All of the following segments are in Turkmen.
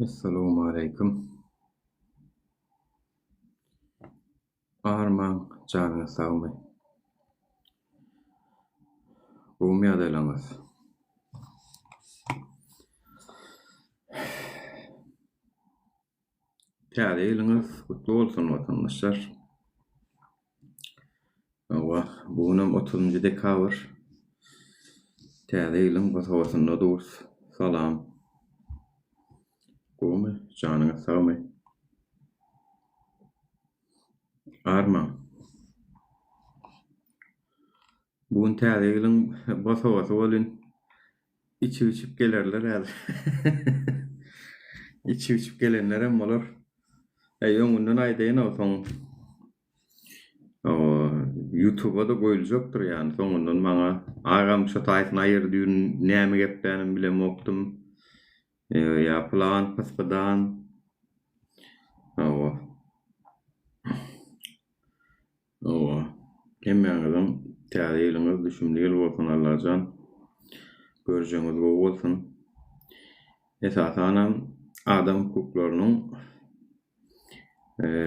Essalawmaleýkim. Armaň, janyňyz sagmy? Gowumy ýagdaýlaryňyz? Täze ýylyňyz gutly bolsun watandaşlar. Hawa, bu günem otuzynjy dekabr. Täze ýylyň bosagasynda durus. Salam. Gowumy, janyňyz sagmy? Armaň. Bu gün täze ýylyň bosagasy welin, içip-içip gelerler häzir. Içip-içip gelenlerem bolar. Äý, öňünden aýdaýyn-ow, soň Ýutuba-da goýuljakdyr ýany, soňundan maňa, Agam şo taýsyny aýyr düýn näme geplänim bilemokdym. Ýa pylan, pyspydan. Hawa. Hawa. Hemmäňiziň täze ýylyňyz düşümli ýyl bolsun Allajan. Görjegiňiz gowy bolsun. Esasanam adam hukuklarynyň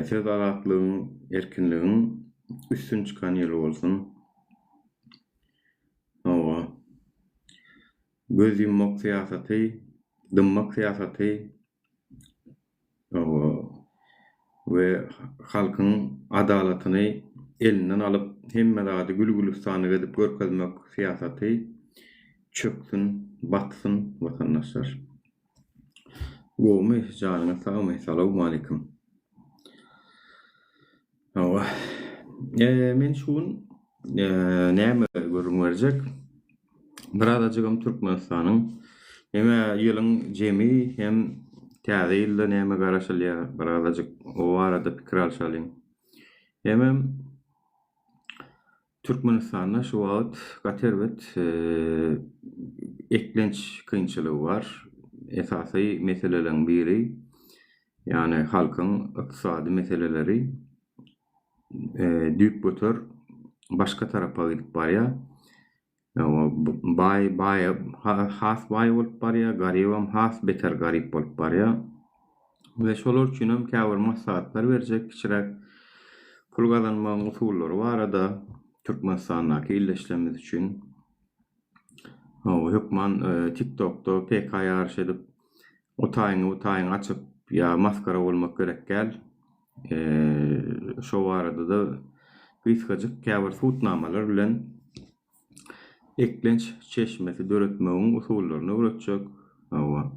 söz azatlygyň, erkinligiň üstün çykan ýyly bolsun. Hawa. Göz ýummak syýasaty, dymmak syýasaty we halkyň adalatyny elinden alyp, hemme zady gül-gülistanlyk edip görkezmek syýasaty çöksün, batsyn, watandaşlar. Gowumy, janyňyz sagmy, salowmalikim. Hawa. Men şu gün näme gürrüň berjek? Birazajygam Türkmenistanyň hem ýylyň jemi hem täze ýylda näme garaşylýar birazajyk o barada pikir alşalyň. Hemem Türkmenistanda şu wagt gaty erbet eklenç kynçylygy bar. Esasy meseleleriň biri ýagny halkyň ykdysady meseleleri düýpgöter başga tarapa gidip barýar. Baý baý has baý bolup barýar, garybam has beter garyp bolup barýar. We şolar üçinem käbir maslahatlar berjek kiçiräk pul gazanmagyň usullary barada Türkmenistandaky ildeşlerimiz üçin. Hawa, hökman TikTokda PK ýaryş edip, o taýyňy bu taýyňy açyp ýa masgara bolmak gerek däl. Şo barada-da gysgajyk käbir subutnamalar bilen eklenç çeşmesi döretmegiň usullaryny öwretjek. Hawa.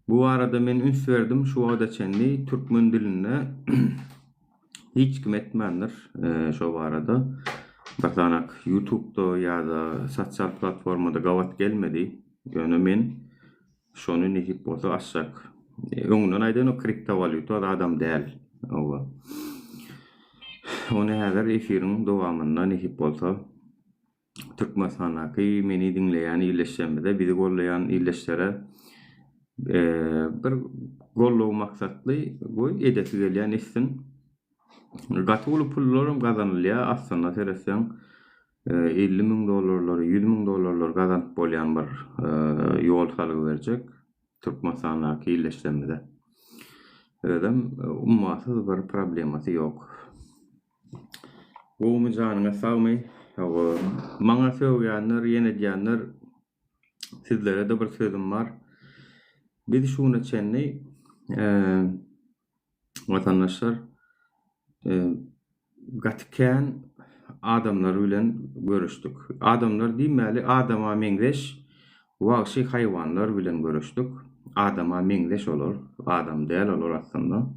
Bu barada men üns berdim, şu wagta çenli türkmen dilinde hiç kim etmändir şo barada. Bir sanak ýutubda ýa-da sosial platformada gabat gelmedi. Ýöne men Şony nesip bolsa açjak. Öňünden aýdaýyn o kriptowalýuta zadam däl. Hawa. Ony häzir efiriň dowamynda nesip bolsa Türkmenistandaky meni diňleýän ildeşlerimize, bizi gollaýan ildeşlere bir goldaw maksatly goý edesi gelýän etsin. Gaty uly pullaram gazanylýar aslynda seretseň. 50 müň dollarlary, 100 müň dollarlary gazanyp bolýan bir ýol salgy berjek Türkmenistandaky ildeşlerimize. Özem ummasyz bir problemasy ýok. Gowumy janyňyz sagmy? Maňa sögýänler, ýene edýänler sizlere-de bir sözüm bar. Biz şu güne çenli Watandaşlar gaty kän adamlar bilen görüşdik. Adamlar diýmäli, adama meňzeş wagşy haýwanlar bilen görüşdik. Adama meňzeş olar, adam däl olar aslynda.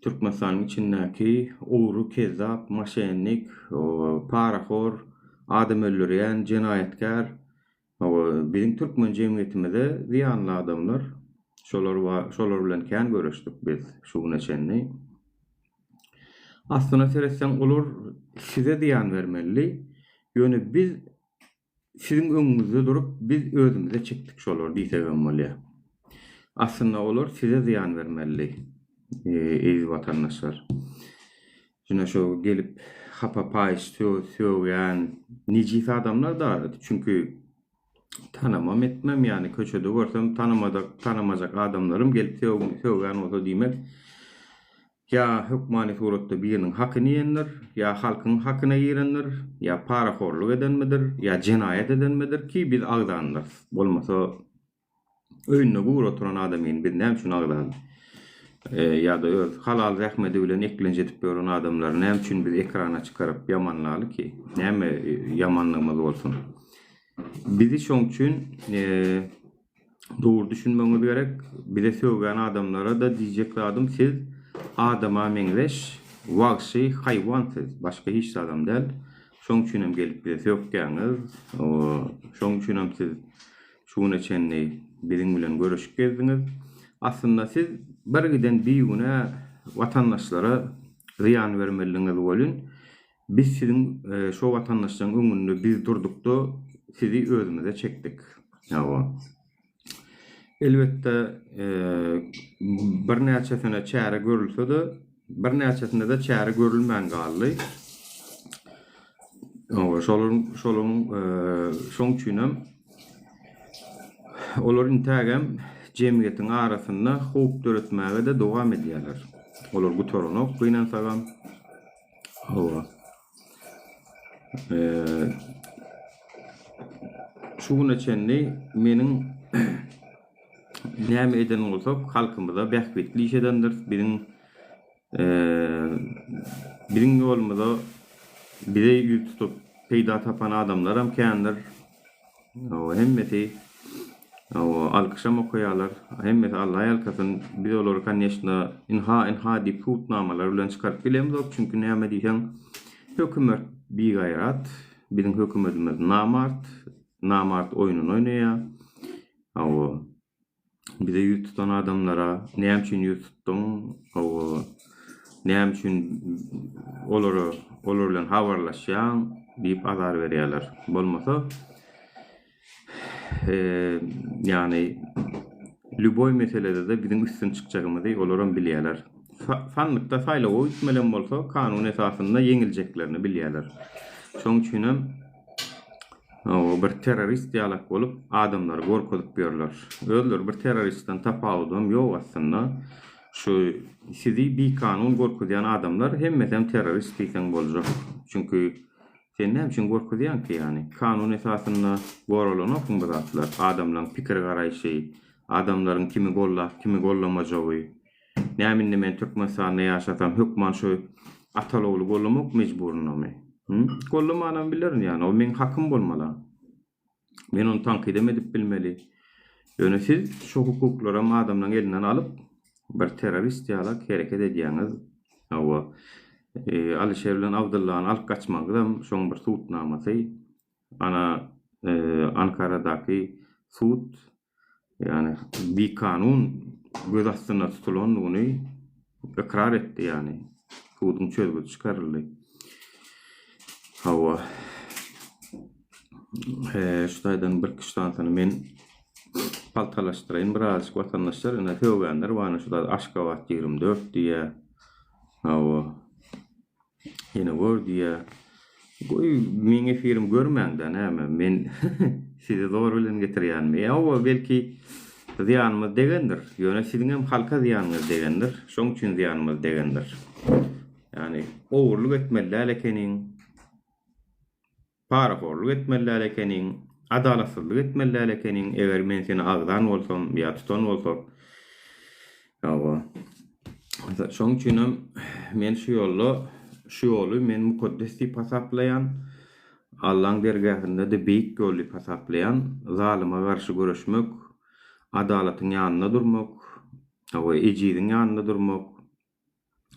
Türkmenistanyň içindäki ogry, kezzap, moşennik, parahor, adam öldürýän, jenaýatkär Hawa, biziň türkmen jemgyýetimize zyýanly adamlar, şolar bar, şolar bilen kän göreşdik biz şu güne çenli. Aslyna seretseň olar size zyýan bermelidi, ýöne biz. Siziň öňüňizde durup biz özümize çekdik şolary diýsegem bolýar. Aslynda olar size zyýan bermelidi, eziz watandaşlar. Şuna şo gelip hapa paýyş sögýän nejis adamlar da çünki tanamam etmem ýany köçede görsem tanamadak tanamajak adamlarym gelip sögýän bolsa diýmek Ýa hökmany suratda biriniň hakyny iýendir, ýa halkyň hakyna girendir, ýa parahorluk edenmidir, ýa jenaýat edenmidir ki biz agzandyrys. Bolmasa öýünde gury oturan adamyny biz näme üçin agzaly? Ýa-da öz halal zähmedi bilen eklenç edip ýören adamlary näme üçin biz ekrana çykaryp ýamanlaly ki? Näme ýamanlygymyz bolsun? Bizi şoň üçin Dogry düşünmegiňiz gerek. Bize sögýän adamlara-da diýjek zadym siz adama meňzeş wagşy haýwan siz. Başga hiç zadam däl. Şoň üçinem gelip bize sökýäňiz. Şoň üçinem siz şu güne çenli biziň bilen göreşip gezdiňiz. Aslynda siz bir giden bigünä watandaşlara zyýan bermelidiňiz welin Biz siziň şo watandaşlaryň öňünde biz durdukda sizi özümize çekdik. Hawa. Elbetde birnäçesine çäre görülse-de, birnäçesine-de çäre görülmän galdy. Hawa, şolaryň şolaryň şoň üçinem olar intägem jemgyýetiň arasynda howp döretmäge-de dowam edýärler. Olar gutaranok gynansagam. Hawa. Şu güne çenli meniň näme eden bolsak halkymyza bähbitli iş edendiris. Biziň biziň ýolumyza bize ýüz tutup peýda tapan adamlaram kändir. Hawa, hemmesi hawa, alkyşam okaýarlar. Hemmesi Alla ýalkasyn. Biz olary koneçno ynha, ynha diýip subutnamalar bilen çykaryp bilemzok. Çünki näme diýseň, hökümet bigaýrat. Biziň hökümetimiz namart. Namart oýnuny oýnaýar. Hawa. Bize ýüz tutan adamlara näme üçin ýüz tutduň, hawa, näme üçin olara olar bilen habarlaşýaň diýip azar berýärler. Bolmasa, ýagny lýuboý meselede-de biziň üstün çykjagymyzy olaram bilýärler. Sandykda saýlawa gitmelem bolsa, kanun esasynda ýeňiljeklerini bilýärler. Şonuň üçinem Hawa, bir terrorist ýalak bolup, adamlary gorkuzyp ýörler. Özleri bir terroristden tapawudam ýok aslynda. Şu sizi bikanun gorkuzýan adamlar hemmesem terrorist diýseň boljak. Çünki sen näme üçin gorkuzýaň ki ýany? Kanun esasynda goralanokmy bu zatlar? Adamlaryň pikir garaýşy, adamlaryň kimi gollap, kimi gollamajagy. Näme indi men Türkmenistanda ýaşasam hökman şu Atalogly gollamak mejburyndamy? Hü? Gollamanam bilerin ýani o meň hakym bolmala. Men ony tankydam edip bilmeli. Ýöne siz şu hukuklaram adamlaň elinden alyp bir terrorist ýalak hereket edýäňiz. Hawa. Alyşer bilen Abdyllany alyp gaçmagyňyzam şoň bir subutnamasy. Ana Ankaradaky sud ýagny bikanun göz astynda tutulandygyny ykrar etdi ýagny suduň çözgüdi çykaryldy. Hawa. Şu taýdan bir kiştansyny men paltalaşdyraýyn birazajyk watandaşlar ine sögänler bar şu zat Aşgabat 24 diýýär. Hawa. Ýene gör diýýä. Goý, meň efirimi görmäň-dä näme, men sizi zor bilen getirýänmi? Ýa hawa, belki zyýanymyz degendir. Ýöne siziňem halka zyýanyňyz degendir. Şoň üçin zyýanymyz degendir. Ýagny ogurlyk etmeli däl ekeniň. Parahorluk etmeli däl ekeniň, adalatsyzlyk etmeli däl ekeniň, eger men seni agzan bolsam ýa tutan bolsak. Hawa. Şonuň üçinem men şu ýolda, şu ýoly men mukaddes diýip hasaplaýan, Allaň dergähinde-de beýik ýol diýip hasaplaýan, zalyma garşy göreşmek, adalatyň ýanynda durmak, hawa, ejiziň ýanynda durmak,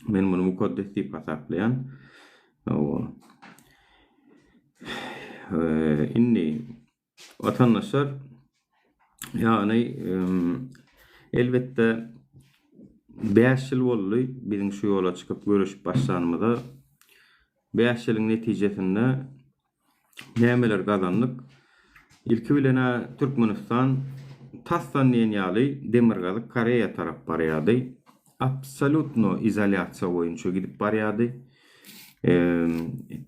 Men muny mukaddes diýip hasaplaýan. Hawa. Indi watandaşlar ýagny elbetde 5 ýyl boldy biziň şu ýola çykyp göreşip başlanymyza. 5 ýylyň netijesinde nämeler gazandyk? Ilki bilen-ä Türkmenistan tasdan diýen ýaly Demirgazyk Koreýa tarap barýardy. Absolýutno izolýasiýa boýunça gidip barýardy.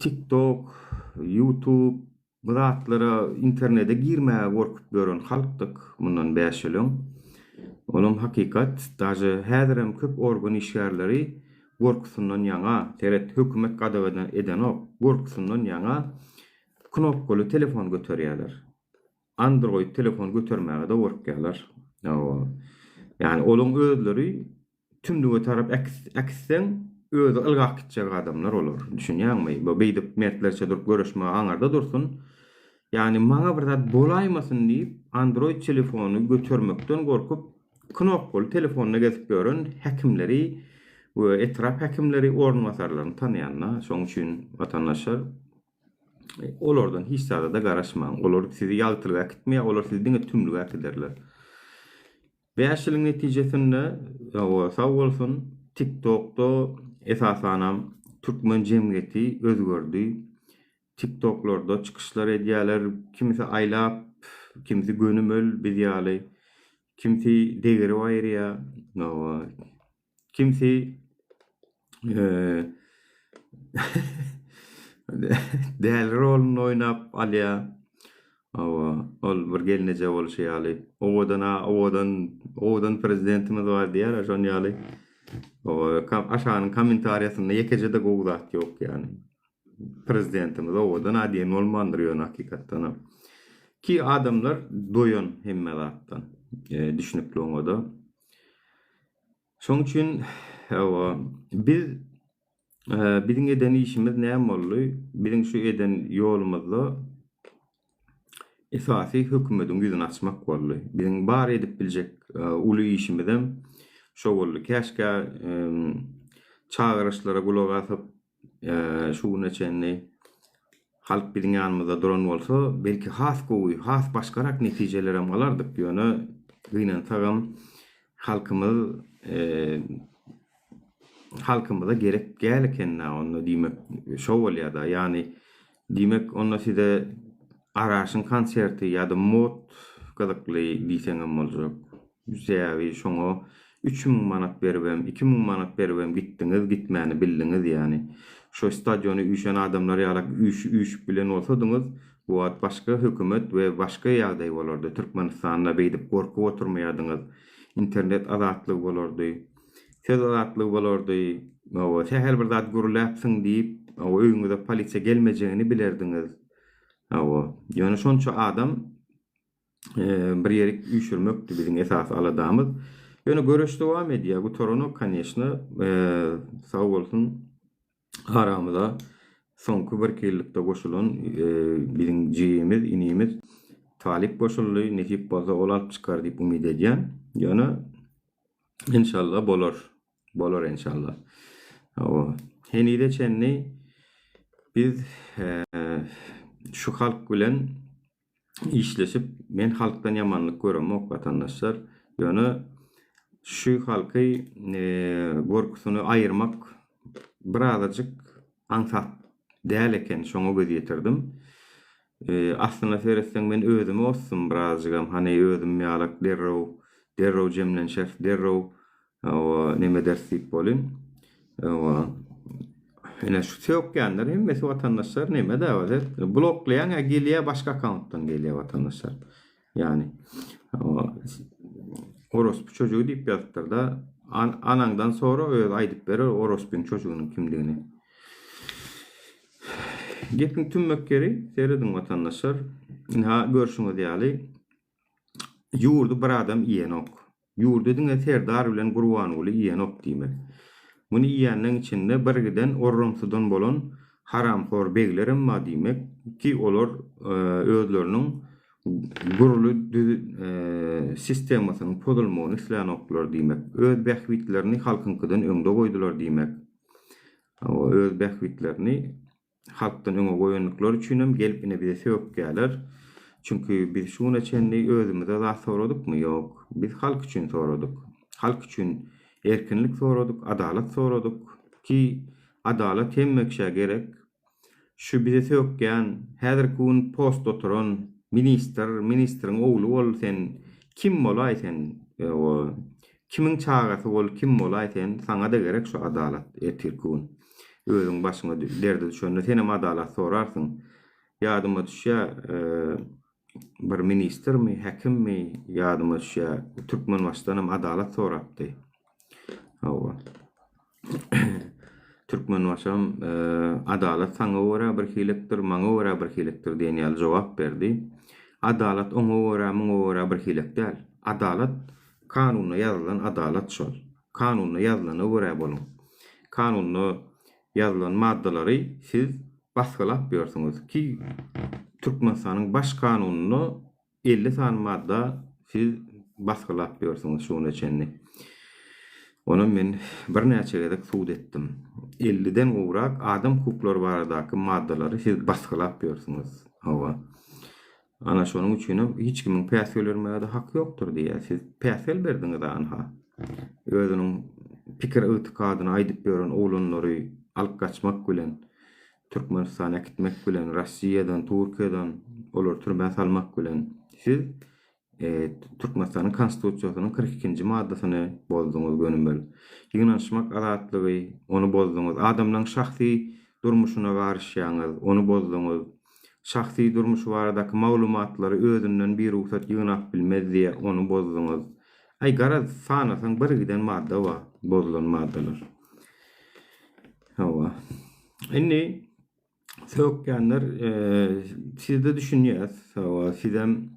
TikTok, YouTube bu zatlara internete girmäge gorkup ýören halkdyk mundan bäş ýyl öň. Olam hakykat. Daže häzirem köp organ işgärleri gorkusyndan ýaňa, seret hökümet gadagan edenok, gorkusyndan ýaňa Knopkaly telefon göterýärler. Android telefon götermäge-de gorkýarlar. Hawa. Ýagny olaň özleri tümlüge tarap äkitseň, özi ylgap gitjek adamlar olar. Düşünýäňmi? Bu beýdip mertlerçe durup göreşmegi aňyrda dursun. Ýagny maňa bir zat bolaýmasyn diýip, Android telefony götermekden gorkup, knopkaly telefonda gezip ýören häkimleri we etrap häkimleri, orunbasarlaryny tanaýan-da. Şonuň üçin watandaşlar, Olardan hiç zada-da garaşmaň. Olar sizi ýagtylyga äkitmeýär, olar sizi diňe tümlüge äkiderler. Bäş ýylyň netijesinde, hawa, sag bolsun, TikTokda esasanam türkmen jemgyýeti özgerdi. TikToklarda çykyşlar edýärler, kimisi aýlap, kimisi gönümel biz ýaly, kimsi degirip aýyrýar, hawa, Kimsi däli roluny oýnap alýar. Hawa, ol bir gelneje bolşy ýaly. Owadan-a, owadan, owadan prezidentimiz bar diýýär-ä, şon ýaly. Hawa, aşagynyň kommentariýasynda ýekeje-de gowy zat ýok ýaly. Prezidentimiz owadan-a diýen bolmandyr ýöne hakykatdanam. Ki adamlar doýan hemme zatdan. Düşnükli oňa-da. Şoň üçin hawa, biz biziň eden işimiz näme boldy? Biziň şu eden ýolumyzda esasy hökümediň ýüzüni açmak boldy. Biziň bar edip biljek uly işimizem şo boldy. Käşgä çagyryşlara gulak asyp, Şu güne çenli halk biziň ýanymyzda duran bolsa, belki has gowy, has başgarak netijelerem alardyk. Ýöne gynansagam halkymyz halkymyza gerek däl eken-dä onda diýmek şo bolýar-da. Ýagny diýmek onda size Araşyň konserti ýa-da mod gyzykly diýseňem boljak. Sebäbi şoňa 3000 manat beribem, 2000 manat beribem gitdiňiz, gitmäni bildiňiz ýany. Şo stadiona üýşen adamlar ýalak üýşi üýşüp bilen bolsadyňyz, bu wagt başga hökümet we başga ýagdaý bolardy. Türkmenistanda beýdip gorkup oturmaýadyňyz. Internet azatlygy bolardy. Söz azatlygy bolardy. Hawa, sähel bir zat gürläpsiň diýip, hawa, öýüňize polisiýa gelmejegini bilerdiňiz. Hawa, ýöne şonça adam bir ýerik üýşürmekdi biziň esasy aladamyz. Ýöne göreş dowam edýär, gutaranok koneçno. Sag bolsun aramyza soňky birki ýyllykda goşulan biziň jigimiz, inimiz Talyp goşuldy. Nesip bolsa ol alyp çykar diýip umyt edýän. Ýöne enşalla bolar. Bolar enşalla. Hawa. Henize çenli biz şu halk bilen işleşip men halkdan ýamanlyk göremok watandaşlar. Ýöne şu halky gorkusyny aýyrmak birazajyk aňsat däl eken şoňa göz ýetirdim. Aslynda seretseň men özümi osdum birazajygam hany özüm ýalak derrew derrew jemlenşeris derrew Hawa, neme ederis diýip bolyn. Hawa. Ine şu sökýänler hemmesi watandaşlar neme da wazet. Bloklaýaň ýa gelýär başga akkauntdan gelýär watandaşlar. Ýani hawa orospu çocugy diýip ýazypdyr da. An anaňdan sora özi aýdyp berer orospyň çocugynyň kimdigini. Gepiň tümmek ýeri serediň watandaşlar. Ynha görşüňiz ýaly Ýurdy bir adam iýenok. Ýurdy diňe Serdar bilen Gurbanguly iýenok diýmek. Muny iýenleň içinde birgiden orramsydan bolan haramhor beglerem bar diýmek ki olar özleriniň gurly sistemasynyň pozulmagyny islänoklar diýmek. Öz bähbitlerini halkyňkydan öňde goýdular diýmek. Öz bähbitlerini Halkdan öňe goýandyklary üçinem gelip ine bize sökýärler. Çünki biz şu güne çenli özümize zat soradykmy? Ýok. Biz halk üçin soradyk. Halk üçin erkinlik soradyk, adalat soradyk. Ki adalat hemme kişä gerek. Şu bize sökýän, häzirki gün postda oturan. Ministr, ministriň ogly bol sen, kim bolaý sen, o kimiň çagasy bol, kim bolaý sen, saňa-da gerek şu adalat ertirki gün. Özüň başyňa derde düşende senem adalat sorarsyň. Ýadyma düşýär, bir ministrmi, häkimmi, ýadyma düşýär, Türkmenbaşydanam adalat sorapdy. Hawa. Türkmenbaşam Adalat saňa görä bir hilekdir, maňa görä bir hilekdir diýen ýaly jogap berdi. Adalat oňa görä, muňa görä bir hilek däl. Adalat kanunda ýazylan adalat şol. Kanunda ýazylana görä boluň. Kanunda ýazylan maddalary siz basgylap ýörsüňiz ki, Türkmenistanyň Baş kanunynda 50 sany madda siz basgylap ýörsüňiz şu güne çenli. Onam men birnäçe gezek sud etdim. 50-den gowrak adam hukuklary baradaky maddalary siz basgylap ýörsüňiz. Hawa. Ana şonuň üçinem hiç kimiň päsgel bermäge-de haky ýokdur diýýär. Siz päsgel berdiňiz-ä anha. Özüniň pikir-ygtykadyny aýdyp ýören oglanlary alyp gaçmak bilen. Türkmenistana äkitmek bilen, Rossiýadan, Türkiýeden olary türmä salmak bilen siz Türkmenistanyň Konstitusiýasynyň 42-nji maddasyny bozduňyz gönümel. Ýygnanyşmak azatlygy, ony bozduňyz. Adamlaryň şahsy durmuşyna garyşýaňyz, ony bozduňyz. Şahsy durmuşy baradaky maglumatlary özünden birugsat ýygnap bilmez diýe, ony bozduňyz. Aý garaz, sanasaň bir giden madda bar, bozulan maddalar. Hawa. Indi sökýänler sizde düşünýäs. Hawa, sizem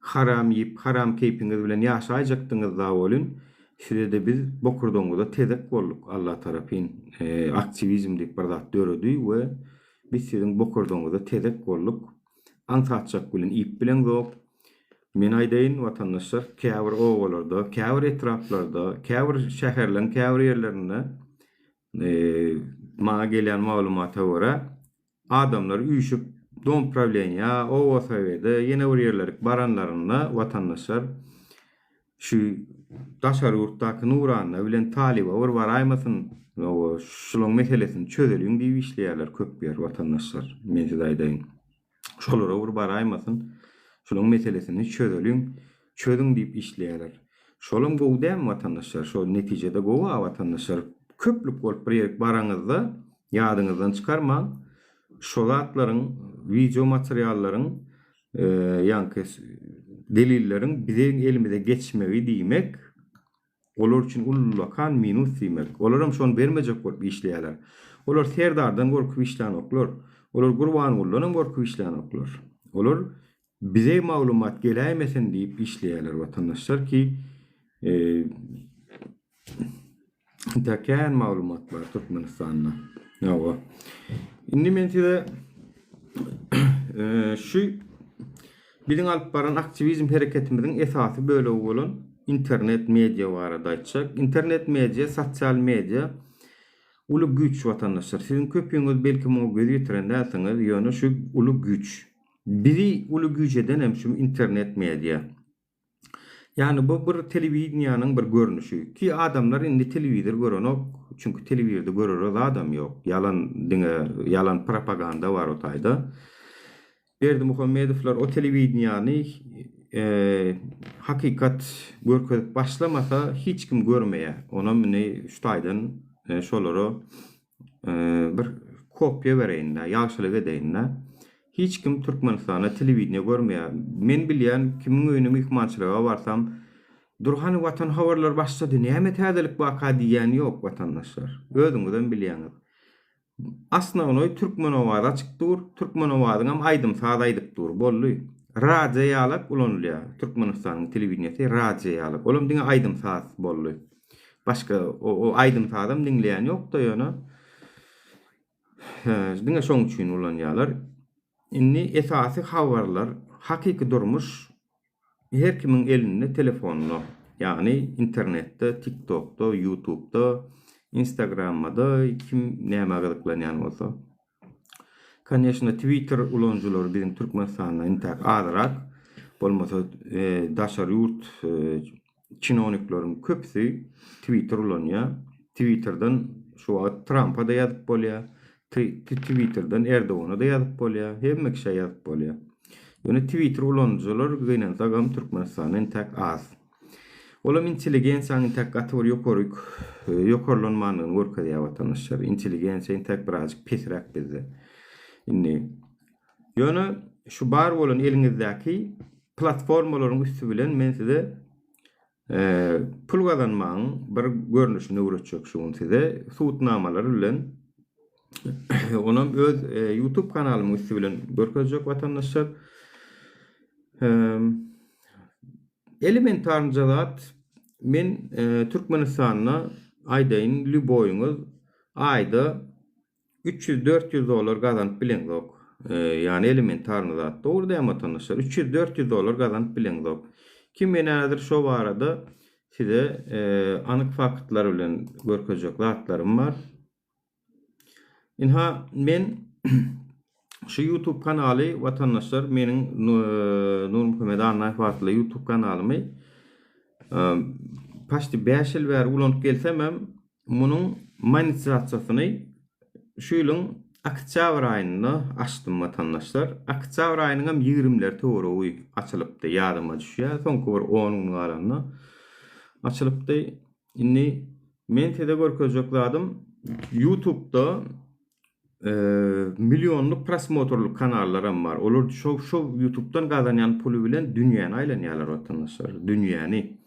haram iýip, haram keýpiňiz bilen ýaşaýjakdyňyz da welin, size-de biz bokurdagyňyza tezek bolduk Alla tarapyn. Aktiwizm diýip bir zat döredi we biz siziň bokurdagyňyza tezek bolduk. Aňsatjak bilen iýip bileňzok. Men aýdaýyn, watandaşlar, käbir obalarda, käbir etraplarda, käbir şäherleň käbir ýerlerinde Maňa gelýän maglumata görä, adamlar üýşüp dom prawleniýa, oba sowede, ýene bir ýerlerik baranlarynda watandaşlar şu daşary ýurtdaky Nuranna bilen Talyba bir baraýmasyn, şulaň meselesini çözeliň diýip işleýärler köp ýer watandaşlar, men size aýdaýyn. Şolara bir baraýmasyn, şulaň meselesini çözeliň, çözüň diýip işleýärler. Şolam gowy dälmi watandaşlar? Şol netijede gowy-a watandaşlar. Köplük bolup bir ýerik baraňyzda ýadyňyzdan çykarmaň, şo zatlaryň, wideo materiallaryň, ýaňky delilleriň biziň elimize geçmegi diýmek, Olar üçin ullakan minus diýmek. Olaram şony bermejek bolup işleýärler. Olar Serdardan gorkup işlänoklar. Olar Gurbangulydanam gorkup işlänoklar. Olar bize maglumat geläýmesin diýip işleýärler watandaşlar ki intäk kän maglumat bar Türkmenistanda. Hawa. Indi men size şu Biziň alyp baran aktiwizm hereketimiziň esasy bölegi bolan internet media barada aýtjak. Internet media, sosial media uly güýç watandaşlar. Siziň köpüňiz belki muňa göz ýetiren dälsiňiz, ýöne şu uly güýç. Bizi uly güýç eden hem şu internet media. Ýagny bu bir telewideniýanyň bir görnüşi. Ki adamlar indi telewizor görenok, çünki telewizorda görere zadam ýok. Ýalan diňe ýalan propaganda bar o taýda. Berdimuhamedowlar o telewideniýany hakykat görkezip başlamasa hiç kim görmeýär. Onam indi şu taýdan şolara bir kopýa bereýin-dä, ýagşylyk edeýin-dä. Hiç kim Türkmenistanda telewideniýe görmeýär. Men bilýän kimiň öýüne myhmançylyga barsam, Dur hany Watan habarlary başlady, näme täzelik barka diýýän ýok watandaşlar. Özüňizem bilýäňiz. Asnawnoý Türkmen owazy açyk dur, Türkmen owazyňam aýdym saz aýdyp dur, boldy. Radio ýalak ulanylýar, Türkmenistanyň telewideniýesi radio ýalak, olam diňe aýdym saz boldy. Başga o aýdym sazam diňleýän ýokda ýöne diňe şoň üçin ulanýarlar. Indi esasy habarlar, hakyky durmuş Her kimiň elinde telefonda, ýagny internetde, TikTokda, YouTubeda, Instagramada kim nämä gyzyklanýan bolsa. Koneşno Twitter ulanyjylary biziň Türkmenistanda intäk azyrak, bolmasa daşary ýurt çinownikleriň köpüsi Twitter ulanýar. Twitterden şu wagt Trampa-da ýazyp bolýar, Twitterden Erdogana-da ýazyp bolýar, hemme kişä ýazyp bolýar. Ýöne Twitter ulanyjylar gynansagam Türkmenistanda entäk az. Olam intelligensiýanyň entäk gaty bir ýokaryk ýokarlanmandygyny görkezýär watandaşlar. Intelligensiýa entäk birazjyk pesräk bizde. Indi ýöne şu bar bolan eliňizdäki platformalaryň üsti bilen men size pul gazanmagyň bir görnüşini öwretjek şu gün size subutnamalar bilen onam öz YouTube kanalymyň üsti bilen görkezjek watandaşlar. Elementarnyja zat men Türkmenistanda aýdaýyn lýuboýyňyz aýda 300-400 dollar gazanyp bileňzok. Ýagny elementarny zat. Dogry dämi watandaşlar? 300-400 dollar gazanyp bileňzok. Kim men häzir şo barada size anyk faktlar bilen görkezjek zatlarym bar. Ynha men şu YouTube kanaly watandaşlar meniň Nurmuhammet Annaýew atly YouTube kanalymy paçti 5 ýyl bäri ulanyp gelsemem munuň monetizasiýasyny şu ýylyň oktýabr aýynda açdym watandaşlar. Oktýabr aýynyň hem 20-ler töweregi açylypdy ýadyma düşýär. Soňky bir 10 gün galanda açylypdy. Indi men size görkezjek zadym YouTube'da millionlyk prosmotrlyk kanallaram bar. Olar şo şo YouTube'dan gazanýan puly bilen dünýäni aýlanýarlar watandaşlar. Dünýäni.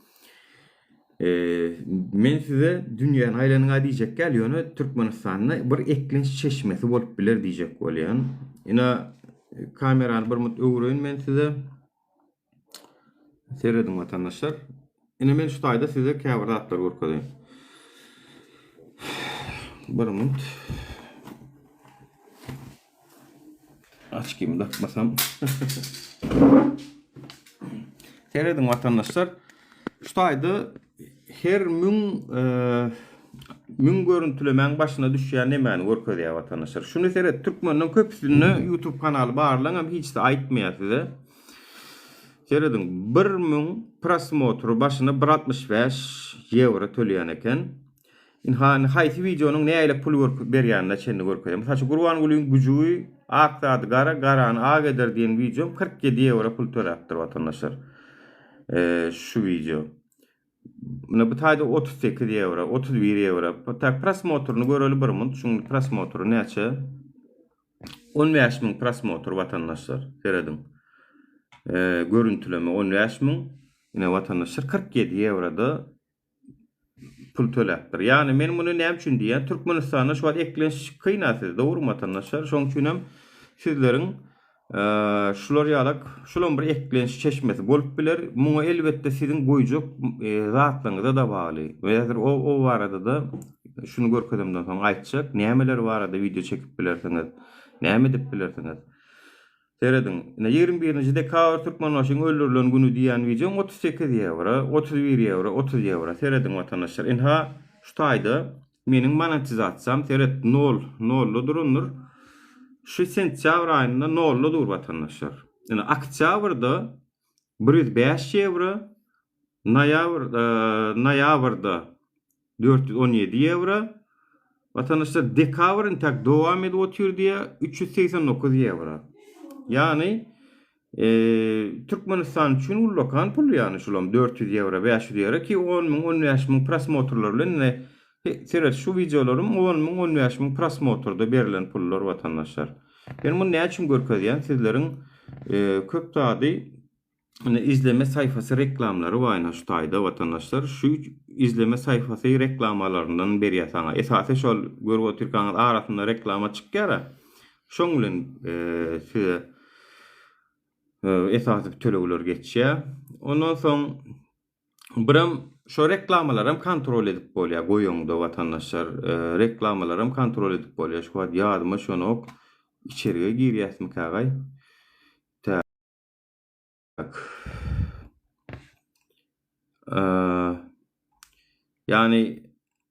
Men size dünýäni aýlanyňa diýjek däl, ýöne Türkmenistanda bir eklenç çeşmesi bolup biler diýjek bolýan. Ine kamerany bir mut öwreýin men size. Serediň watandaşlar. Ine men şu taýda size käbir zatlary görkezeýin. Bir minut. Açkymy dakmasam. Serediň watandaşlar. Şu taýda her müň e, müň görüntülemäň başyna düşýän nemäni görkezýär watandaşlar. Şuny seret, türkmenden köpüsinde YouTube kanaly barlaň hem hiç-de aýtmaýar size. Serediň, 1000 prosmotry başyna bir 65 ýewro töleýän eken. Ynha, indi haýsy wideonyň nähili pul berýänine çenli görkezýär. Mysal üçin, Gurbangulyň güjügi ak zady gara, garany ak eder diýen wideom 47 ýewro pul töläpdir watandaşlar. Şu wideo. Mine bu taýda 38 ýewro, 31 ýewro. Tak prosmotryny göreli bir munt. Şuň prosmotry näçe? 15 müň prosmotr watandaşlar. Serediň. Görüntüleme 15 müň. Ine watandaşlar 47 ýewroda pul töläpdir. Ýagny men muny näme üçin diýýän? Türkmenistanda şu wagt eklenç kyn-a siz, dogrymy watandaşlar? Şonuň üçin hem sizleriň şular ýalak, şulam bir eklenç çeşmesi bolup biler. Muňa elbetde siziň goýjak zatlaryňyza-da bagly. We häzir o o barada-da şuny görkezemden soň aýtjak. Nämeler barada wideo çekip bilersiňiz? Näme edip bilersiňiz? Serediň, ine 21-nji dekabr Türkmenbaşyň öldürilen güni diýýän wideoň 38 ýewro, 31 ýewro, 30 ýewro. Serediň watandaşlar, ynha şu taýda meniň monetizasiýam seret nol, nolda durandyr. Şu sentýabr aýynda nolda dur watandaşlar. Ine oktýabrda 105 ýewro, noýabr, noýabrda 417 ýewro. Watandaşlar dekabr intäk dowam edip otyr diýýär, 389 ýewro. Ýagny e, Türkmenistan üçin ullakan pul ýagny şulam 400 ýewro, 500 ýewro ki 10 müň, 15 müň prosmotrlar bilen ine seret şu wideolarym 10 müň, 15 müň prosmotrda berlen pullar watandaşlar. Men muny näme üçin görkezýän? Sizleriň e, köp zady Ine izleme saýfasy reklamlary bar ine şu taýda watandaşlar. Şu izleme saýfasy reklamalaryndan berýär saňa. Esasy şol görüp otyrkaňyz arasynda reklama çykýar-a. Şoň bilen size esasy tölegler geçýär. Ondan soň birem şo reklamalaram kontrol edip bolýar goýaňda watandaşlar. Reklamalaram kontrol edip bolýar. Şu wagt ýadyma düşenok. Içerige girýäsmikagaý? Tak. Ýagny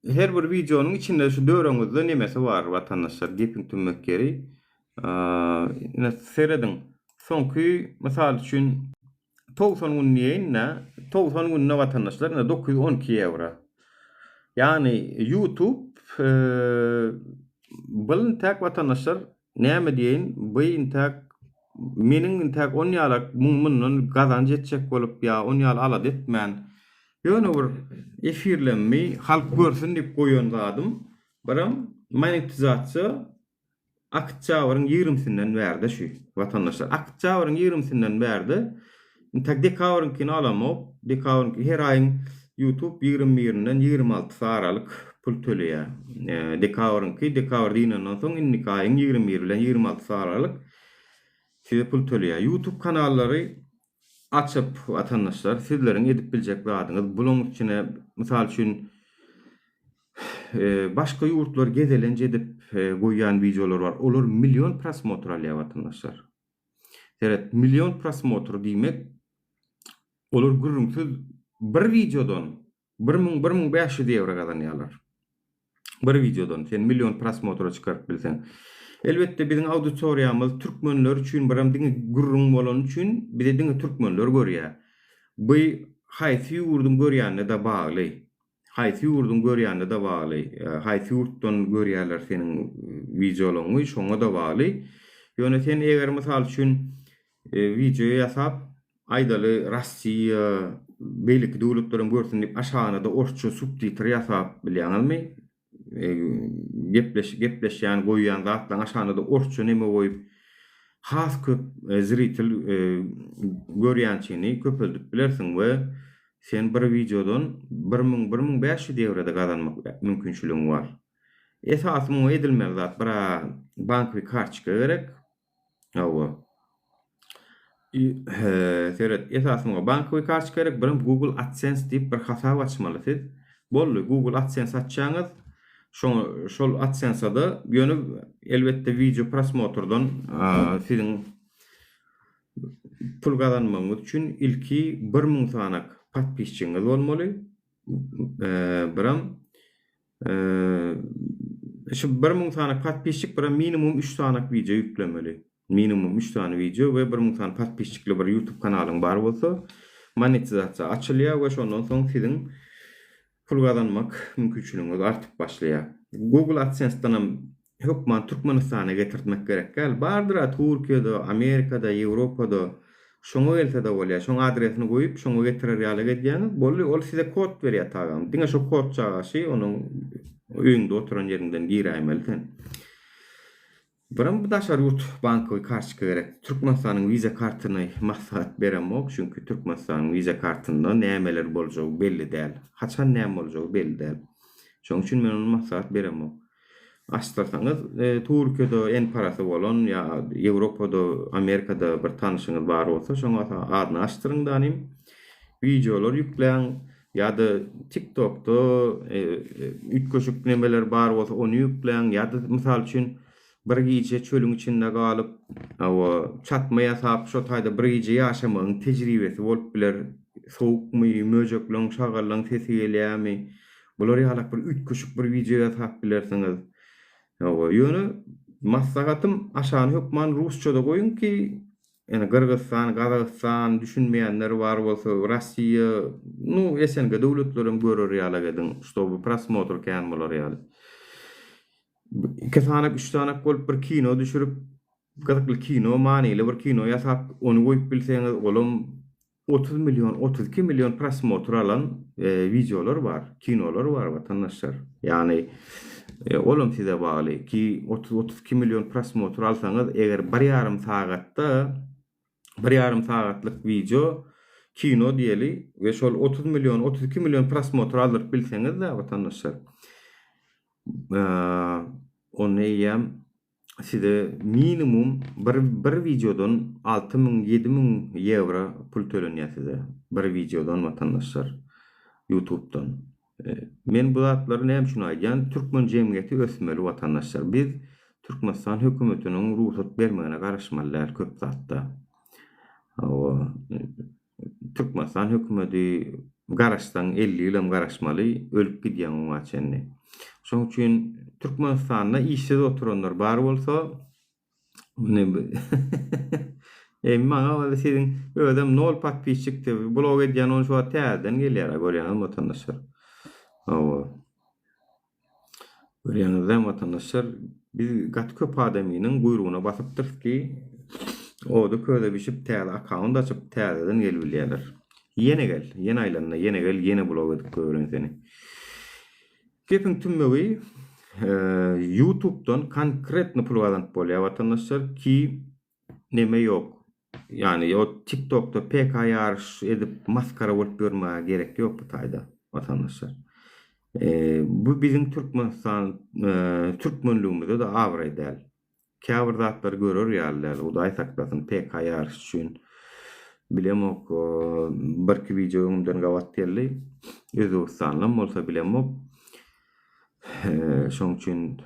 her bir wideonyň içinde şu döreňizde nemesi bar watandaşlar gepiň tümmek ýeri. Ine serediň. Soňky mysal üçin 90 gün diýeýin-de, 90 günde watandaşlar ine 912 ýewro. Ýagny YouTube bil intäk watandaşlar näme diýeýin, bu intäk. Meniň intäk on ýalak mundan gazanç etjek bolup ýa on ýaly alada etmän, ýöne bir efirlemmi halk görsün diýip goýan zadym, birem monetizasiýa oktýabryň ýigrimisinden bärde şu, watandaşlar. Oktýabryň ýigrimisinden bärde, intäk dekabryňkini alamok, dekabryňky her aýyň YouTube 21-inden 26-sy aralyk pul töleýär. Dekabryňky, dekabr dynandan soň indiki aýyň 21 bilen 26-sy aralyk size pul töleýär. YouTube kanallary açyp watandaşlar sizleriň edip biljek zadyňyz bulaň içine mysal üçin başga ýurtlar gezelenç edip goýýan wideolar bar. Olar million prosmotr alýar watandaşlar. Seret million prosmotr diýmek olar gürrüňsiz bir wideodan 1000 1500 ýewro gazanýarlar. Bir wideodan sen million prosmotra çykaryp bilseň. Elbetde biziň auditoriýamyz türkmenler üçin biram diňe gürrüň bolany üçin bizi diňe türkmenler görýär. Bu haýsy ýurduň görýänine-de bagly. Haýsy ýurduň görýänine-de bagly. Haýsy ýurtdan görýärler seniň wideolaryňy şoňa-da bagly. Ýöne sen eger mysal üçin wideo ýasap aýdaly Rossiýa beýleki döwletlerem görsün diýip aşagynada orsça subtitr ýasap bilýäňizmi? Gepleş gepleşýän goýýan zatlaryň aşagynada orsça neme goýup has köp zritel görýänçini köpeldip bilersiň we sen bir wideodan 1000 1500 ýewroda gazanmak mümkinçiligiň bar. Esasy muňa edilmeli zat bir bankowy kartoçka gerek. Hawa. Seret, esasy muňa bankowy kartoçka gerek, birem Google AdSense diýip bir hasap açmaly siz. Boldy, Google AdSense açýaňyz. Şoňa şol AdSense-da ýöne elbetde wideo prosmotrdan siziň pul gazanmagyňyz üçin ilki 1000 sanak podpisçigiňiz bolmaly. Birem Şu 1000 sany podpisçik bir minimum 3 sany wideo ýüklemeli. Minimum 3 sany wideo we 1000 sany podpisçikli bir YouTube kanalyň bar bolsa, monetizasiýa açylýar we şondan soň siziň pul gazanmak mümkinçiligiňiz artyp başlaýar. Google AdSense-den hem hökman Türkmenistana getirtmek gerek däl. Bardyr-a Türkiýede, Amerikada, Ýewropada. Şoňa gelse-de bolýar. Şoň adresini goýup, şoňa getirer ýaly edýäňiz. Boldy, ol size kod berýär tagam. Diňe şo kod çagaşy onuň öýüňde oturan ýeriňden giräýmeli sen. Biram bu daşary ýurt bankowy kartoçka gerek. Türkmenistanyň wiza kartyny maslahat beremok, çünki Türkmenistanyň wiza kartynda nämeler boljagy belli däl. Haçan näme boljagy belli däl. Şonuň üçin men ony maslahat beremok. Açdyrsaňyz, Türkiýede en parasy bolan ýa Ýewropada, Amerikada bir tanyşyňyz bar bolsa, şoňa adyny açdyryň danym. Wideolar ýükläň ýa-da TikTokda üýtgeşik nemeler bar bolsa, ony ýükläň ýa-da mysal üçin bir gije çölüň içinde galyp, hawa, çatma ýasap, şo taýda bir gije ýaşamagyň tejribesi bolup biler. Sowukmy, möjekleň, şagallaň sesi gelýärmi? Bular ýalak bir üýtgeşik bir wideo ýasap bilersiňiz. Hawa, ýöne maslahatym aşany hökman rusçada goýuň ki, ýani Gyrgyzystan, Gazagystan düşünmeýänler bar bolsa, Rossiýa, nu SNG döwletlerem görer ýalak ediň, ştoby prosmotr kän bolar ýaly. Iki sanak, üç sanak bolup bir kino düşürip, gyzykly kino, manyly bir kino ýasap, ony goýup bilseňiz, olam 30 million, 32 million prosmotr alan wideolar bar, kinolar bar watandaşlar. Ýagny olam size bagly ki 30-32 million prosmotr alsaňyz, eger bir ýarym sagatda bir ýarym sagatlyk wideo kino diýeli we şol 30 million, 32 million prosmotr aldyryp bilseňiz-de watandaşlar, onda eýýäm size minimum bir bir wideodan 6000 7000 ýewro pul tölenýär size bir wideodan watandaşlar ýutubdan. Men bu zatlary näme üçin aýdýan? Türkmen jemgyýeti ösmeli watandaşlar. Biz Türkmenistan hökümetiniň rugsat bermegine garaşmaly däl köp zatda. Hawa. Türkmenistan hökümeti garaşsaň 50 ýylam garaşmaly, ölüp gidýäň oňa çenli. Şonuň üçin Türkmenistanda işsiz oturanlar bar bolsa, Eý maňa bolsa siziň özem nol podpisçik diýip blog edýän ony şu wagt täzeden gelýär-ä görýäňizmi watandaşlar. Hawa. Görýäňizmi watandaşlar, biz gaty köp adamynyň guýrugyna basypdyrys ki, Ody köze bişip täze akkaunt açyp täzeden gelibilýärler. Ýene gel, ýene aýlanda ýene gel ýene blok edip goýberin seni. Gepiň tümmegi Ýutubdan konkretno pul gazanyp bolýar watandaşlar ki neme ýok. Ýani o TikTokda PK ýaryş edip maskara bolup ýörmäge gerek ýok bu taýda watandaşlar. Bu biziň Türkmenistan türkmenligimize-de abraý däl. Käbir zatlary görer ýaly däl Hudaý saklasyn PK ýaryş üçin bilemok birki wideo öňümden gabat geldi Özbegistanlam bolsa bilemok şoň üçin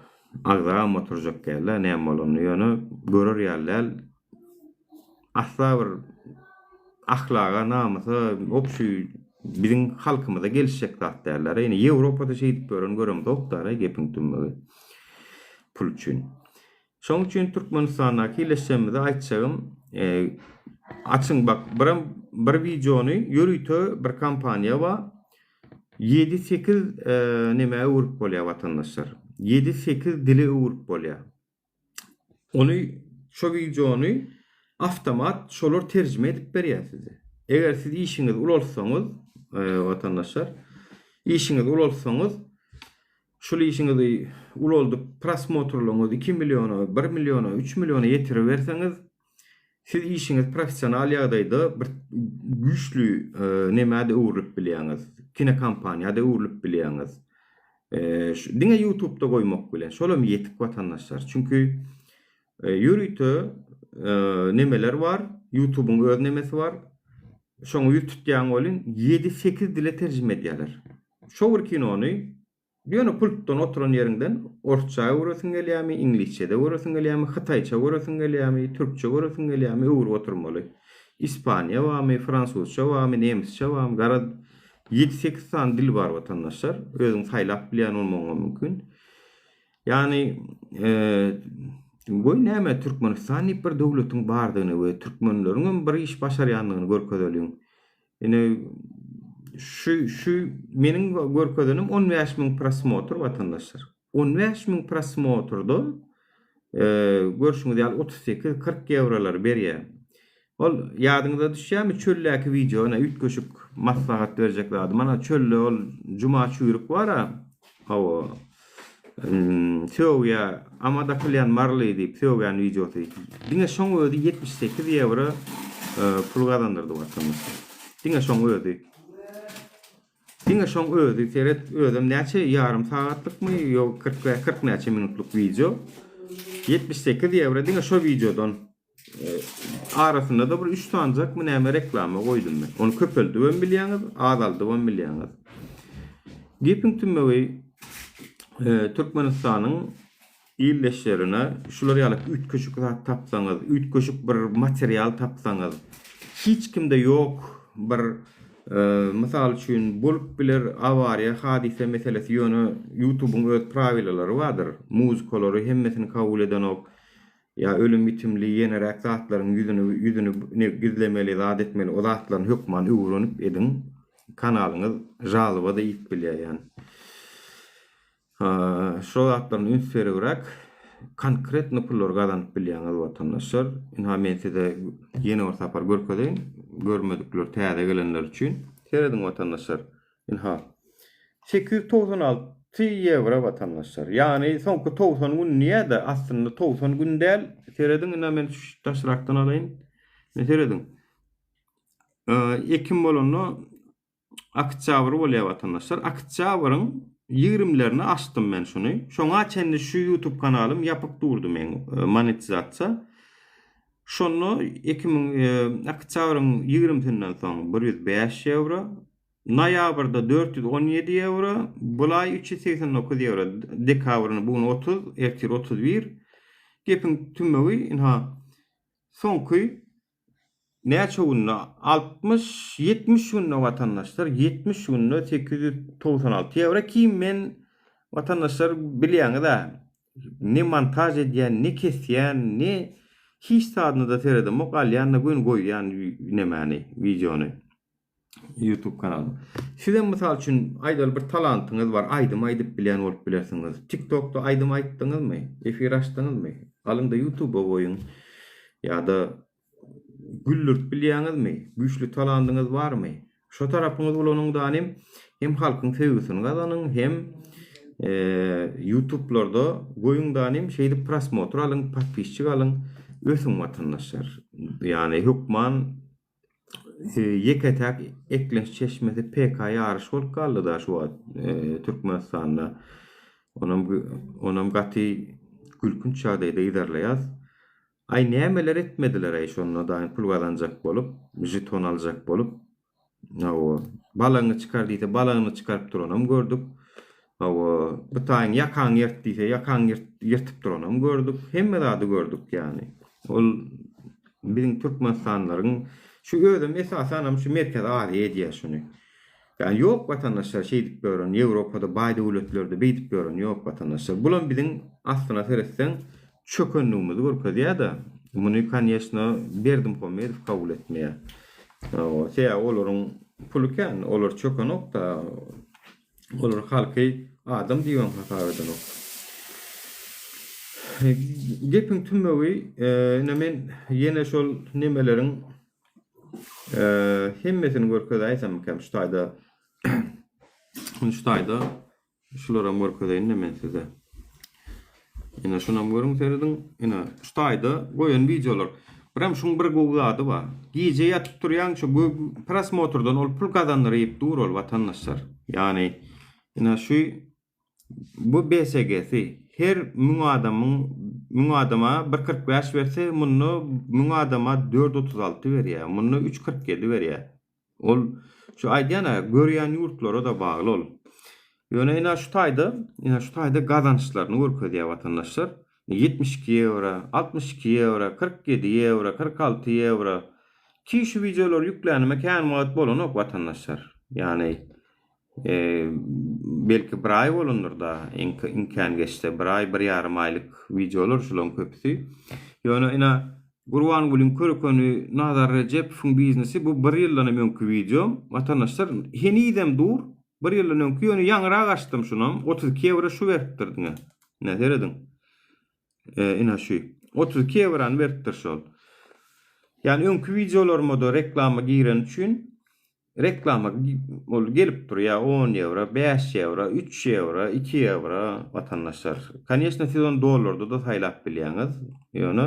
agzagam oturjak dälä näme bolanyny ýöne görer ýaly däl asla bir ahlaga namysa obşi biziň halkymyza gelişjek zat dälär ýöne Ýewropada şeýdip ýören göremzokdara gepiň tümmegi. Pul üçin. Şoň üçin Türkmenistandaky illeşjemize aýtjagym, açyň bak birem bir wideony ýörite bir kompaniýa bar. Ýedi-sekiz nämä öwürip bolýar watandaşlar. Ýedi-sekiz dile öwürip bolýar. Ony şo wideony awtomat şolar terjime edip berýär size. Eger siz işiňizi ulaltsaňyz, watandaşlar, işiňizi ulaltsaňyz, Şul işiňizi ulaldyp prosmotrlaryňyzy iki milliona, bir milliona, üç milliona ýetiriberseňiz, siz işiňizi professional ýagdaýda bir güýçli nämä-de öwrülip bilýäňiz, kinokompaniýa-da öwrülip bilýäňiz. Diňe ýutubda goýmak bilen, şolam ýetik watandaşlar. Çünki ýörite nemeler bar, ýutubyň öz nemesi bar. Şoňa ýüz tutýaň welin, ýedi-sekiz dile terjime edýärler. Şo bir kinony ýöne pultdan oturan ýeriňden orsça göresiň gelýärmi, iňlisçede göresiň gelýärmi, hytaýça göresiň gelýärmi, türkçe göresiň gelýärmi öwrüp oturmaly. Ispaniýa barmy, fransuzça barmy, nemisçe barmy, garaz ýedi-sekiz sany dil bar watandaşlar. Özüň saýlap bilýän bolmagyňam mümkin. Ýagny goý näme Türkmenistan diýip bir döwletiň bardygyny we türkmenleriňem bir iş başarýandygyny görkezeliň. Ine şu şu meniň görkezenim 15000 prosmotr watandaşlar. 15000 prosmotrda e, görşüňiz ýaly 38 40 ýewrolary berýär. Ol ýadyňyza düşýärmi çöldäki wideo ine üýtgeşik maslahat berjek zady. Mana çölde ol Juma çüýrük bar-a. Hawa. Sögýär, ama dakylýan marly diýip sögýän wideosy. Diňe şoň özi 78 ýewro pul gazandyrdy watandaşlar. Diňe şoň özi. Diňe şoň özi seret özem näçe ýarym sagatlykmy ýok 40 40 näçe minutlyk wideo. 78 ýewro diňe şo wideodan. Arasynda-da bir üç sanjakmy näme reklama goýdum men. Ony köpeldibem bilýäňiz, azaldybam bilýäňiz. Gepiň tümmegi Türkmenistanyň ildeşlerine şular ýaly üýtgeşik zat tapsaňyz, üýtgeşik bir material tapsaňyz, hiç kimde ýok bir mysal üçin bolup biler awariýa hadysa meselesi ýöne ýutubyň öz prawilalary bardyr. Muzykalary hemmesini kabul edenok. Ýa ölüm-ýitimli ýeneräk zatlaryň ýüzüni ýüzüni ne gizlemeli zat etmeli o zatlaryny hökman öwrenip ediň kanalyňyz žaloba-da iýip bilýär ýani. Şo zatlaryny üns beribräk konkretno pullary gazanyp bilýäňiz watandaşlar. Ynha men size ýene bir sapar görkezeýin görmedikler täze gelenler üçin. Serediň watandaşlar. Ynha, 896 ýewro watandaşlar. Ýagny soňky 90 gün diýýär-de, aslynda 90 gün däl. Serediň, ynha men şu daşrakdan alaýyn. Ine serediň. Ekim bolanda oktýabr bolýar watandaşlar. Oktýabryň ýigrimlerine açdym men şuny. Şoňa çenli şu YouTube kanalym ýapyk durdy meň monetizasiýa. Şonda ekimiň oktýabryň ýigrimsinden soň 105 ýewro, Noýabrda 417 ýewro, bulaý 389 ýewro, dekabryny bu gün 30, ertir 31. Gepiň tümmegi, ynha, soňky näçe günde, 60, 70 günde watandaşlar, 70 günde 896 ýewro ki men watandaşlar bilýäňiz-ä, ne montaž edýän, ne kesýän, ne hiç zadyna-da seredemok, alýan-da göni goýýan nemäni, wideony. YouTube kanalyny. Sizem mysal üçin aýdaly bir talantyňyz bar, aýdym aýdyp bilýän bolup bilersiňiz. TikTokda aýdym aýtdyňyzmy? Efir açdyňyzmy? Alyňda YouTubea goýuň. Ýa-da. Güldürip bilýäňizmi? Güýçli talandyňyz barmy? Şo tarapyňyzy ulanyň danym, hem halkyň söýgüsini gazanyň, hem ýutublarda goýuň danym, şeýdip prosmotr alyň, podpisçik alyň, ösüň watandaşlar. Ýagny hökman ýeke-täk eklenç çeşmesi PK ýaryş bolup galdy-da şu wagt Türkmenistanda. Onam onam gaty gülkünç ýagdaýda yzarlaýas. Aý nämeler etmediler-aý şonda daýy pul gazanjak bolup, žeton aljak bolup. Hawa, balagyňy çykar diýse balagyny çykaryp duranam gördük. Hawa, bu taýyň ýakaňy ýyrt diýse ýakaňy ýyrtyp duranam gördük. Hemme zady gördük ýagny. Ol biziň türkmenistanlylaryň şu özem esasanam şu Merkezi Aziýa edýär şuny. Ýani ýok watandaşlar şeýdip ýören Ýewropada baý döwletlerde beýdip ýören ýok watandaşlar. Bulam biziň aslyna seretseň çökenligimizi görkezýär-de. Muny konýeçno Berdimuhamedow kabul etmeýär. Sebäbi olaryň puly kän, olar çökenok-da. Olar halky adam diýibem hasap edenok. Gepiň tümmegi ine men ýene şol nemeleriň Hemmesini görkezäýsemmikäm şu taýda şu taýda şularam görkezeýin-de men size. Ine şunam görüň serediň. Ine şu taýda goýan wideolar. Birem şuň bir gowy zady bar. Gije ýatyp turýaň şu prosmotrdan ol pul gazandyryp dur ol watandaşlar. Ýagny ine şu Bu BSG-si her müň adamyň müň adama bir 45 berse, munda müň adama dört 36 berýär, munda üç 47 berýär. Ol şu aýdýan-a, görýän ýurtlara-da bagly ol. Ýöne ina şu taýda, ina şu taýda gazançlaryny görkezýär watandaşlar. 72 ýewro, 62 ýewro, 47 ýewro, 46 ýewro. Ki şu wideolary ýüklänime kän wagt bolanok watandaşlar. Ýagny Belki bir aý bolandyr-da, iň kän geçse bir aý, bir ýarym aýlyk wideolar şularyň köpüsi. Ýöne ine Gurbangulyň körükeni Nazar Rejepowyň biznesi bu bir ýyldan hem öňki wideo. Watandaşlar henizem dur. Bir ýyldan öňki ýöne ýaňyrak açdym şunam. 32 ýewro şu beripdir diňe. Ine serediň. Ine şu. 32 ýewrony beripdir şol. Ýani öňki wideolarymada reklama gireni üçin Reklama ol gelip durýa on ýewro, bäş ýewro, üç ýewro, iki ýewro watandaşlar. Koneçno siz ony dollarda-da saýlap bilýäňiz. Ýöne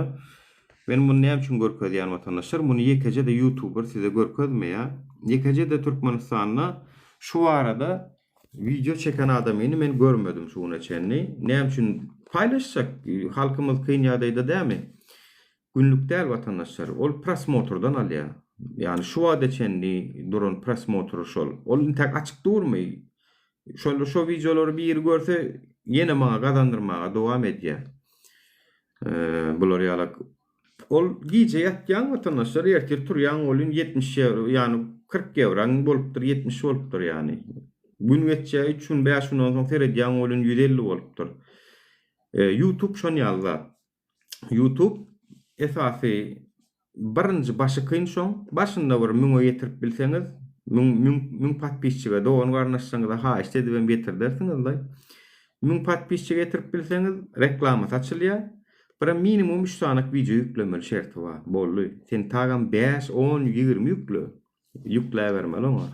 men muny näme üçin görkezýän watandaşlar? Muny ýekeje-de ýutuber size görkezmeýär. Ýekeje-de Türkmenistanda şu barada wideo çeken adamyny men görmedim şu güne çenli. Näme üçin paýlaşjak? Halkymyz kyn ýagdaýda dämi? Günlük däl watandaşlar. Ol prosmotrdan alýar. Ýagny şu wagta çenli duran prosmotry şol. Ol intäk açyk durmy? Şol şo wideolary biri görse ýene maňa gazandyrmaga dowam edýär. Bular ýalak. Ol gije ýatýaň watandaşlar ertir turýaň welin 70 ýewro ýagny 40 ýewraň bolupdyr 70 bolupdyr ýagny. Gün geçýär 3 gün 5 günden soň seredýäň welin 150 bolupdyr. Youtube şon ýaly zat. Youtube esasy birinji başy kyn şoň başynda bir müňe ýetirip bilseňiz müň müň müň podpisçige dogan garyndaşlaryňyza haýyşt edibem getirdersiňizlaý müň podpisçige ýetirip bilseňiz reklamasy açylýar birem minimum üç sanak wideo ýüklemeli şerti bar boldy sen tagam bäş on 20 ýükle Ýükläbermeli oňa.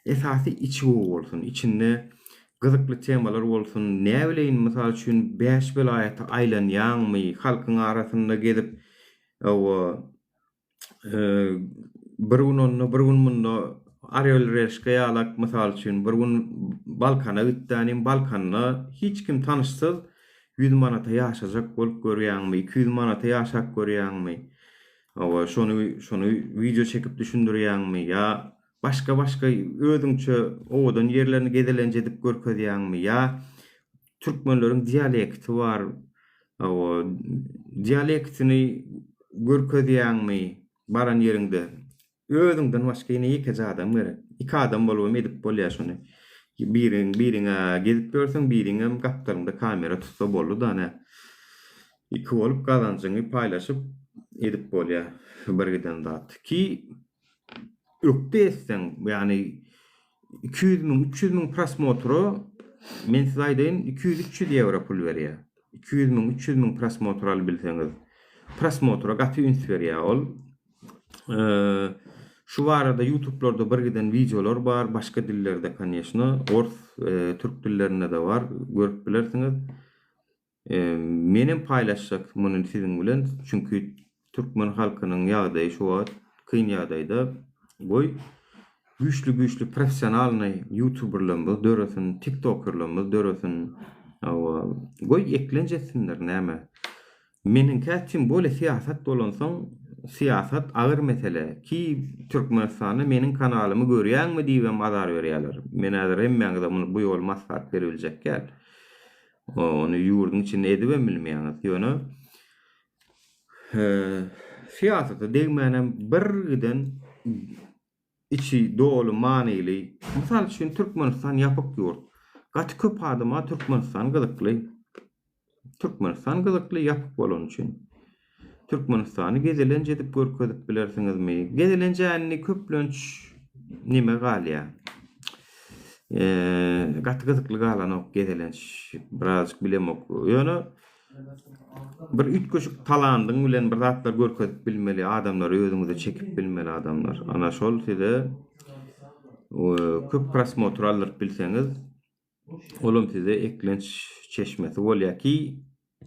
Esasy içi gowy bolsun, içinde gyzykly temalar bolsun, näbileýin mysal üçin 5 welaýata aýlanýaňmy, halkyň arasynda gezip hawa bir gün onda, bir gün munda Orel Reşka ýalak mysal üçin bir gün Balkana gitdänim, Balkanda hiç kim tanyşsyz 100 manata ýaşajak bolup görýäňmi, 200 manata ýaşap görýäňmi? Hawa, şony şony wideo çekip düşündirýäňmi ýa başga-başga özüňçe owadan ýerlerini gezelenç edip görkezýäňmi ýa türkmenleriň dialekti bar, hawa, dialektini görkezýäňmi baran ýeriňde? Özüňden başga ýene ýekeje adam gerek. Iki adam bolubam edip bolýar şony. Biriň biriňe gezip ýörseň, biriňem gapdalyňda kamera tutsa boldy-da, nä. Iki bolup gazanjyňy paýlaşyp edip bolýar bir giden zat. Ki ökde etseň, ýagny 200 müň, 300 müň prosmotra men size aýdaýyn 200-300 ýewro pul berýär. 200 müň, 300 müň prosmotr alyp bilseňiz. Prosmotra gaty üns berýär ol. Şu barada ýutublarda bir giden wideolar bar, başga dillerde koneşno, ors, türk dillerinde-de bar, görüp bilersiňiz. Menem paýlaşjak muny siziň bilen, çünki türkmen halkynyň ýagdaýy şu wagt kyn ýagdaýda. Goý, güýçli-güýçli professionalnyý ýutuberlerimiz döresin, tiktokerlerimiz döresin. Hawa, goý eklenç etsinler näme. Meniňkä tim bolýa syýasat bolansoň syýasat agyr mesele ki Türkmenistanda meniň kanalymy görýäňmi diýibem azar berýäler. Men häzir hemmäňize muny bu ýoly maslahat beribiljek däl. Ony ýurduň içinde edibem bilmeýäňiz. Ýöne syýasata degmänem bir giden içi doly manyly. Mysal üçin Türkmenistan ýapyk ýurt. Gaty köp adama Türkmenistan gyzykly. Türkmenistan gyzykly ýapyk bolany üçin. Türkmenistany gezelenç edip görkezip bilersiňizmi? Gezelenç indi köplenç neme galýar. Gaty gyzykly galanok gezelenç. Birazjyk bilemok. Ýöne Bir üýtgeşik talandyň bilen bir zatlar görkezip bilmeli, adamlary özüňize çekip bilmeli adamlar. Ana şol size köp prosmotr aldyryp bilseňiz, olam size eklenç çeşmesi bolýar ki,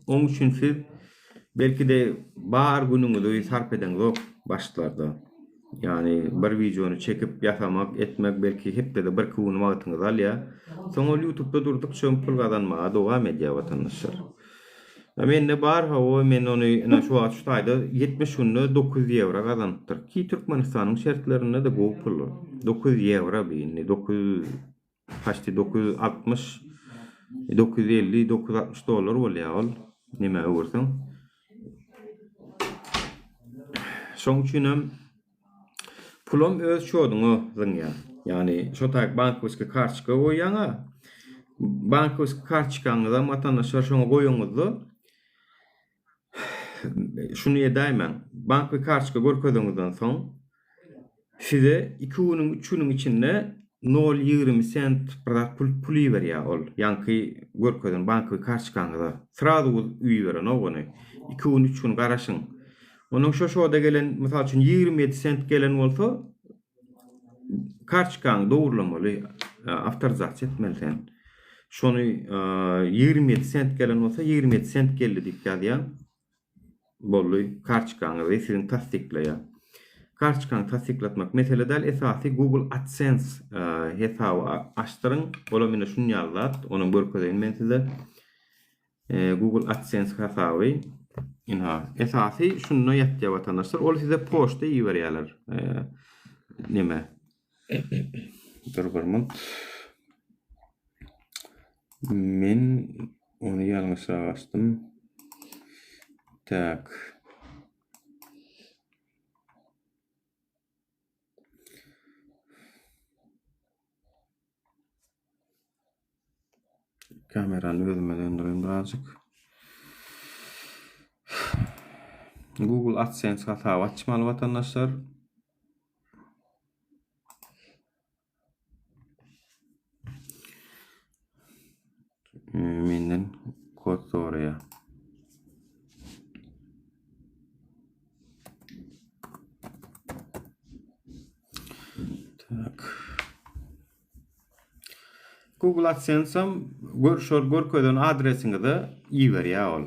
oň üçin siz belki-de bar günüňizi sarp edeňzok başlarda. Ýagny bir wideony çekip ýasamak, etmek belki hepdede birki gün wagtyňyzy alýar. Soň ol ýutubda durdukça pul gazanmaga dowam edýär watandaşlar. Mende bar hawa men ony ine şu wagt şu taýda 70 günde 900 ýewro gazanypdyr. Ki Türkmenistanyň şertlerinde-de gowy pul. 900 ýewro bi indi 900 Paçti 960, 950, 960 dollar bolýar ol nämä öwürseň. Şoň üçin hem pulam öz şoduňa zyňýar. Ýagny şo taýy bankowskiý kartoçka goýýaň-a. Bankowskiý kartoçkaňyzam watandaşlar şoňa goýaňyzda Şuny edäýmäň. Bank we kartoçka görkezeňizden soň, size iki günüň, üç günüň içinde nol 20 sent bir zat pul pul iberýär ol. Ýaňky görkezen bank we kartoçkaňyza. Srazu iberenok ony. Iki gün, üç gün garaşyň. Onuň şo şoda gelen, mysal üçin, 27 sent gelen bolsa, Kartoçkaňy dogurlamaly, awtorizasiýa etmeli sen. Şony 27 sent gelen bolsa 27 sent geldi diýip ýazýaň. Boldy, kartoçkaňyzy siziň tassyklaýar. Kartoçkaňy tassyklatmak mesele däl, esasy Google AdSense hesaby açdyryň. Olam ine şuny ýaly zat, onam görkezeýin men size. Google AdSense hasaby ynha esasy şunda ýatýar watandaşlar. Ol size poçta iberýärler. Neme? Dur bir minut. Men ony ýalňyşrak açdym. Tak. Kamerany özüme döndüreýin birazjyk. Google AdSense hasaby açmaly watandaşlar. Menden kod soraýar. Tak. Google AdSense-am gör şol görkezen adresiňize iberýär ol.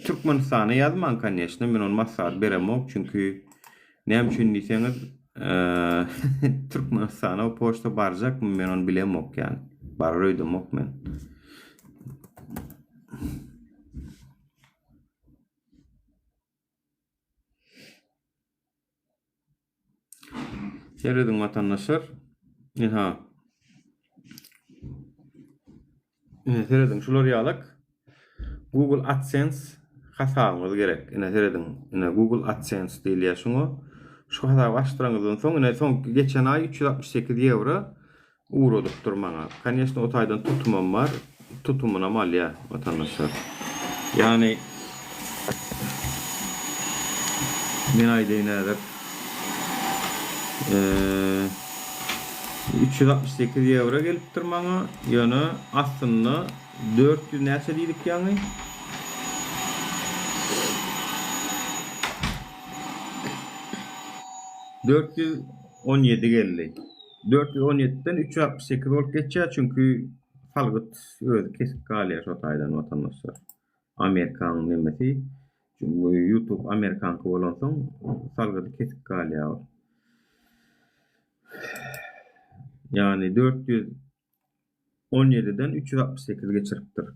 Türkmenistana ýazmaň koneçno, men ony maslahat beremok, çünki näme üçin diýseňiz, Türkmenistana o poçta barjakmy men ony bilemok ýany. Barar öýdemok men. Serediň watandaşlar. Ynha. Ine serediň şular ýalak Google AdSense hasabyňyz gerek. Ine serediň. Ine Google AdSense diýilýär şuňa. Şu hasaby açdyraňyzdan soň ine soň geçen aý 368 ýewro Ugradypdyr maňa. Koneçno o taýdan tutumam bar. Tutumynam alýa watandaşlar. Ýagny men aýdaýyn häzir. 368 ýewro gelipdir maňa. Ýöne aslynda 400 näçe diýdik ýaňy? 417 geldi. 417-den 368 bolup geçýär, çünki salgyt özi kesip galýar şo taýdan watandaşlar. Amerikanyň nemesi, YouTube amerikanky bolansoň salgydy kesip galýar ol. Ýagny 417-den 368 geçiripdir.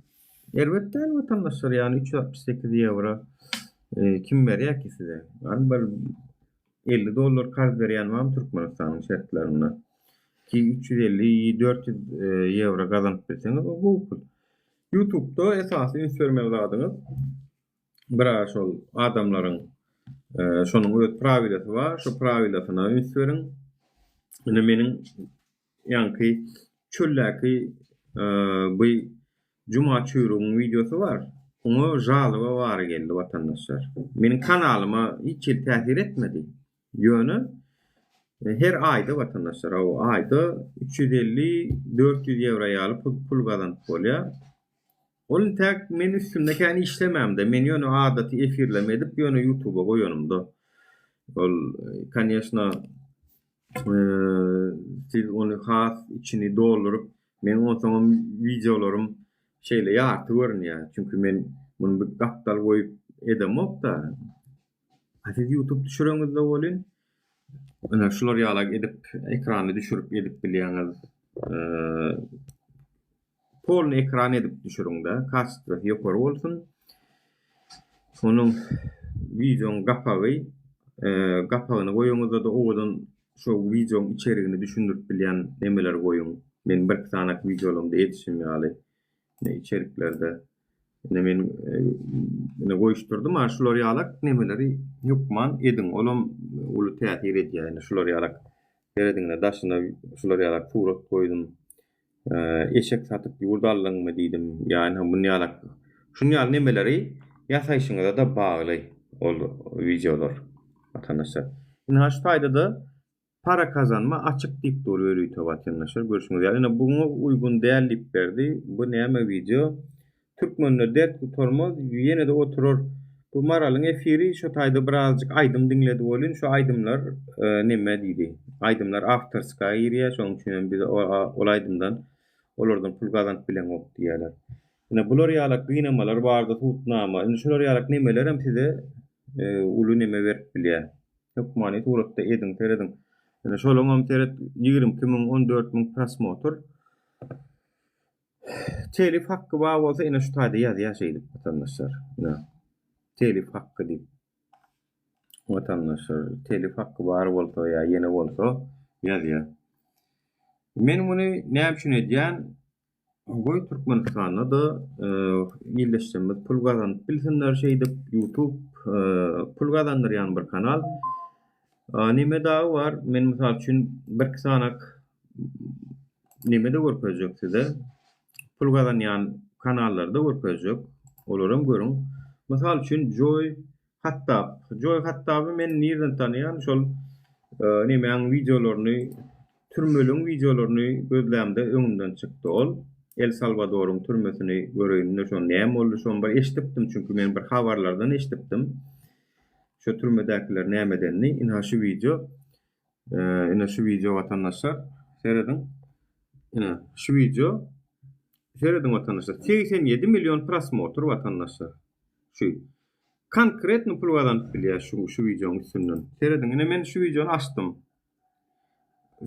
Erbet däl watandaşlar, ýagny 368 ýewro kim berýär ki size? Ýagny bir 50 dollar karz berýän barmy Türkmenistanyň şertlerinde? Ki 350, 400 ýewro gazanyp bilseňiz o gowy pul. Ýutubda esasy üns bermeli zadyňyz biraz şol adamlaryň şonuň öz prawilasy bar, şo prawilasyna üns beriň. Ine meniň ýaňky çöldäki bu Juma çüýrügiň wideosy bar. Oňa žaloba bary geldi watandaşlar. Meniň kanalyma hiç hili täsir etmedi. Ýöne her aýda watandaşlar o aýda 350 400 ýewro ýaly pul pul gazanyp bolýar. Ol intäk men üstünde kän işlemämde men ýöne adaty efirleme edip ýöne ýutuba goýanymda ol koneşno siz ony has içini dolduryp meň onsoňam wideolarym şeýle ýarty görünýär çünki men muny bir gapdal goýup edemokda. A siz YouTube düşüreňizde welin ine şular ýalak edip ekrany düşürip edip bilýäňiz. Polny ekran edip düşüriňde kaçestwasy ýokary bolsun. Onuň wideoň gapagy gapagyny goýaňyzda-da owadan şo wideoň içerigini düşündirip bilýän nemeleri goýuň. Men birki sanak wideolarymda edişim ýaly içeriklerde Ine men ine goýuşdyrdym. A şular ýalak nemeleri hökman ediň. Olam uly täsir edýär. Ine şular ýalak serediňde daşyna şular ýalak surat goýdum. Eşek satyp ýurt aldyňmy diýdim. Ýa ine muny ýalak. Şuny ýaly nemeleri ýasaýşyňyza-da bagly ol wideolar watandaşlar. Ine şu taýda-da Para kazanma açyk diýip dur ýörite watandaşlar görşüňiz ýaly ine buňa uýgun däl diýip berdi bu näme wideo Türkmende dert gutarmaz ýenede oturar bu Maralyň efiri şo taýda birazjyk aýdym diňledi welin şo aýdymlar neme diýdi aýdymlar awtorska girýär şoň üçinem biz ol aýdymdan olardan pul gazanyp bileňok diýýärler ine bular ýalak gynamalar bardy sudnama indi şular ýalak nemelerem size uly neme berip bilýär. Hökmany suratda ediň serediň. Ine şolaňam seret 22 müň 14 müň prosmotr. Telif hakky bar bolsa ine şu taýda ýazýar şeýdip watandaşlar. Ine telif hakky diýip. Watandaşlar telif hakky bar bolsa ýa ýene bolsa ýazýar. Men muny näme üçin edýän? Goý Türkmenistanda-da ildeşlerimiz pul gazanyp bilsinler şeýdip YouTube pul gazandyrýan bir kanal. Neme dagy bar men mysal üçin birki sanak neme-de görkezjek size pul gazanýan kanallary-da görkezjek olaram görüň. Mysal üçin Joý Hattab. Joý Hattaby men nirden tanaýan şol nemäň wideolaryny türmeliň wideolaryny gözlämde öňümden çykdy ol. El Salwadoryň türmesini göreýin-de şo näme boldy şony bir eşidipdim çünki men bir habarlardan eşidipdim. Şo türmedäkiler näme edenini ynha şu wideo. Ine şu wideo watandaşlar serediň. Ine şu wideo serediň watandaşlar 87 million prosmotr watandaşlar. Şu Konkretno pul gazanyp bilýär şu şu wideoň üstünden. Serediň ine men şu wideony açdym.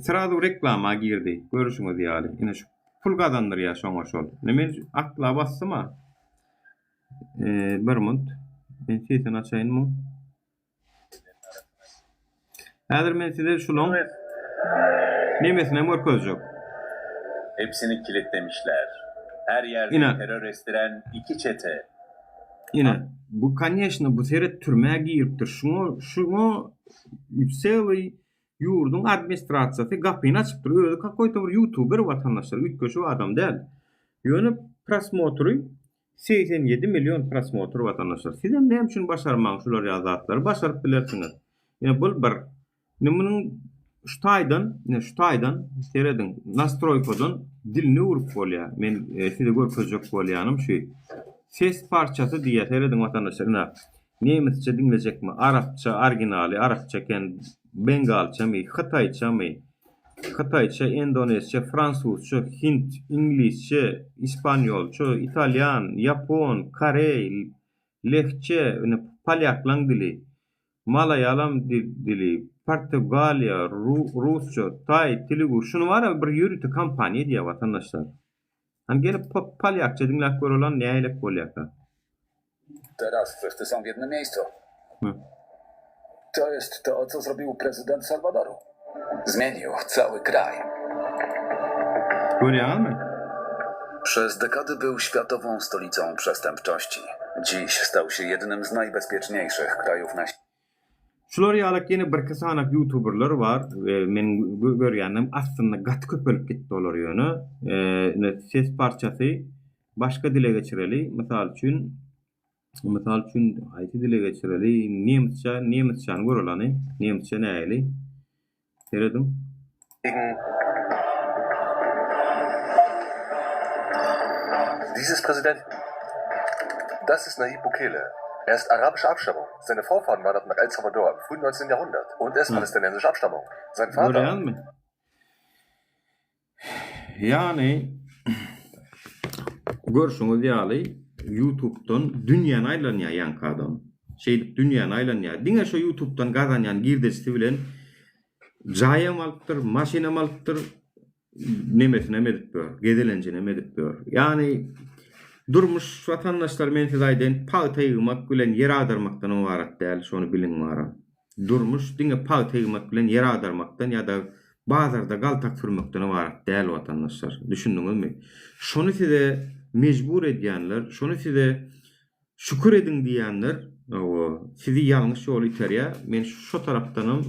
Srazu reklama girdi. Görüşüňiz ýaly. Ine şu pul gazandyrýar şoňa şol. Ine men akla basdym a. Ee, bir munt. Men sesini açaýyn muň. Häzir men size şulaň nemesini hem görkezjek. Hepsini kilitlemişler. Her yerde Ine. terör estiren iki çete. Ine, bu koneçno bu seret türmä giripdir. Şuňa şuňa sely ýurduň administrasiýasy gapyny açypdyr. Özi kakoýto bir ýutuber watandaşlar, üýtgeşik adam däl. Ýöne prosmotry 87 million prosmotr watandaşlar. Sizem näme üçin başarmaň şular ýaly zatlary? Başaryp bilersiňiz. Ine bul bir. Ine munuň şu taýdan, ine şu taýdan serediň, nastroýkadan dilini öwrüp bolýar. Men e, size görkezjek bolýanym şu. Ses parçasy diýýär. Serediň watandaşlar, ine. Nemisçe diňlejekmi? Arapça originaly arapça eken. Bengalçamy, hytaýçamy, hytaýça, indonezçe, fransuzça, hint, iňlisçe, ispanýolça, italýan, ýapon, koreý, lehçe, ine polýaklaň dili, malaýalam dili, portugaliýa, rusça, taý, telugu, şuny bara bir ýörite kompaniýa edýär watandaşlar. Hany gelip polýakça diňläp göreli nähilek bolýarka. Teraz wszyscy są w jednym miejscu. To jest to, co zrobił prezydent Salwadoru. Zmienił cały kraj. Görýäňizmi? Przez dekady był światową stolicą przestępczości. Dziś stał się jednym z najbezpieczniejszych krajów na Şular ýalak ýene birki sanak ýutuberler bar meniň görýänim aslynda gaty köpelip gitdi olar ýöne ine ses parçasy başga dile geçireli mysal üçin mysal üçin haýsy dile geçireli nemsçe nemsçäni göreli hany nemsçe nähili serediň. Dieses Präsident Das ist Nayib Bukele. Er ist arabischer Abstammung. Seine Vorfahren wanderten nach El Salvador im frühen 19. Jahrhundert und er ist palästinensischer Abstammung. Sein Vater Görýäňmi? Ýagny görşüňiz ýaly ýutubdan dünýäni aýlanýar ýaňky adam. Şeýdip dünýäni aýlanýar. Diňe şo ýutubdan gazanýan girdejisi bilen jaýam alypdyr, maşynam alypdyr, nemesinem edip ýör, gezelenjinem edip ýör. Ýagny durmuş watandaşlar men size aýdaýyn pagta ýygmak bilen ýer agdarmakdan ybarat däl, şony biliň bara. Durmuş diňe pagta ýygmak bilen ýer agdarmakdan ýa-da bazarda galtak sürmekden ybarat däl watandaşlar. Düşündiňizmi? Şony size mejbur edýänler, şony size şükür ediň diýýänler, hawa, sizi ýalňyş ýola iterýär. Men şo tarapdanam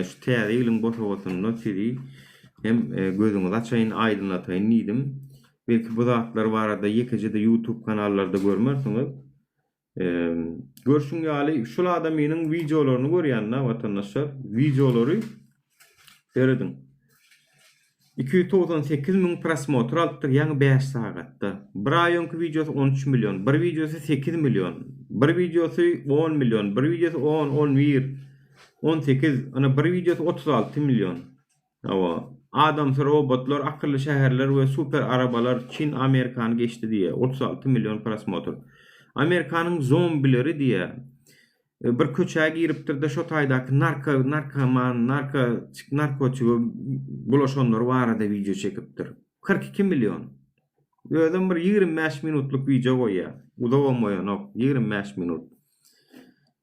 şu täze ýylyň bosagasynda sizi hem gözüňizi açaýyn, aýdynlataýyn diýdim. Belki bu zatlar barada ýekeje-de YouTube kanallarda görmersiňiz. Görşüň ýaly şul adamynyň wideolaryny görýän-dä watandaşlar. Wideolary serediň. 298 müň prosmotr alypdyr ýaňy 5 sagatda. Bir aý öňki wideosy 13 million, bir wideosy 8 million, bir wideosy 10 million, bir wideosy 10, 11, 18, ana bir wideosy 36 million. Hawa. Adamsy robotlar, akylly şäherler we super arabalar Çin Amerikany geçdi diýýär. 36 million prosmotr. Amerikanyň zombileri diýýär. E, bir köçä giripdir-de şo taýdaky narko, narkoman, narko, narkotige bulaşanlar barada wideo çekipdir. 42 million. Özem bir 25 minutlyk wideo goýýar. Uzagam goýanok. 25 minut.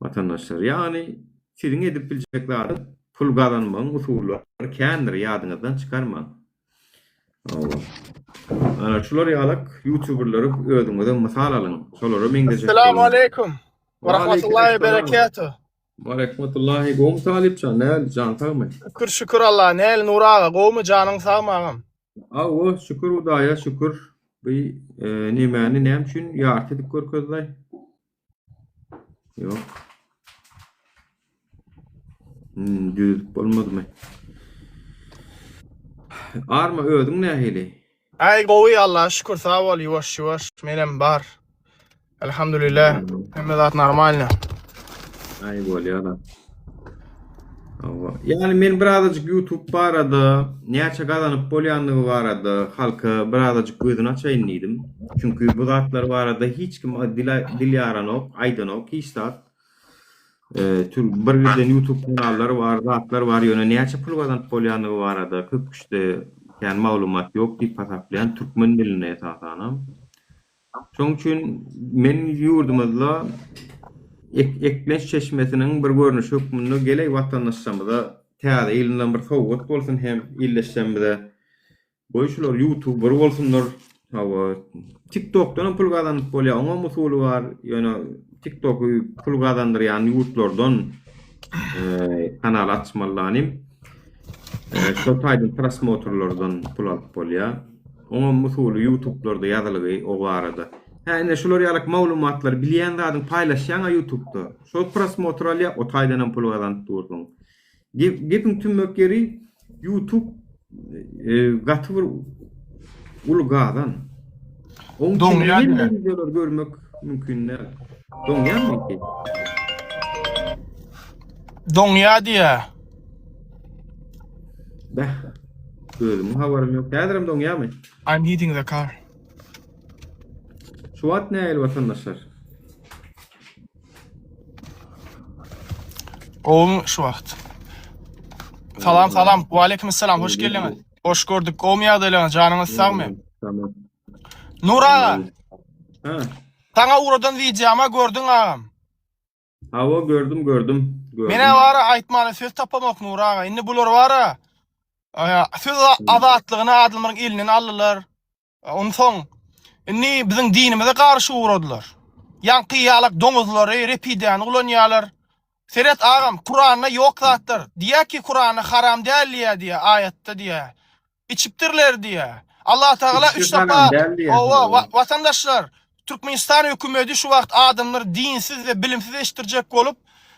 Watandaşlar, ýagny siziň edip biljek zadyňyz pul gazanmagyň usullary kändir, ýadyňyzdan çykarmaň. Hawa. Ana şular ýalak ýutuberleri özüňize mysal alyň, şolara meňzejek Esselamu boluň. aleýkum. We rahmatullahi we berekatuh. Wa rahmatullahi, gowmy Talypjan, näl, jan sagmy? Şükür şükür Allaha, näl Nury aga, gowmy janyň sagmy agam? Hawa, şükür Hudaýa şükür. Bu nemäni näme üçin ýarty edip görkezlaý? Ýok. Hmm, düzüp bolmadymy? Arma özüň nähili? Aý gowy Allaha şükür sag bol ýuwaş ýuwaş menem bar. Elhamdülillah hemme zat normalny. Aý bolýar. Hawa. Ýagny men birazajyk YouTube barada, näçe gazanyp bolýandygy barada halka birazajyk gözüni açaýyn diýdim. Çünki bu zatlar barada hiç kim dil dil ýaranok, aýdanok hiç zat. Tür bir giden YouTube kanallary bar, zatlar bar, ýöne näçe pul gazanyp bolýandygy barada köp kişide kän maglumat ýok diýip hasaplaýan türkmen dilinde esasanam. Şonuň üçin men ýurdumyzda eklenç çeşmesiniň bir görnüşi hökmünde geleý watandaşlarymyza täze ýylyndan bir sowgat bolsun hem ildeşlerimize goý şular ýutuber bolsunlar. Hawa, TikTokdan hem pul gazanyp bolýar, oňam usuly bar. Ýöne TikToky pul gazandyrýan ýurtlardan kanal açmaly lanym. Şol taýdan prosmotrlardan pul alyp bolýar. Oňam usuly ýutublarda ýazylgy o barada. Hä ine şular ýalak maglumatlary bilýän zadyň paýlaşýaňa ýutubda. Şol prosmotr alýa o taýdanam pul gazanyp dursuň. Gep gepiň tümmek ýeri ýutub gaty bir uly gazan. Oň içinde hemme wideolary görmek mümkin däl. Doňýarmy ki? Doňýa diýä. Beh. Özümiň habarym ýok. Häzirem doňýarmy? I'm heating the car. Şu wagt nähili watandaşlar? Gowumy şu wagt? Salam salam. Waleýkim salam. Hoş geldiňiz. Hoş gördük. Gowumy ýagdaýlaryňyz? Janyňyz sagmy? Tamam. Nur aga, Ha. saňa ugradan wideoma gördüň agam. Hawa gördüm gördüm. Gördüm. Menä bara aýtmana söz tapamok Nur aga. Indi bular bara söz azatlygyny adamlaryň elinden aldylar. Onsoň indi biziň dinimize garşy ugradylar. Ýaňky ýalak doňuzlary, repidäni ulanýarlar. Seret agam, Kuranda ýok zatlar. Diýýär ki Kuranda haram däl diýýär diýýär aýatda diýýär. Içipdirler diýýär. Allah Tagala üç sapa Hawa, watandaşlar, Türkmenistan hökümeti şu wagt adamlary dinsiz we bilimsiz eşitdirjek bolup,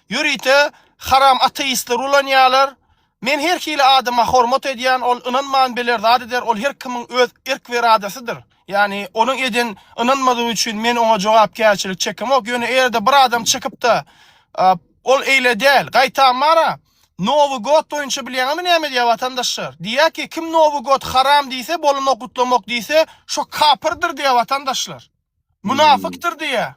ýörite haram ateistleri ulanýarlar. Men her hili adama hormat edýän, ol ynanman biler zat eder, ol her kimiň öz erk we eradasydyr. Ýagny onuň eden ynanmadygy üçin men oňa jogapkärçilik çekemok, ýöne eger-de bir adam çykyp-da, ol eýle däl, gaýtam bar-a, Nowy god boýunça bilýäňizmi näme diýýär watandaşlar? Diýýär ki, kim Nowy god haram diýse, bolanok gutlamok diýse, şo kapyrdyr diýýär watandaşlar. Munafykdyr diýýär.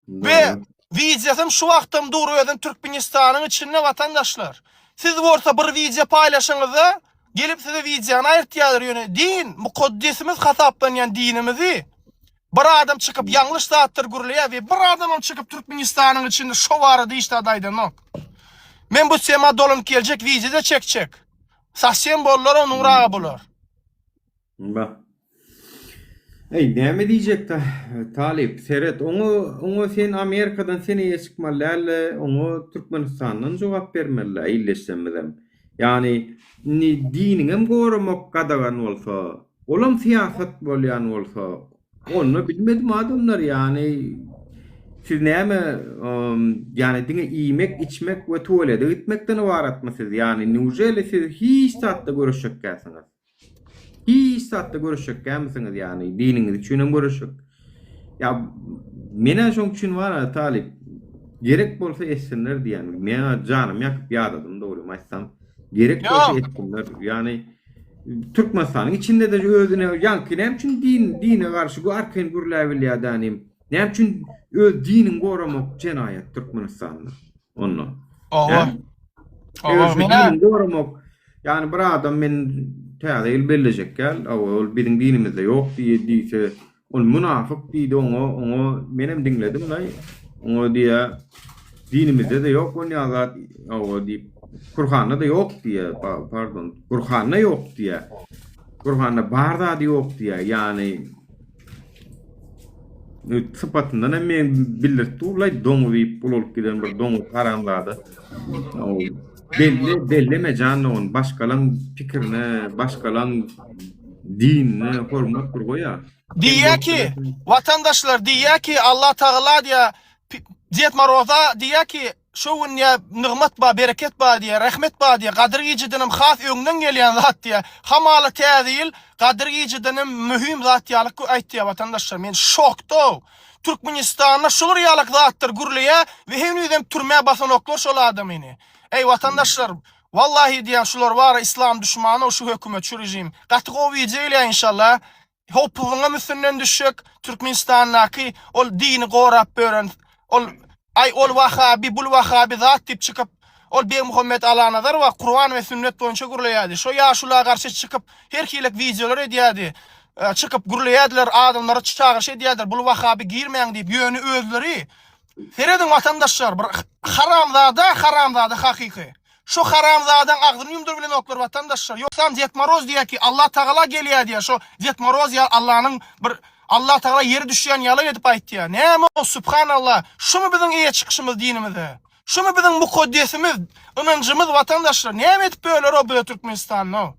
We wideosam şu wagtam dur özem Türkmenistanyň içinde watandaşlar. Siz bolsa bir wideo paýlaşyňyzda gelip size wideony aýyrtýarlar ýöne din mukaddesimiz hasaplanýan dinimizi bir adam çykyp ýalňyş zatlar gürleýär we bir adamam çykyp Türkmenistanyň içinde şo barada hiç zat aýdanok. Men bu tema dolanyp geljek wideoda çekjek. Sasem bollar o Nur aga bular. Bak. Eý, näme diýjek-dä, talyp, seret, oňa, oňa sen Amerikadan sen eýe çykmaly däl-de, oňa Türkmenistandan jogap bermeli-dä, illeşsemizem. Ýagny, indi diniňem goramak gadagan bolsa, olam syýasat bolýan bolsa, onda bilmedim adamlar, ýagny, siz näme, ýagny diňe iýmek, içmek we tualete gitmekden ybaratmy siz, ýagny, newželi siz hiç zatda göreşjekkäsiňiz? Hiç zatda göreşjekkämisiňiz ýagny diniňiz üçinem göreşjek. Ýa menä şoň üçin bar-a talyp gerek bolsa etsinler diýýän. Meňä janym ýakyp ýadadym dogrymy aýtsam. Gerek bolsa etsinler. Ýagny Türkmenistanyň içinde-de özüne ýaňky näme üçin din dine garşy arkaýyn gürläbilýär dänim. Näme üçin öz diniňi goramak jenaýat Türkmenistanda? Onda. Owa. Owa, men goramak. Ýani bir adam men täze ýyl bellejek gel, awa ol biziň dinimizde ýok diýe diýse, ol munafyk diýdi oňa, oňa menem diňledim laý. Oňa diýä dinimizde-de ýok onýa zat, awa diýip, Kurhanda-da ýok diýä, pardon, Kurhanda ýok diýä. Kurhanda bar zady ýok diýä. Ýani Sypatyndan hem men bildirip durlaý doňuz diýip ulalyp giden bir doňuz haramzada. Belli belleme jan ony başgalaň pikirine, başgalaň dinine hormat bir goýa. Diýýär ki, watandaşlar diýýär ki, Allah Tagala diýýär, Ded Moroza diýýär ki, Şo gün diýýär, nygmat bar, bereket bar diýýär, rehmet bar diýýär, Gadyr gijedenem has öňden gelýän zat diýýär. Hamala Täze ýyl Gadyr gijedenem möhüm zat ýaly aýtýar watandaşlar. Men şokda. Türkmenistanda şular ýalak zatlar gürleýär we henizem türmä basanoklar şol adamyny. Eý watandaşlar, wallahi diýýän şular bara islam duşmany şu hökümet, şu režim. Gaty gowy wideo gelýär inşallah. Howpsuzlygyňam üstünden düşjek Türkmenistandaky ol dini gorap bören ol aý ol wahabi bul wahabi zat diýip çykyp ol Begmuhammet Alanazarowa Kuran we sünnet boýunça gürleýärdi. Şo ýaşula garşy çykyp her hilek wideolar edýärdi. Çykyp gürleýärdiler adamlara çagyryş edýärdiler bul wahabi girmäň diýip ýöne özleri Serediň watandaşlar bir haramzada haramzada hakyky. Şu haramzadaň agzyny ýumduryp bilenoklar watandaşlar. Ýogsam Ded Moroz diýýär ki Allah Tagala gelýär diýýär. Şo Ded Moroz ýa Allanyň bir Allah Tagala ýere düşýän ýaly edip aýtýar. Näme o subhanallah. Şumy biziň eýe çykyşymyz dinimize. Şumy biziň mukaddesimiz, ynanjymyz watandaşlar. Näme edip böler o bize Türkmenistanda.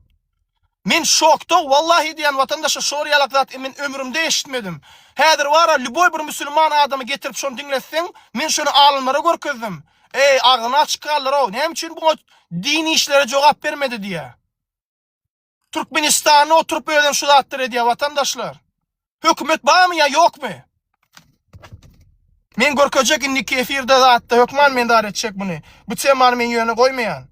Men şokda wallahi diýýän watandaşlar şolar ýalak zat men ömrümde eşitmedim. Häzir bara lýuboý bir musulman adamy getirip şony diňletseň men şony alymlara görkezdim. Eý agzyny açyk galdyrow näme üçin buňa din işleri jogap bermedi diýýä. Türkmenistanda oturyp özem şu zatlary edýä watandaşlar. Hökümet barmy ýa ýokmy? Men görkezjek indiki efirde zatda hökman men zat etjek muny. Bu temany men ýöne goýmaýan.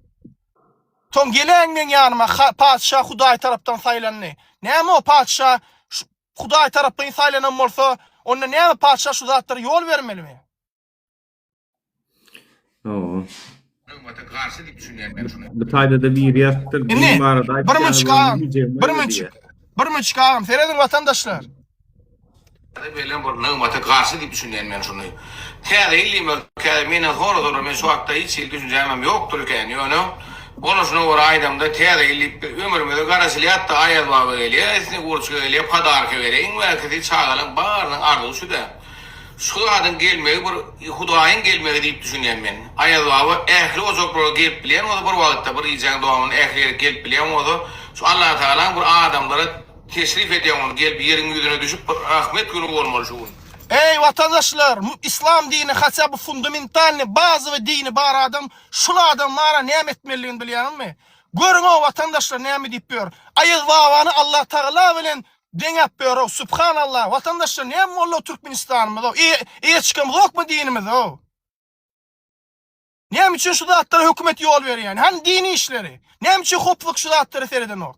Soň geläýiň meň ýanyma, ha, patyşa Hudaý tarapdan saýlandy. Näme o patyşa şu Hudaý tarapdan saýlanan bolsa, onda näme patyşa şu zatlara ýol bermelimi? Hawa. Nygmata garşy diýip düşünýän men şuny. Bu taýda-da biri ýazypdyr, Indi din barada bir aýtýany müçük bolany agam, diýjegim bir bar müçük, diýýär. bir müçük agam, serediň watandaşlar. Berlen bir nygmata garşy diýip düşünýän men şuny. Täze ýyl diýmek, täze menden sorasalar men şu hakda hiç hili düşünjämem ýokdur eken, ýöne boluşyna görä aýdamda täze ýyl diýip bir ömrümize garaşylýat-da Aýaz baba gelýär, Sneguroçka gelýär, podarka berýär, iň bärkisi çagalaň barynyň arzuwy şü-dä. Şu zadyň gelmegi bir Hudaýyň gelmegi diýip düşünýän men. Aýaz baba ähli ojaklara gelip bilýän bolsa bir wagtda bir gijäň dowamynda ähli ýere gelip bilýän bolsa şu Allatagalaň bir adamlara teşrif edýän ony gelip ýeriň ýüzüne düşüp bir rahmet güni bolmaly şu gün. Eý watandaşlar islam dini haça bu fundamentalny bazowy dini bar adam şul adam bara näme etmelidigini bilýäňizmi görüňow watandaşlar näme diýip ýör Aýaz babany Allatagala bilen Deňäp ýörow Subhanallah watandaşlar näme boldow Türkmenistanymyzow eýe çykamyzokmy dinimizow näme üçin şu zatlara hökümet ýol berýän hany dini işleri näme üçin hoplyk şu zatlara seredenok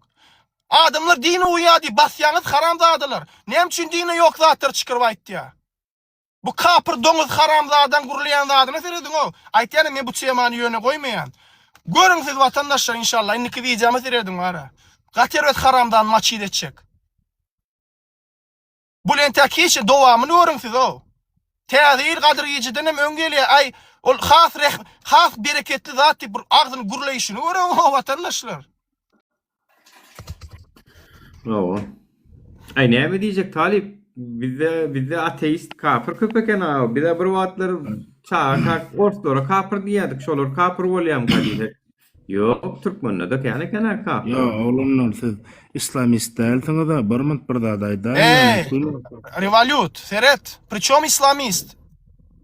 adamlar dine uýýar diýip basýaňyz haramzadalar näme üçin dine ýok zatlary çykyryp aýtýar Bu kapyr doňuz haramzadaň gürleýän zadyna serediňow. Aýtýanam men bu temany ýöne goýmaýan. Görüň siz watandaşlar inşallah indiki wideoma serediň bara. Gaty erbet haramzany maçit etjek. Bul entäk hiç dowamyny görüň sizow. Täze ýyl gadyr gijedenem öň gelýär. Aý ol has reh has bereketli zat diýip bir agzyny gürleýşini görüňow watandaşlar. Hawa. Aý näme diýjek talyp? Bizde bizde ateist kapyr köp eken a. Bize bir wagtlar çaga kak orslara kapyr diýýärdik. Şolar kapyr bolýamyka diýsek. Ýok, türkmende-de kän eken-ä kapyr. Ýa oglanlar siz islamist dälsiňiz-a, bir munt bir zat aýdaýyň Eý, mümkin bolsa. Revolut, seret, priçom islamist?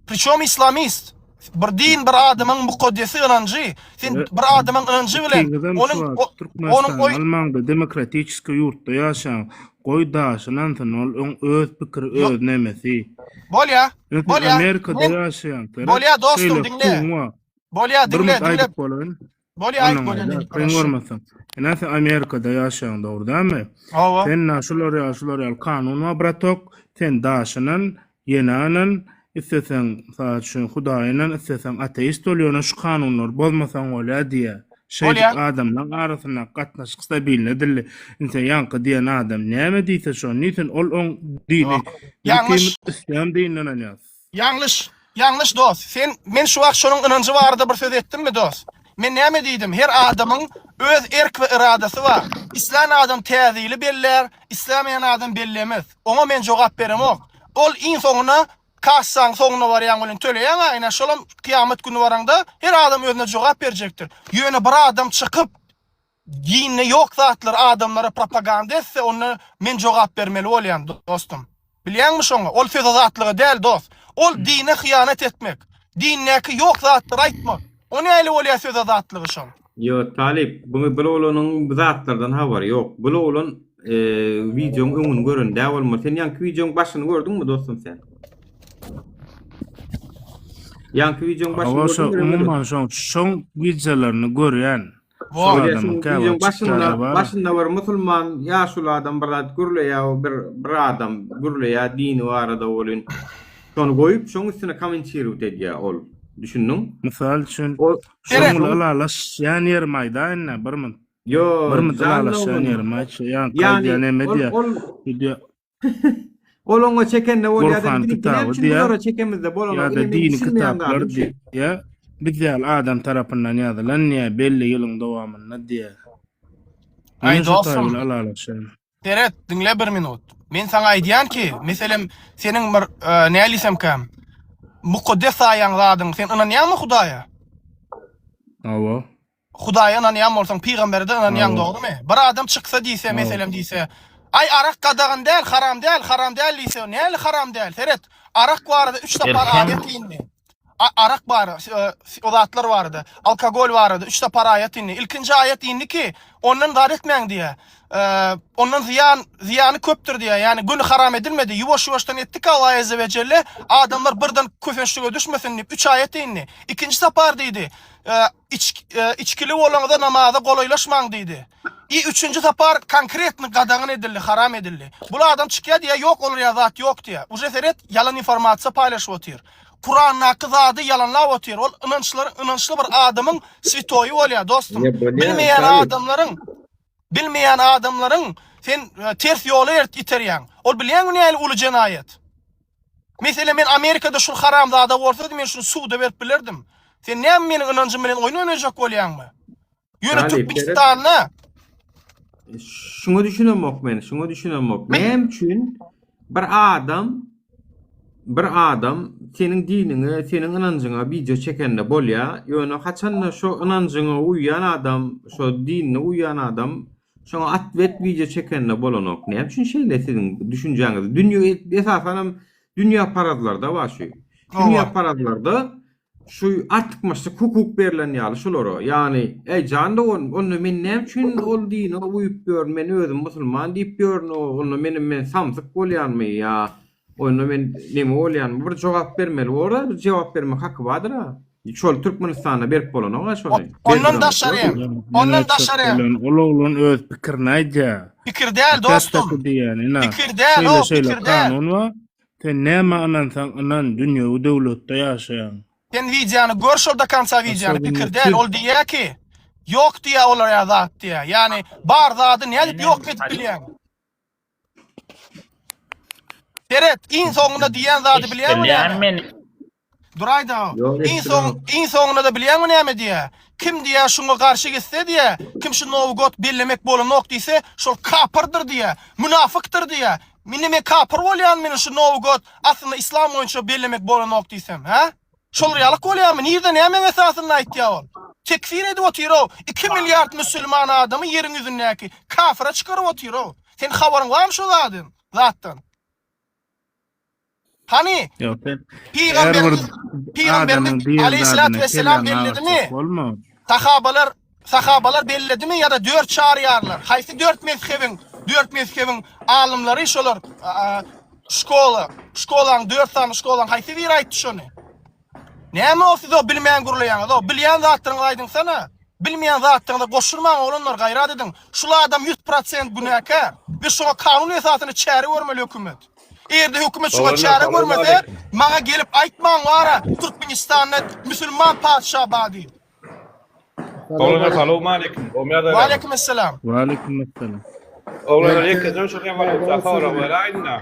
Priçom islamist? Bir din bir adamyň mukaddesi ynanjy. Sen bir adamyň ynanjy bilen Ikiňizem şu onuň wagt onuň Türkmenistany oý almaňda demokratiçeskiý ýurtda ýaşaň. Goý daşy ynansyn ol öň öz pikiri öz nemesi. Bolýa. Ýöne sen Bolýa. Amerikada Men ýaşaýaň seret. Bolýa dostum Şeýle diňle. hukugyň bar. Bolýa Bir diňle minut diňle. aýdyp bolaýyn. Bolýa aýt Ondan bolýa aýda, diňle. kyn görmeseň. Ine sen Amerikada ýaşaýaň dogry dälmi? Hawa. Sen na şular ýaly şular ýaly kanun bar bratok. Sen daşynan Ýene ynan, isleseň, mysal üçin, Hudaýa ynan, isleseň ateist bol, ýöne şu kanunlary bozmasaň bolýar diýýär. Şeýdip Bolýar. adamlaň arasyndaky gatnaşyk stabilny edildi. Indi sen ýaňky diýen adam näme diýse şony diýsin, ol oň dini. Ýok. Biz Ýalňyş. ikimiz yslam dininden ynanýarys. Ýalňyş. Ýalňyş dos. Sen men şu wagt şonuň ynanjy barada bir söz etdimmi dos? Men näme diýdim? Her adamyň öz erk we yradasy bar. Islän adam täze ýyly bellär, islemeýän adam bellemez. Oňa men jogap beremok. Ol iň soňuna kassaň soňuna barýaň welin töleýäň-ä, ine şolam kyýamat güni baraňda her adam özüne jogap berjekdir. Ýöne bir adam çykyp dinde ýok zatlary adamlara propaganda etse onda men jogap bermeli bolýan dostum. Bilýäňmi şoňa? Ol söz azatlygy däl dost. Ol dine hyýanat etmek. Dindäki ýok zatlary aýtmak. O nähili bolýar söz azatlygy şol? Ýok talyp, bu bul oglanyň bu zatlardan habary ýok. Bul oglan wideoň öňüni gören däl bolmaly. Sen ýaňky wideoň başyny gördüňmi dostum sen? Ýaňky wideoň başyny Hawa şo gördüňmi Revolut? umuman şoň şoň wideolaryny görýän. Şol Bolýa adamyň şuň käwagt wideoň başynda çykýany bar. başynda bir musulman ýaşuly adam bir zat gürleýär o bir bir adam gürleýär dini barada welin şony goýup şoň üstüne kommentirowat edýär ol. Düşündiň? Mysal üçin O şoň Seret. bilen ylalaşýan ýerim aýdaýyn-da bir minut. Ýo, Bir minut jan ylalaşýan oglan. ýerim aýtşy. Ýaňky Ýagny aýdýan neme ol diýýär. ol Wideo Ol oňa çekende bolýar-da, Gurhan biziňki näme kitaby üçin diýýär bulara çekemizde bolanok, ýa-da ine men dini düşünmeýän kitaplar zadym şu. diýýär. Biz ýaly adam tarapyndan ýazylan diýýär, belli ýylyň dowamynda diýýär. Aý Ine şu taý dostum, bilen ylalaşýan. seret, diňle bir minut. Men saňa aýdýan ki, meselem, seniň bir e, nälisemkäm, mukaddes saýýan zadyň, sen ynanýaňmy Hudaýa? Hawa. Hudaýa ynanýan bolsaň, pygambere-de ynanýaň, dogrumy? Bir adam çyksa diýse, meselem diýse, Aý, arak gadagan däl, haram däl, haram däl diýse, näli haram däl? Seret, arak barada üç sapar aýat indi. Arak bar, o zatlar barada, alkogol barada üç sapar aýat indi. Ilkinji aýat indi ki, ondan zat etmäň diýýär. Ondan zyýan, zyýany köpdür diýýär. Ýagny göni haram edilmedi. Ýuwaş-ýuwaşdan etdik Allah Azze we Jelle, adamlar birden kösençlige düşmesin diýip, üç aýat indi. Ikinji sapar diýdi, iç, içgili bolaňyzda namaza golaýlaşmaň diýdi. I üçünji sapar konkretny gadagan edildi, haram edildi. Bul adam çykýar diýýär, ýok olar ýaly zat ýok diýýär. Uje seret, ýalan informasiýa paýlaşyp otyr. Kurandaky zady ýalanlap otyr. Ol ynançlary, ynançly bir adamyň switoýy bolýar dostum. Bilmeýän adamlaryň Bilmeýän adamlaryň sen ters ýola ert iterýäň. Ol bilýäňmi nähili uly jenaýat? Meselem men Amerikada şul haramzada bolsady men şuny suda berip bilerdim. Sen näme meniň ynanjym bilen oýun oýnajak bolýaňmy? Ýöne Türkmenistanda Şuňa düşünemok men, şuňa düşünemok. Näme üçin bir adam bir adam seniň diniňe, seniň ynanjyňa wideo çekende bolýa, ýöne haçanda şo ynanjyňa uýýan adam, şo dinine uýýan adam şoňa atwet wideo çekende bolanok. Näme üçin şeýle siziň düşünjäňiz? Dünýe esasanam dünýäparazlarda bar şu. Dünýäparazlarda Şu artykmaçlyk hukuk berlen ýaly şulara. Ýagny, eý jan dogan, onda men näme üçin ol dine uýup ýörün, men özüm musulman diýip ýörün, onda menem men samsyk bolýanmy ýa onda men neme bolýanmy? Bir jogap bermeli bor-a, bir jogap bermek haky bardyr-a. Şol Türkmenistanda berip bolanok-a şony. Ondan daşary, ondan daşary. Ol oglan öz pikirini aýdýar. Pikir däl dostum. Pikir däl o, pikir däl. Kanun bar. Sen nämä ynansaň ynan dünýewi döwletde ýaşaýaň. Sen wideony gör şol do konca wideony pikir däl ol diýýä ki ýok diýýä olar ýa zat diýýä ýagny bar zady nädip ýok edip bilýäň. Seret iň soňunda diýýän zady bilýäňmi näme? Duraýda. Iň soň, iň soňunda-da bilýäňmi näme diýýä? Kim diýýä şuňa garşy gitse diýýä, kim şu Nowy god bellemek bolanok diýse, şol kapyrdyr diýýä, munafykdyr diýýä. Indi men kapyr bolýan meni şu Nowy god aslynda islam boýunça bellemek bolanok diýsem, hä? Şol ýalyk bolýarmy? Nirde nämäň esasynda aýtýa ol? Tekfir edip otyr-ow. 2 milliard musulman adamy ýeriň ýüzündäki kafyra çykaryp otyr-ow. Sen habaryň barmy şo zadyň, zatdan? Hany? Ýok, sen Pygamberimiz Pygamberimiz aleyhissalatu vesselam belledimi? Sahabalar sahabalar belledimi ýa-da dört çaryýarlar? Haýsy dört mezhebiň, dört mezhebiň alymlary şolar şkola, şkolaň dört sany şkolaň haýsy biri aýtdy şony? Näme o siz o bilmän gürleýäňiz o bilýän zatlaryňyzy aýdyňsana. Bilmeýän zatlaryňyza goşulmaň oglanlar gaýrat ediň. Şul adam 100% günäkär we şoňa kanun esasynda çäre görmeli hökümet. Eger-de hökümet şoňa çäre görmese, maňa gelip aýtmaň wara Türkmenistanda musulman patyşa bar diýip. Oglanlar salowmaleýkim. Gowy ýagdaýlarmy? Waleýkim esselam. Waleýkim esselam. Oglanlar ýekejen şu rewolýusiýa sorag beräýin-dä.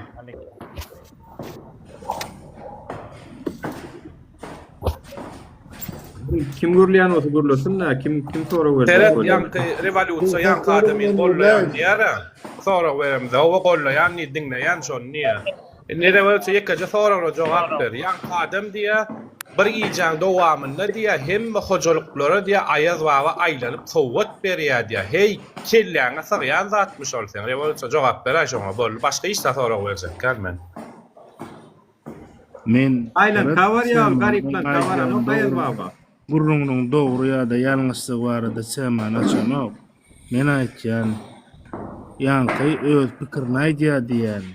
Kim gürleýän bolsa gürlesin-dä, kim kim sorag berjek Seret bolýar. ýaňky rewolýusiýa ýaňky adamy gollaýan diýýär-ä. Sorag beremizde, hawa gollaýan diýdi, diňleýän şony diýýär. Indi rewolýusiýa ýekeje soragyna jogap ber. Ýaňky adam diýýär, bir gijäň dowamynda diýýär, hemme hojalyklara diýýär, Aýaz baba aýlanyp sowgat berýär diýýär. Heý, kelläňe sygýan zatmy şol seň? Rewolýusiýa jogap beräý şoňa, boldy. Başga hiç zat sorag berjek däl men. Men Aýlanka barýar ol garyplanka baranok Aýaz baba. Gürrüňiniň dogry ýa-da ýalňyşdygy barada temany açanok. Men aýtýan, ýaňky öz pikirini aýdýar diýýän.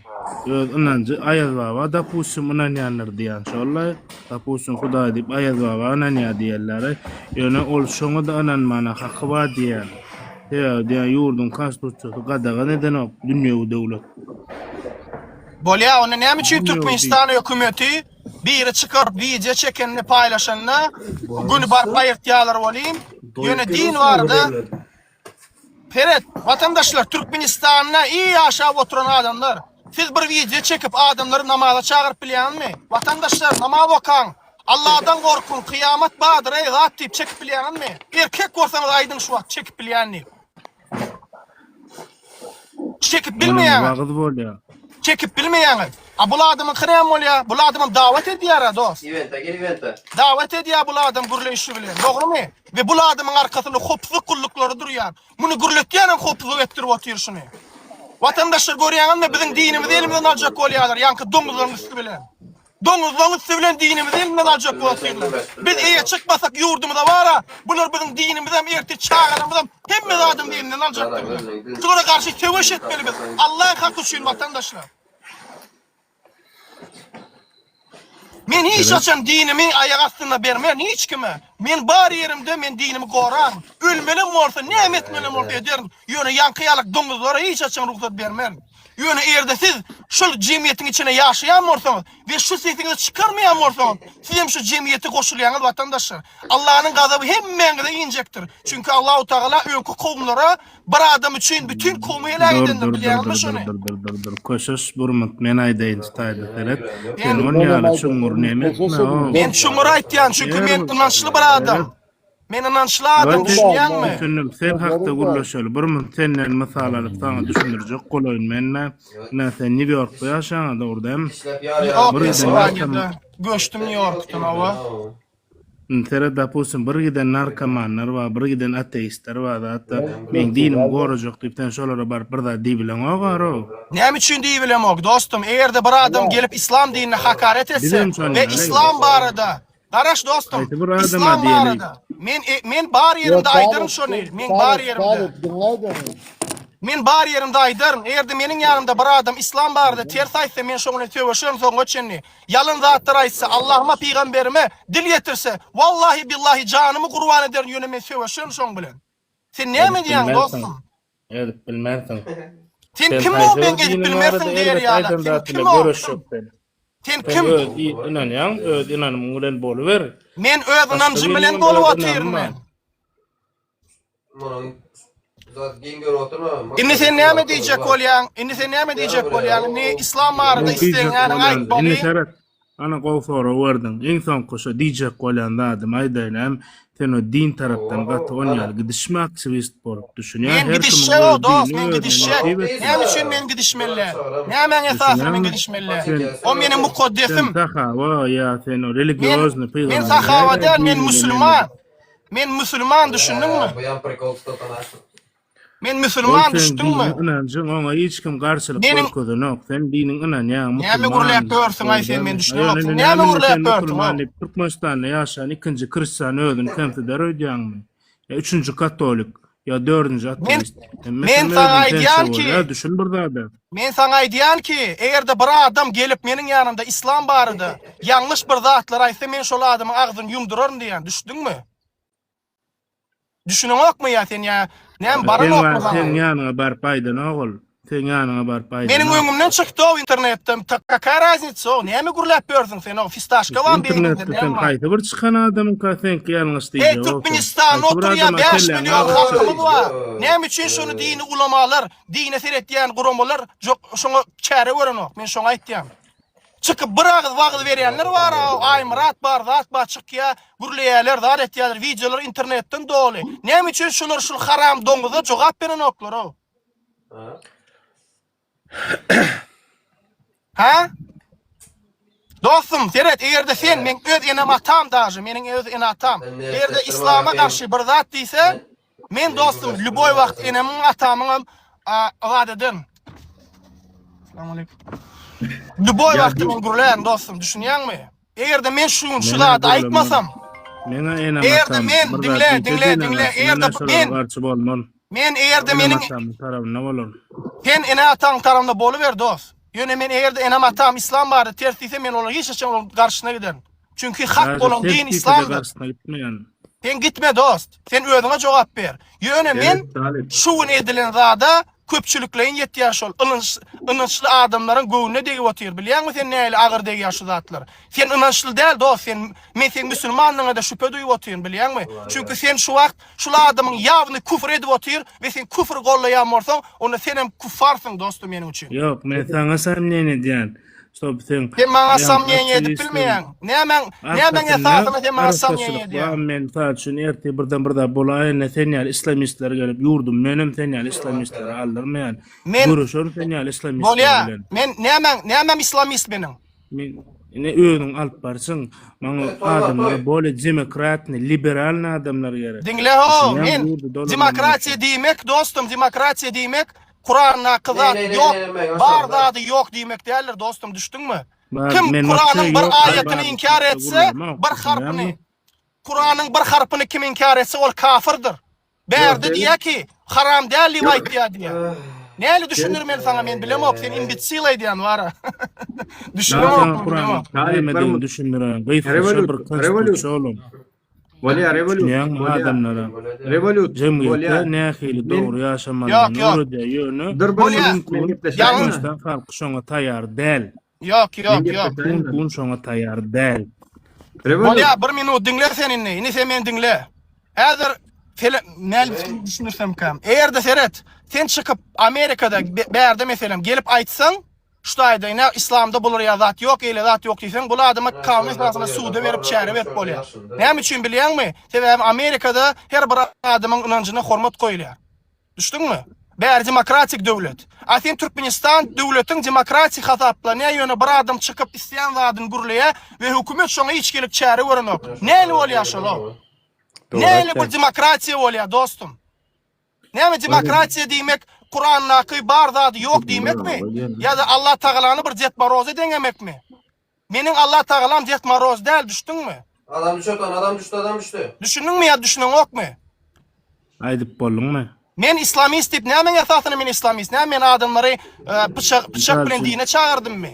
Öz ynanjy Aýaz baba dopustim ynanýandyr diýýän şollaý. Dopustim Hudaý diýip Aýaz baba ynanýar diýýärler. Ýöne ol şoňa-da ynanmana haky bar diýýän. Sebäbi diýýän ýurduň konstitusiýasy gadagan edenok dünýewi döwlet. Bolýa onda näme üçin Türkmenistan hökümeti biri çykaryp wideo çekenini paýlaşanda göni baryp aýyrtýalar bolýyn. Ýöne din barada Seret watandaşlar Türkmenistanda iyi ýaşap oturan adamlar siz bir wideo çekip adamlary namaza çagyryp bilýäňizmi? Watandaşlar namaz okaň Allahdan gorkuň kyýamat bardyr eý zat diýip çekip bilýäňizmi? Erkek bolsaňyz aýdyň şu wagt çekip bilýän diýip. Çekip bilmeýäňiz. Wagyz bolýar. Çekip bilmeýäňiz. A bul adamyňky näme bolýar? Bul adamam dawat edýär-a dost. Iwente gel iwente. Dawat edýär bul adam gürleýşi bilen. Dogrymy? We bul adamyň arkasynda howpsuzlyk gulluklary durýar. Muny gürletýänem howpsuzlyk etdirip otyr şuny. Watandaşlar görýäňizmi biziň dinimizi elimizden aljak bolýarlar ýaňky doňuzlaryň üsti bilen. Doňuzlaň üsti bilen dinimizi elinden aljak bolup otyrlar. Biz eýe çykmasak ýurdumyza bara, bular biziň dinimizem, ertir çagalarymyzam, hemme zadymyzy elinden aljakdyr biziň. Şulara garşy söweş etmeli biz. Allaň haky üçin watandaşlar. Men hiç haçan dinimi aýak astyna bermen hiç kime. Men bar ýerimde men dinimi goraryn. Ölmelem bolsa, näme etmelem bolsa ederin. Ýöne ýaňky ýalak doňuzlara hiç haçan rugsat bermerin. Ýöne eger-de siz şol jemgyýetiň içinde ýaşaýan bolsaňyz we şu sesiňizi çykarmaýan bolsaňyz, siz hem şu jemgyýete goşulýaňyz watandaşlar. Allanyň gazaby hemmäňize injekdir. Çünki Allahu Tagala öňki kowumlara bir adam üçin bütin kowumy heläk Dur edendir dur dur bilýäňizmi dur dur şony? dur dur dur dur köşeş Burmut men aýdaýyn şu taýda seret sen Men on Menem ýaly aýdaýyn, çuňňur neme köşeş etme edin, o men çuňňur aýtýan çünki men Ýer ynançly bir adam. seret Men ynançly adam Ýok, düşünýäňmi? Düşündim. Sen hakda gürleşeli. Bir munt senden mysal alyp saňa düşündirjek bolaýyn men-de. Ine sen Nýu Ýorkda ýaşaýaň-a dogry dälmi? Ýok, Bir giden Pensilwaniýada. narkom Göçdüm Nýu Ýorkdan hawa. Indi seret dopustim bir giden narkomanlar bar, bir giden ateistler bar zatda. Meň dinimi gorajak diýip sen şolara baryp bir zat diýibileňok arow. Näme üçin diýibilemok dostum? Eger-de bir adam gelip islam dinine hakaret etse Bizem şony we ýaly. islam barada Garaş dostum. Haýsy bir adama Islam diýeli. barada. Men e, men bar ýerimde aýdaryn şony. Men bar ýerimde. Men bar ýerimde aýdaryn. Eger-de meniň ýanymda bir adam islam barada ters aýtsa, men şoň bilen söweşerin soňuna çenli. Ýalan zatlar aýtsa, Allahyma, pygamberime dil ýetirse, wallahi billahi janymy gurban ederin, ýöne men söweşerin şoň bilen. Sen näme Edip diýýäň bilmersiň. dostum? Edip bilmersiň. Sen Sen kim o haýsy men bir edip diniň bilmersiň barada diýer erbet ýaly. aýdan Sen zat kim bilen o? göreşjek sen. Sen Sen kim? öz ynanýaň, öz ynanymyň bilen boluber. Men öz Başga ynanjym bilen biriniňem bolup öz otyryn ynamy bar. men. Indi sen näme diýjek bolýaň? Indi sen näme diýjek bolýaň? Indi islam barada Men diýjek isleýäniňi bolýan, aýtmaly. indi seret, ana gowy sorag berdiň. Iň soňky şo diýjek bolýan zadym aýdaýyn hem, sen o din tarapdan gaty on ýaly gidişme aktiwist bolup düşünýän. Men Her kimiň gidişjek o öz dost, dini men özüne gidişjek. nesip etsin. Näme üçin men gidişmeli? Nämäň esasynda men Düşünýäňmi? gidişmeli? Sen O meniň sen mukaddesim. sahaba ýa sen o Men religiozny men pygamber sahaba däl däl, men dini bilen musulman. Men musulman düşündiňmi? Men Ol musulman seň düşdüňmi? diniň ynanjyň oňa hiç kim garşylyk Meniň görkezenok. Sen diniň ynanýaň Näme musulman. gürläp ýörsüň aý sen Dogry men dälmi? düşünemok. Ýöne Sen indi näme näme indi gürläp sen ýörsüň musulman o? diýip Türkmenistanda ýaşaýan ikinji hristian özüni kemsider öýdýäňmi? Ýa üçünji katolik, ýa dördünji Men ateist. men Hemmesem saňa özüni sençe aýdýan ki, bolýar, düşün bir zada. men saňa aýdýan ki, eger-de bir adam gelip meniň ýanymda islam barada ýalňyş bir zatlar aýtsa men şol adamyň agzyny ýumduraryn diýýän, düşdüňmi? Düşüneňokmy ýa sen ýa näme Seň baranokmy bar, seň saňa? ýanyňa baryp aýdanok ol. Seň ýanyňa baryp Meniň aýdanok. öňümden çykdy o internetde. Ta- Kakaya raznica o? Näme gürläp ýörsüň sen o? Fistaşka bar beýninde Internetde sen näme bar? haýsy bir çykan adamyňka seňki ýalňyş Eý diýjek o sen. Türkmenistanda Haýsy bir oturýan adama 5 kelläňi million agyrtjak. halkymyz bar. Näme üçin şony dini ulamalar, dine seretýän guramalar jo- şoňa çäre görenok? Men şoňa aýtýan. Çykyp bir agyz wagyz berýänler bar a Aýmyrat bar zat bar çykýa gürleýäler zat etýäler wideolar internetden doly. Näme üçin şular şul haram doňuza jogap berenoklar-ow? Hä? Dostum seret egerde sen meň öz enem atam daže meniň öz ene atam egerde islama garşy bir zat diýse Men dostum lýuboý wagt enemiň atamyňam ybat ederin. Salam aleyküm. Lýuboý wagt men gürlärin dostum düşünýäňmi? Eger-de men şu gün şu zady aýtmasam, Meňe enem Eger-de atam men bir zat diňle diýse diňle dine diňle garşy, eger-de men şolara men garşy bolman. men eger-de Enem meniň atamyň tarabynda bolaryn. sen ene ataň tarabynda boluber dost. Ýöne men eger-de enem atam islam barada ters diýse men olara hiç haçan olaryň garşysyna giderin. Çünki hak Daže bolan ters din diýse-de islamdyr. garşysyna gitmeýän. Sen gitme dost. Sen özüňe jogap ber. Ýöne men Evet, Talyp. şu gün edilen zada köpçülikleýin ýetýär şol ynanç ynançly adamlaryň göwnüne degip otyr. Bilýäňmi sen nähili agyr degýär şu zatlar. Sen ynançly däl dost sen men seň müsülmanlygyňada şübhe duýup otyryn bilýäňmi? Çünki sen şu wagt şul adamyň ýawny küfür edip otyr we sen küfür gollaýan bolsaň onda senem küffarsyň dostum meniň üçin. Ýok, men saňa samneniýe edýän. Şob sen Sen maňa ýaňky samneniýe edip aktiwistiň bilmeýäň. Nämäň nämäň arkasynda esasynda sen maňa samneniýe arassaçylyk bar. edýäň? Men mysal üçin ertir birden bir zat bolaýanda sen ýaly islamistler gelip ýurdum menem sen ýaly islamistlere aldyrmaýan. Men Göreşerin sen ýaly islamistler bolýa. bilen. Men nämäň nämäm islamist meniň? Men ine özüň alyp barşyň maňa adamlara bolýa demokratny, liberalny adamlar gerek. Diňle ho, Düşünýäňmi men ýurdy dolandyrmak demokratiýa üçin. diýmek dostum, demokratiýa diýmek Kurandaky zat ýok, bar zady ýok diýmek däldir dostum, düşdüňmi? Bar, Kim men Kuranyň wapşe bir ýok, aýatyny bar, inkär etse, gürlemok, bir harpyny düşünýäňmi? Kuranyň bir harpyny kim inkär etse, ol kafyrdyr. Bärde diýýär ki, haram däl diýip aýtýar diýýär. Näli düşündirmeli saňa men bilemok, sen imbetsil aýdýan bara. Düşünemok, Kuranyň nämedigini düşündiren, gysgaça bir konstitusiýa olam. Bolýar, rewolut. Düşünýäňmi adamlara? Rewolut. Jemgyýetde nähili dogry ýaşamalydygyny öwredýär, ýöne Türkmenistan halky şoňa taýýar däl. Ýok, ýok, ýok. Kun şoňa taýýar däl. Bolýar, bir minut diňle sen indi. Indi sen meni diňle. Häzir sele näl düşündirsemkäm. Eger-de seret, sen çykyp Amerikada bärde meselem gelip aýtsaň, şu taýda ine islamda bular ýa zat ýok, eýle zat ýok diýseň, bul adama kanun esasynda suda berip çäre berip bolýar. Näme üçin bilýäňmi? Sebäbi Amerikada her bir adamyň ynanjyna hormat goýulýar. Düşdüňmi? Bäri demokratik döwlet. A sen Türkmenistan döwletiň demokratik hasaplanýar, ýöne bir adam çykyp isleýän zadyny gürleýär we hökümet şoňa hiç gelip çäre görenok. Näli bolýar şol-ow? Näli bu demokratiýa bolýar dostum? Näme demokratiýa diýmek Kurandaky bar zady ýok diýmekmi? Ýa-da Allah Tagalany bir Ded Moroza deňemekmi? Meniň Allah Tagalam Ded Moroz däl, düşdüňmi? Adam düşdi otan, adam düşdi, adam düşdi. Düşündiňmi ýa düşüneňokmy? Aýdyp bolduňmy? Men islamist diýip nämäň esasynda men islamist? Näme men adamlary e, pyçak pyçak bilen dine çagyrdymmy?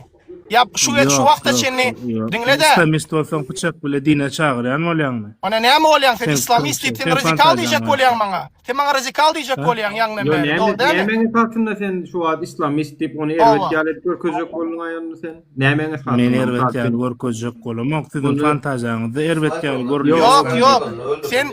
Ýa şu şu Ýok, wagta ýok, çenli ýok. diňle-de. Islamist bolsaň pyçak bile dine çagyrýan bolýaňmy? Ona näme bolýaň sen Sen islamist diýip sen sen radikal diýjek fantaziýaň bolýaň maňa. Sen maňa radikal diýjek bolýaň ýaňdan Ýo bäri. näme Dogry dälmi? nämäň esasynda sen şu wagt islamist diýip ony erbet Hawa. ýaly edip görkezjek bolduň aýandy sen? Nämäň esasynda? Men erbet Mysal ýaly üçin, görkezjek bolamok. Siziň Ony- fantaziýaňyzda erbet ýaly görünýär. Ýok, ýok. Sen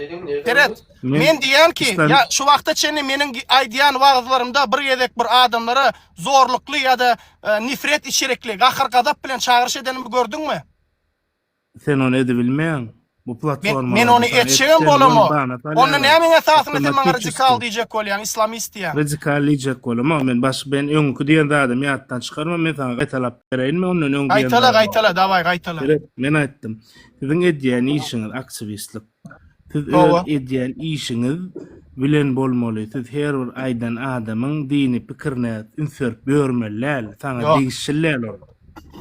seret. Men Men diýýän ki, islam- ýa şu wagta çenli meniň aýdýan wagyzlarymda bir gezek bir adamlara zorlukly ýa-da e, nefret içerikli, gahar-gazap bilen çagyryş edenimi gördüňmi? Sen ony edibilmeýäň. Bu Men, platformalarda men ony sana etjegem etseň, bolamok. ony bana Onda salýarlar. nämäň esasynda sen maňa Awtomatiçeski. radikal diýjek bolýaň, islamist diýýäň? Radikal diýjek bolamok. Men baş ben öňki diýen zadymy ýatdan çykarma, men saňa gaýtalap bereýinmi ondan öň diýen Gaýtala, zadymy? gaýtala, dawaý gaýtala. Seret, men aýtdym. Siziň edýän işiňiz aktiwistlik. Siz öz Hawa. edýän işiňiz bilen bolmaly. Siz her bir aýdan adamyň dini pikirine üns berip ýörmeli däl. Saňa Ýok. degişli däl ol.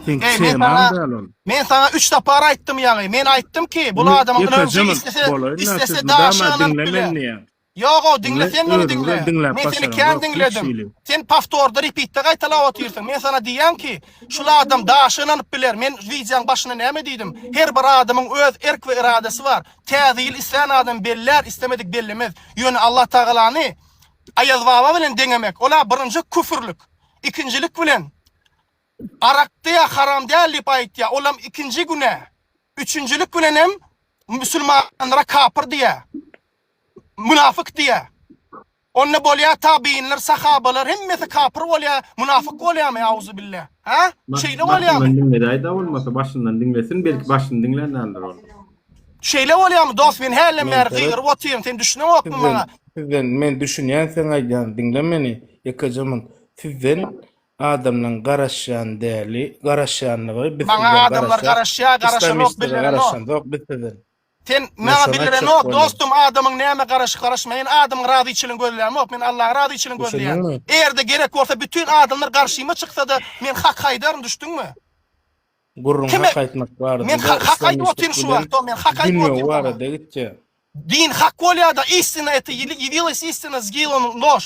Seň Eý, men temaň saňa däl ol. men saňa üç sapar aýtdym ýaňy. Men aýtdym ki, bul Indi adamyň ýekeje ynanjy min islese, bolaýyn-da, siz islese mydama daşy ynanyp diňle biler. meni diýýäň. Ýog-ow, diňle Diňle, sen meni özüňizem diňle. diňläp Men seni kän başaraňzok hiç diňledim. hili. Sen powtorda, repitde gaýtalap otyrsyň. Men sana diýýän ki, şul adam daşy ynanyp biler. Men wideoň başynda näme diýdim? Her bir adamyň öz erk we iradesi bar. Täze ýyl islän adam bellär, islemedik bellemez. Ýöne Allah Tagalany Aýaz baba bilen deňemek, ol-a birinji küfürlik. Ikinjilik bilen Arak diýä haram däl diýip aýtýa, olam ikinji günä. Üçünjilik bilenem musulmanlara kapyr diýä. Munafyk diýä. Onda bolýa tabiinler, sahabalar hemmesi kapyr bolýa, munafyk bolýamy auzubilla. Hä? Şeýle bolýamy? Başyndan diňledäýdä bolmasa başyndan diňlesin belki başyny diňlän däldir ol. Şeýle bolýamy dos men hälem Men bäri seret gygyryp otyryn sen düşüneňokmy sizden maňa? sizden men düşünýän seň aýdýan diňle meni ýekeje munt sizden Adamlaň garaşýan däli, garaşýanlygy biz Maňa sizden adamlar garaşýas. garaşýar, garaşanok Islamistlere bildirenok. garaşanzok biz sizden. Sen Men maňa şony aýtjak bildirenok bolýan. dostum adamyň näme garaşyp garaşmaýan adamyň razyçylygyny gözlämok men Allaň razyçylygyny gözleýän. Düşündiňmi? Eger-de gerek bolsa bütin adamlar garşyma çyksada men hak aýdaryn düşdüňmi? Gürrüň Kime hak aýtmak men barada hak hak aýdyp islamistik otyryn şu bilen wagt men hak aýdyp dünýewi otyryn saňa. barada gitýär. Din hak bolýada istina eti ýewilась istina sgila loş.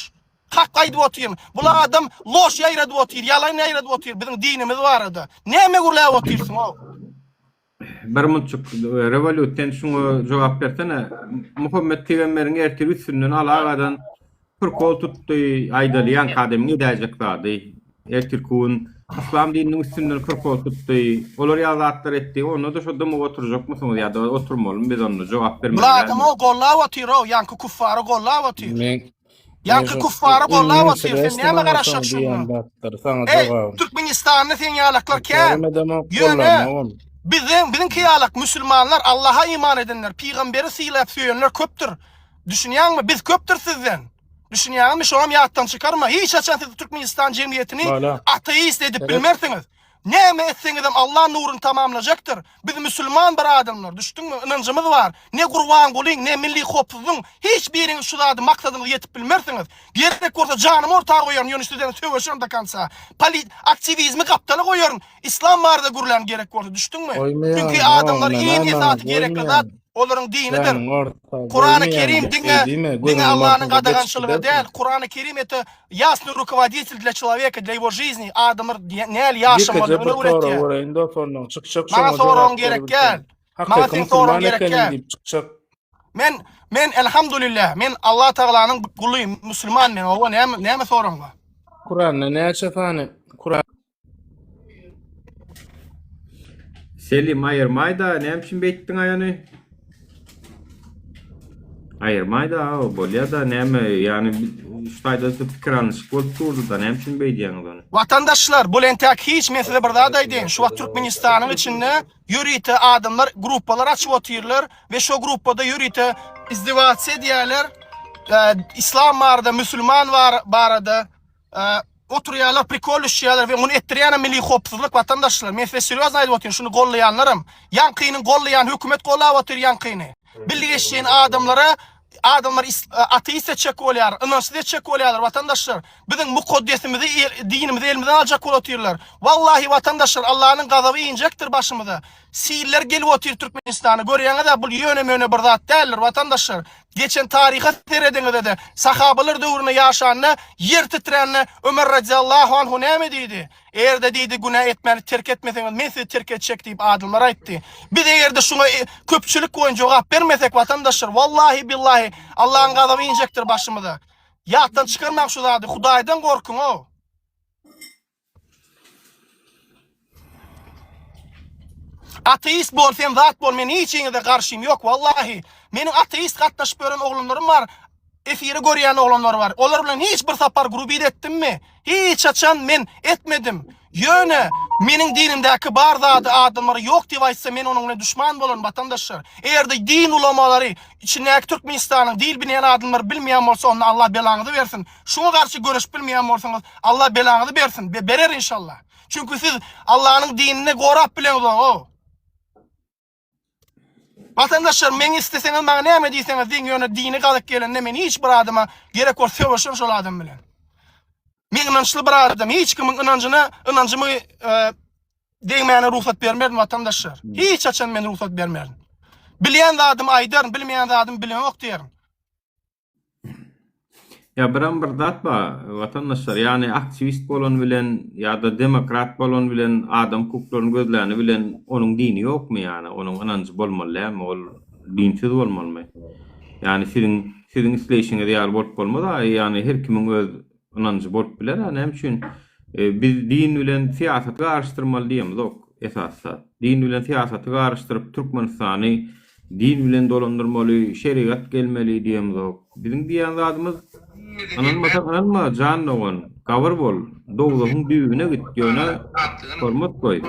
Hak aýdyp otyryn. Bula adam loş ýaýradyp otyr, ýalan ýaýradyp otyr biziň dinimiz barada. Näme gürläp otyrsyň ow? Bir munçuk Revolut sen şuňa jogap bersene. Muhammet pygamberiň ertir üstünden alagadan Prikol tutdy aýdaly ýaňky adamyň edäýjek zady. Ertirki gün yslam dininiň üstünden prikol tutdy. Olar ýaly zatlar etdi. Onda-da şo dymyp oturjakmysyňyz ýa-da oturmalymy biz onda jogap bermeli Bul dälmi? adam-ow gollap otyr-ow, ýaňky küffary gollap otyr. Men Ýaňky küffary gollap otyr, sen näme garaşjak şundan? Eý, Türkmenistanda seň ýalaklar kän. Ýöne biziň biziňki ýalak musulmanlar, Allaha iman edenler, pygamberi sylap söýenler köpdür. Düşünýäňmi? Biz köpdür sizden. Düşünýäňmi? Şonam ýatdan çykarma. Hiç haçan siz Türkmenistan jemgyýetini ateist edip bilmersiňiz. Näme etseňizem Allah nuruny tamamlajakdyr. Biz musulman bir adamlar, düşdüňmi? Ynanjymyz bar. Ne Gurbangulyň, ne Milli howpsuzlygyň hiç biriňiz şu zady maksadyňyza ýetip bilmersiňiz. Gerek bolsa janymy orta goýaryn, ýöne sizden söweşerin do konca. Poli aktiwizmi gapdala goýaryn. Islam barada gürlän gerek bolsa, düşdüňmi? Goýmaýan, Çünki adamlar men iň aman, esasy gerekli zat goýmaýan. olaryň dinidir. Janyň orta, Kurany goýmaýan. Kerim diňe Eýdime, diňe gözüňiň Allanyň ortasynda geçip gadagançylygy däl. gidersiň. Kurany Kerim ete ýasny rukovoditelь для человека, для его жизни. Adamlar näl Ýekeje ýaşamalydygyny bir sorag öwretýär. bereýin dost ondan çykjak Maňa şoňa soragyň jogap gerek berebilseň. däl. Maňa Hakyky seň soragyň musulman gerek ekeniň däl. diýip çykjak. Men men elhamdulillah men Allah Tagalanyň guly musulman men owa näme näme soragyň bar? Kuranda näçe sany Kuran Selim aýyrmaýda näme üçin beýtdiň aý ony? Aýyrmaýda bolýa-da näme ýagny şu taýda pikir alnyşyk bolup durdy-da näme üçin beýdýäňiz ony? Watandaşlar bul entäk hiç men size bir zat aýdaýyn şu wagt Türkmenistanyň içinde ýörite adamlar gruppalar açyp otyrlar we şo gruppada ýörite izdiwasiýa edýärler islam barada musulman barada Oturýarlar prikol düşýärler we muny etdirýänem milli howpsuzlyk watandaşlar. Men size serýozno aýdyp otyryn şuny gollaýanlaram ýaňkynyň gollaýan hökümet gollap otyr ýaňkyny. Billi geçýän adamlara adamlar ateist etjek bolýar, ynançsyz etjek bolýarlar watandaşlar. Biziň mukaddesimizi dinimizi elimizden aljak bolup otyrlar. Wallahi watandaşlar Allanyň gazaby injekdir başymyza. Siller gelip otyr Türkmenistana görýäňiz-ä bul ýöne-möne bir zat däldir watandaşlar. Geçen taryha serediňizede, sahabalar döwründe ýaşanda, ýer titrände Ömer razyýallahu anhu näme diýdi? Eger-de diýdi, günä etmäni terk etmeseňiz, men sizi terk etjek diýip adamlara aýtdy. Biz eger-de şuňa köpçülik boýun jogap bermesek watandaşlar, wallahi billahi Allahyň gazaby injekdir başymyza. Ýatdan çykarmaň şu zady, Hudaýdan gorkuň-ow. Ateist bol sen zat bol men hiçiňize garşym ýok wallahi. Meniň ateist gatnaşyp ýören oglanlarym bar. Efiri görýän oglanlar bar. Olar bilen hiç bir sapar grubit etdimmi? Hiç haçan men etmedim. Ýöne meniň dinimdäki bar zady adamlara ýok diýip aýtsa men onuň bilen düşman bolaryn watandaşlar. Eger-de din ulamalary içindäki Türkmenistanyň dil bilýän adamlar bilmeýän bolsa onda Allah belaňyzy bersin. Şuňa garşy göreşip bilmeýän bolsaňyz Allah belaňyzy bersin be berer inşallah. Çünki siz Allanyň dinini gorap bileňizok. Watandaşlar meň isleseňiz maňa näme diýseňiz diýiň ýöne dini gazyk gelende men hiç bir adama gerek bolsa söweşerin şol adam bilen. Men ynançly bir adam hiç kimiň ynanjyna ynanjymy e, degmäne rugsat bermerin watandaşlar. Hiç haçan men rugsat bermerin. Bilýän zadymy aýdaryn, bilmeýän zadymy bilemok diýerin. Ýa biram bir zat bar, watandaşlar, ýagny aktiwist bolan bilen ýa-da demokrat bolan bilen adam hukuklaryny gözläni bilen onuň dini ýokmy ýagny onuň ynanjy bolmaly dälmi ol dinsiz bolmalymy? Ýagny siziň siziň isleýşiňiz ýaly bolup bolmaz a ýagny her kimiň öz ynanjy bolup biler a näme üçin biz din bilen syýasaty garyşdyrmaly diýemizok esasy zat din bilen syýasaty garyşdyryp Türkmenistany Din bilen dolandyrmaly, şerigat gelmeli diýemzok. Biziň diýýän zadymyz, ynanmasaň ynanma, jan dogan, gabyr bol, dowzahyň düýbüne git, ýöne hormat goý.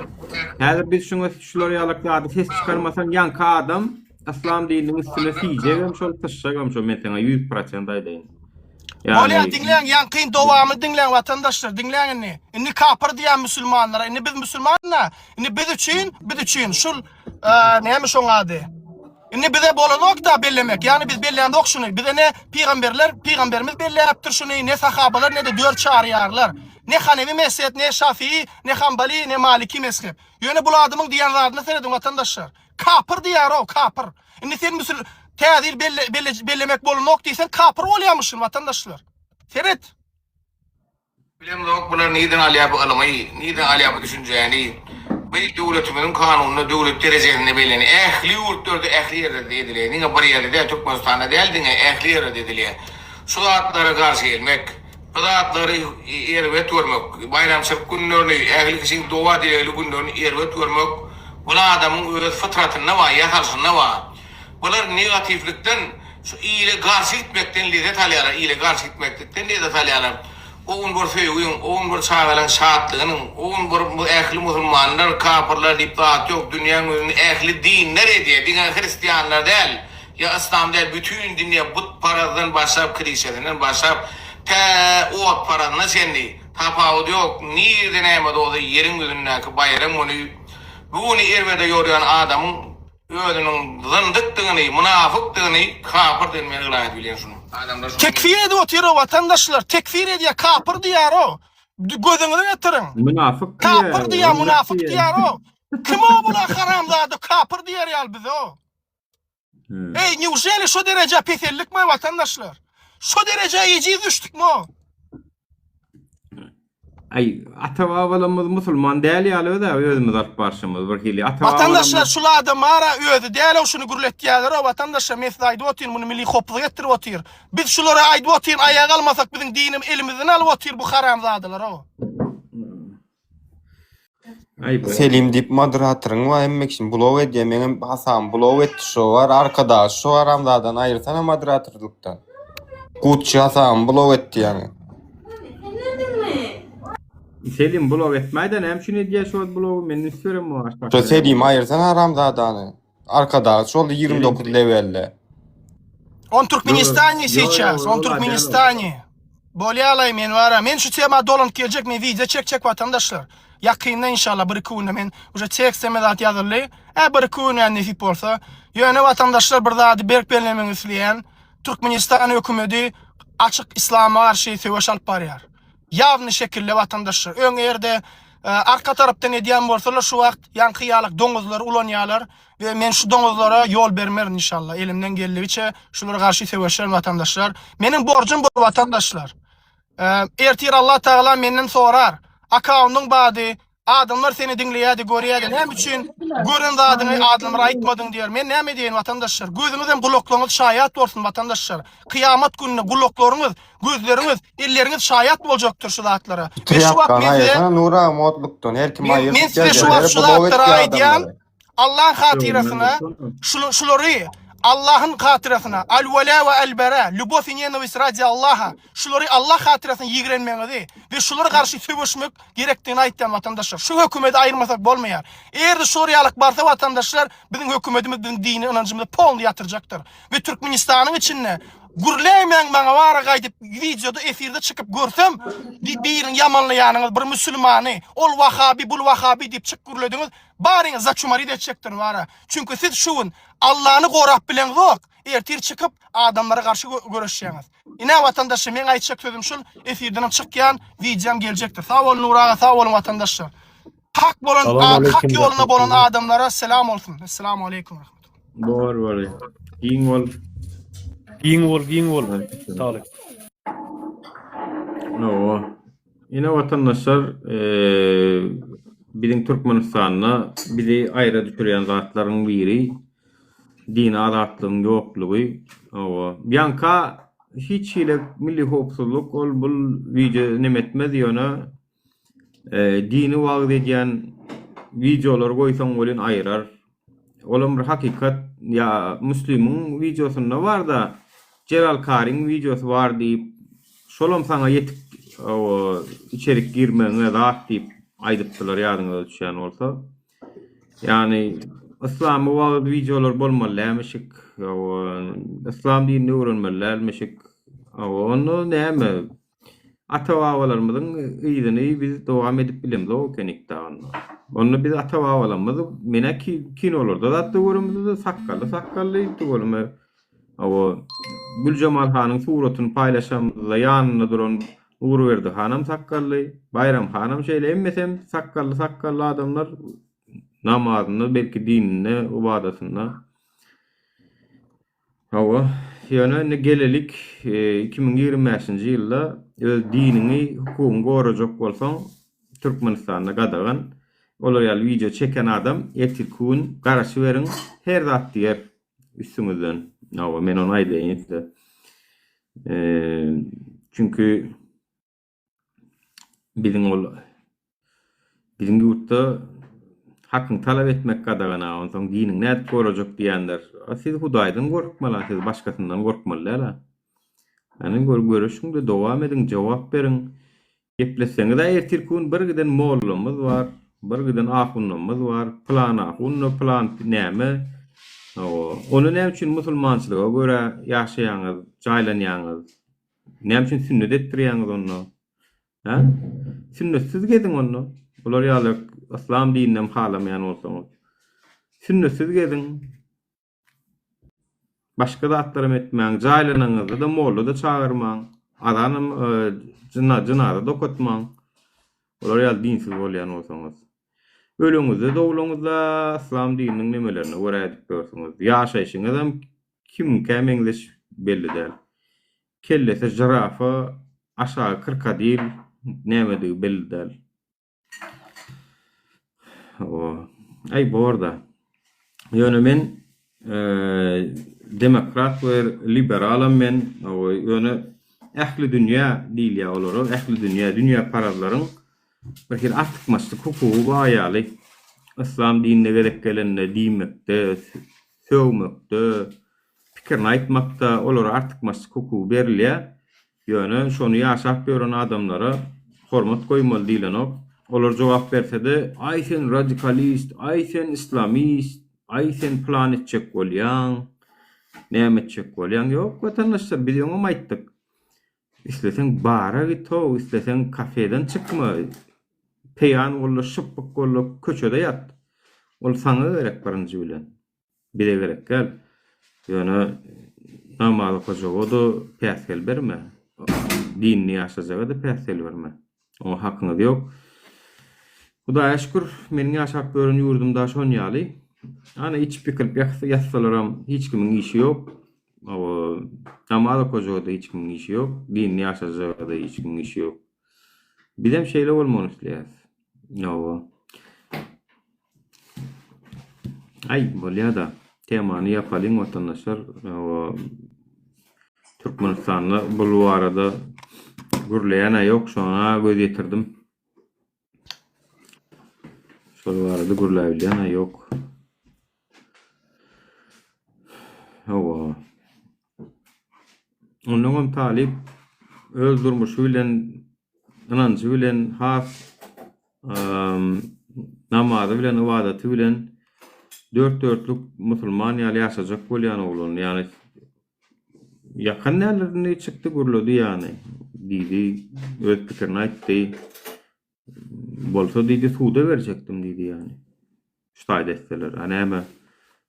Häzir biz şuňa şular ýalak zady ses çykarmasaň ýaňky adam yslam dininiň üstüne siýjegem şol, syçjagam şol, men saňa 100% aýdaýyn. Bolýa diňläň ýaňkyň dowamyny diňläň watandaşlar diňläň indi. Indi kapyr diýýän musulmanlara indi biz musulman-da indi biz üçin biz üçin şul näme şoň ady. Indi bize bolanok-da bellemek ýagny biz bellämzok şuny bize ne pygamberler pygamberimiz belläpdir şuny ne sahabalar ne-de dört çaryýarlar ne hanefi mezhep ne şafii ne hambali ne maliki mezhep. Ýöne bul adamyň diýen zadyna serediň watandaşlar. Kapyr diýýär-ow kapyr. Indi sen müsül täze ýyl belle, belle, bellemek bolanok diýseň kapyr bolýamyşyn watandaşlar. Seret. Bilemzok bular nirden alýar bu ylymy, nirden alýar bu düşünjäni. Bu döwletimiziň kanunynda döwlet derejesinde bellenen ähli ýurtlarda ähli ýerlerde edilýär. Diňe bir ýerde däl Türkmenistanda däl diňe ähli ýerlerde edilýär. Şu zatlara garşy gelmek. Bu zatlary erbet görmek, baýramçylyk günlerini, ähli kişiň doga-dilegli günlerini erbet görmek, bul adamyň öz fytratynda bar, ýasalşynda bar. Bular negatiwlikden, şu ile garşy gitmekden lezzet alýarlar, ile garşy gitmeklikden lezzet alýarlar. O gün bir söýgiň, o gün bir çagalaň şatlygynyň, o gün bir ähli musulmanlar, kapyrlar diýip zat ýok, dünýäň ýüzünde ähli dinler edýär, diňe hristianlar däl. Ýa yslam däl bütin dünýä butparazdan başlap klişesinden başlap tä otparazyna çenli. Tapawudy ýok, nirde näme-de bolsa ýeriň ýüzündäki baýram güni bu güni erbede ýorýan adamyň özüniň zyndykdygyny, mynafykdygyny, kapyrdygyny men yglan edip bilýän şuny. Adamlar şuny Tekfir edip otyr-ow watandaşlar, tekfir edýär, kapyr diýýär-ow. Gözüňizi getiriň. Mynafyk Kapyr diýýär, diýýär, zyndyk munafyk diýýär. diýýär-ow. Kim-ow bular haramzada kapyr diýer ýaly bize-ow. Eý, newželi şo derejä peseldikmi watandaşlar? Şo derejä ejiz düşdükmi? Aý, ata-babalarymyz musulman däl ýaly öz-ä özümiz alyp barşymyz bir hili. Watandaşlar şul adam bara özi däl-ow şuny gürletýäler-ow watandaşlar men size aýdyp otyryn muny milli howpsuzlyk etdirip otyr. Biz şulara aýdyp otyryn aýaga almasak biziň dinimiz elimizden alyp otyr bu haramzadalar-ow. Selim diýip moderatoryň bar hemme kişini blok edýär meňem hasabym blok etdi şo bar arkadaş şo haramzadany aýyrsana moderatorlykdan Gucci hasabym blok etdi ýaňy. Selim blok etmäýdä näme üçin edýär şo wagt blogy men üns beremok aşak. Şo Selimi aýyrsana haramzadany. Arkadaş şol 29 lewelde. On Türkmenistane seças, on Türkmenistane. Bolýalaý men bara, men şu tema dolanyp geljek, men wideo çekjek watandaşlar. Ýakynda inşallah bir iki günde men uje tekst hemme zat ýazyldy. Ä bir iki gün ýa nesip bolsa. Ýöne watandaşlar bir zady berk bellemegi isleýän. Türkmenistan hökümedi açyk islama garşy söweş alyp barýar. Ýawny şekilde watandaşlar. Öň eger-de arka tarapdan edýän bolsalar şu wagt ýaňky ýalak doňuzlary ulanýarlar we men şu doňuzlara ýol bermerin inşallah elimden geldigiçe şulara garşy söweşerin watandaşlar. Meniň borjum bu watandaşlar. Ertir Allah Tagala menden sorar. Akaundyň bady Adamlar seni diňleýärdi, görýärdi. Näme üçin gören zadyňy adamlara aýtmadyň diýer. Men näme diýeýin watandaşlar? Gözüňiz hem gulaklaryňyz şaýat bolsun watandaşlar. Kyýamat gününde gulaklaryňyz, gözleriňiz, elleriňiz şaýat boljakdyr şu zatlara. We şu wagt Trýapkany men size aýyrsana Nur aga modlukdan her kim men, aýyr men size şu wagt şu zatlary aýdýan. Allaň hatyrasyna şulary Allahyň hatyrasyna al wala we al bara lýubow i nenawist radi Allaha şulary Allah hatyrasyna ýigrenmegiňizi we şulara garşy söweşmek gerekdigini aýtýan watandaşlar şu hökümedi aýyrmasak bolmaýar eger-de şular ýalyk barsa watandaşlar biziň hökümedimiz biziň dini ynanjymyzy polny ýatyrjakdyr we Türkmenistanyň içinde gürläýmäň maňa bara gaýdyp wideoda efirde çykyp görsem birini ýamanlaýanyňyz bir musulmany ol wahabi bul wahabi diýip çyk gürlediňiz Baryňyz zaçumarit etjekdir bara. Çünki siz şu gün Allany gorap bileňzok, ertir çykyp adamlara garşy göreşýäňiz. Ine watandaşlar meň aýtjak sözüm şul, efirdenem çykýan wideom geljekdir. Sag bolun Nury aga sag bolun watandaşlar. Hak bolan hak ýolunda bolan adamlara selam bolsun. Esselamu aleýkum rahmetullah. Bor bor. Giň bol. Giň bol, giň bol. Saglyk. Hawa. Ine watandaşlar biziň Türkmenistanda bizi aýra düşürýän zatlaryň biri dini azatlygyň ýoklugy. Hawa. Ýaňka hiç hili milli howpsuzlyk ol bul wideo neme etmez ýöne dini wagyz edýän wideolary goýsaň welin aýyrar. Olam bir hakykat ýa Müslimiň wideosynda barda Jelal Karyň wideosy bar diýip şolam saňa ýetik içerik girmegiňe zat diýip aýdypdylar ýadyňyza düşýän bolsa. Ýagny yslamy wagyz wideolar bolmaly dälmişik. Yslam dinini öwrenmeli dälmişik. Onda näme Ata-babalarymyzyň yzyny biz dowam edip bilemzok ekenik dagynda. Onda biz ata-babalarymyz menä kinolarda zatda göremizde sakgally sakgally tüweleme hawa Güljemal hanyň suratyny paýlaşamyzda ýanynda duran Nurberdi hanam sakgally, Baýram hanam şeýle hemmesem sakgally sakgally adamlar namazynda belki dininde ybadatynda. Hawa, ýöne indi gelelik 2025-nji ýylda öz diniňi, hukugyňy gorajak bolsaň, Türkmenistanda gadagan. Olar ýaly wideo çeken adam ertirki gün garaşyberiň, her zat diýer üstüňizden. Hawa, men ony aýdaýyn size. Çünki Biziň ol biziň ýurtda hakyňy talap etmek gadagan a onsoň diniňi nädip gorajak diýenler. A siz Hudaýdan gorkmaly a siz başgasyndan gorkmaly däl a. Hany gör göreşiňde dowam ediň jogap beriň. Gepletseňiz-ä ertirki gün bir giden mollamyz bar, bir giden ahundamyz bar, pylan ahunda pylan näme. Hawa, onda näme üçin musulmançylyga görä ýaşaýaňyz, jaýlanýaňyz? Näme üçin sünnet etdirýäňiz onda? Hä? Sünnetsiz geziň onda. Bular ýaly yslam dininem halamaýan bolsaňyz. Sünnetsiz geziň. Başga zatlaram etmäň. Jaýlananyňyzda-da molla-da çagyrmaň. Azanam, jynaza-da okatmaň. Olar ýaly dinsiz bolýan bolsaňyz. Öleňizde dogulaňyzda yslam dininiň nemelerine görä edip ýörsüňiz. Ýaşaýşyňyzam kimiňkä meňzeş belli däl. Kellesi žirafa, aşagy krokodil, nämedigi belli däl. Hawa. Aý borda. Ýöne men demokrat we liberalam men. Hawa, ýöne ähli dünýä diýilýär olara, ähli dünýä, dünýäparazlaryň bir hili artykmaçlyk hukugy bar ýaly. Yslam dinine gezek gelende diýmekde, sögmekde, pikirini aýtmakda olara artykmaçlyk hukugy berilýär. Ýöne şony ýaşap ýören adamlara hormat goýmaly diýlenok. Olar jogap berse-de, aý sen radikalist, aý sen islamist, aý sen pylan etjek bolýaň, näme etjek bolýaň. Ýok, watandaşlar, biz öňem aýtdyk. Isleseň bara git-ow, isleseň kafeden çykma, peýan bol-da, şypbyk bol-da, köçede ýat. Ol saňa gerek birinji bilen. Bize gerek däl. Ýöne namaz okajaga-da päsgel berme. Dinini ýaşajaga-da päsgel berme. Oňa hakyňyz ýok. Hudaýa şükür, meniň ýaşap ýören ýurdum da şon ýaly. Ana içip ýykylyp ýatsalaram hiç kimiň işi ýok. Namaz okajaga-da hiç kimiň işi ýok. Dinini ýaşajaga-da hiç kimiň işi ýok. Bizem şeýle bolmagyny isleýäris. Hawa. Aý, bolýa-da. Temany ýapalyň watandaşlar. Hawa. Türkmenistanda bul barada gürleýän-ä ýok, şoňa göz ýetirdim. Şol barada gürläbilýän-ä ýok. Hawa. Onnoňam talyp öz durmuşy bilen, ynanjy bilen has namazy bilen, ybadaty bilen dört-dörtlük musulman ýaly ýaşajak bolýan oglan. Ýagny ýakan däldir indi çykdy gürledi ýagny. Diýdi, öz pikirini aýtdy. Bolsa diýdi suda berjekdim diýdi ýagny. Şu taýda etseler. A näme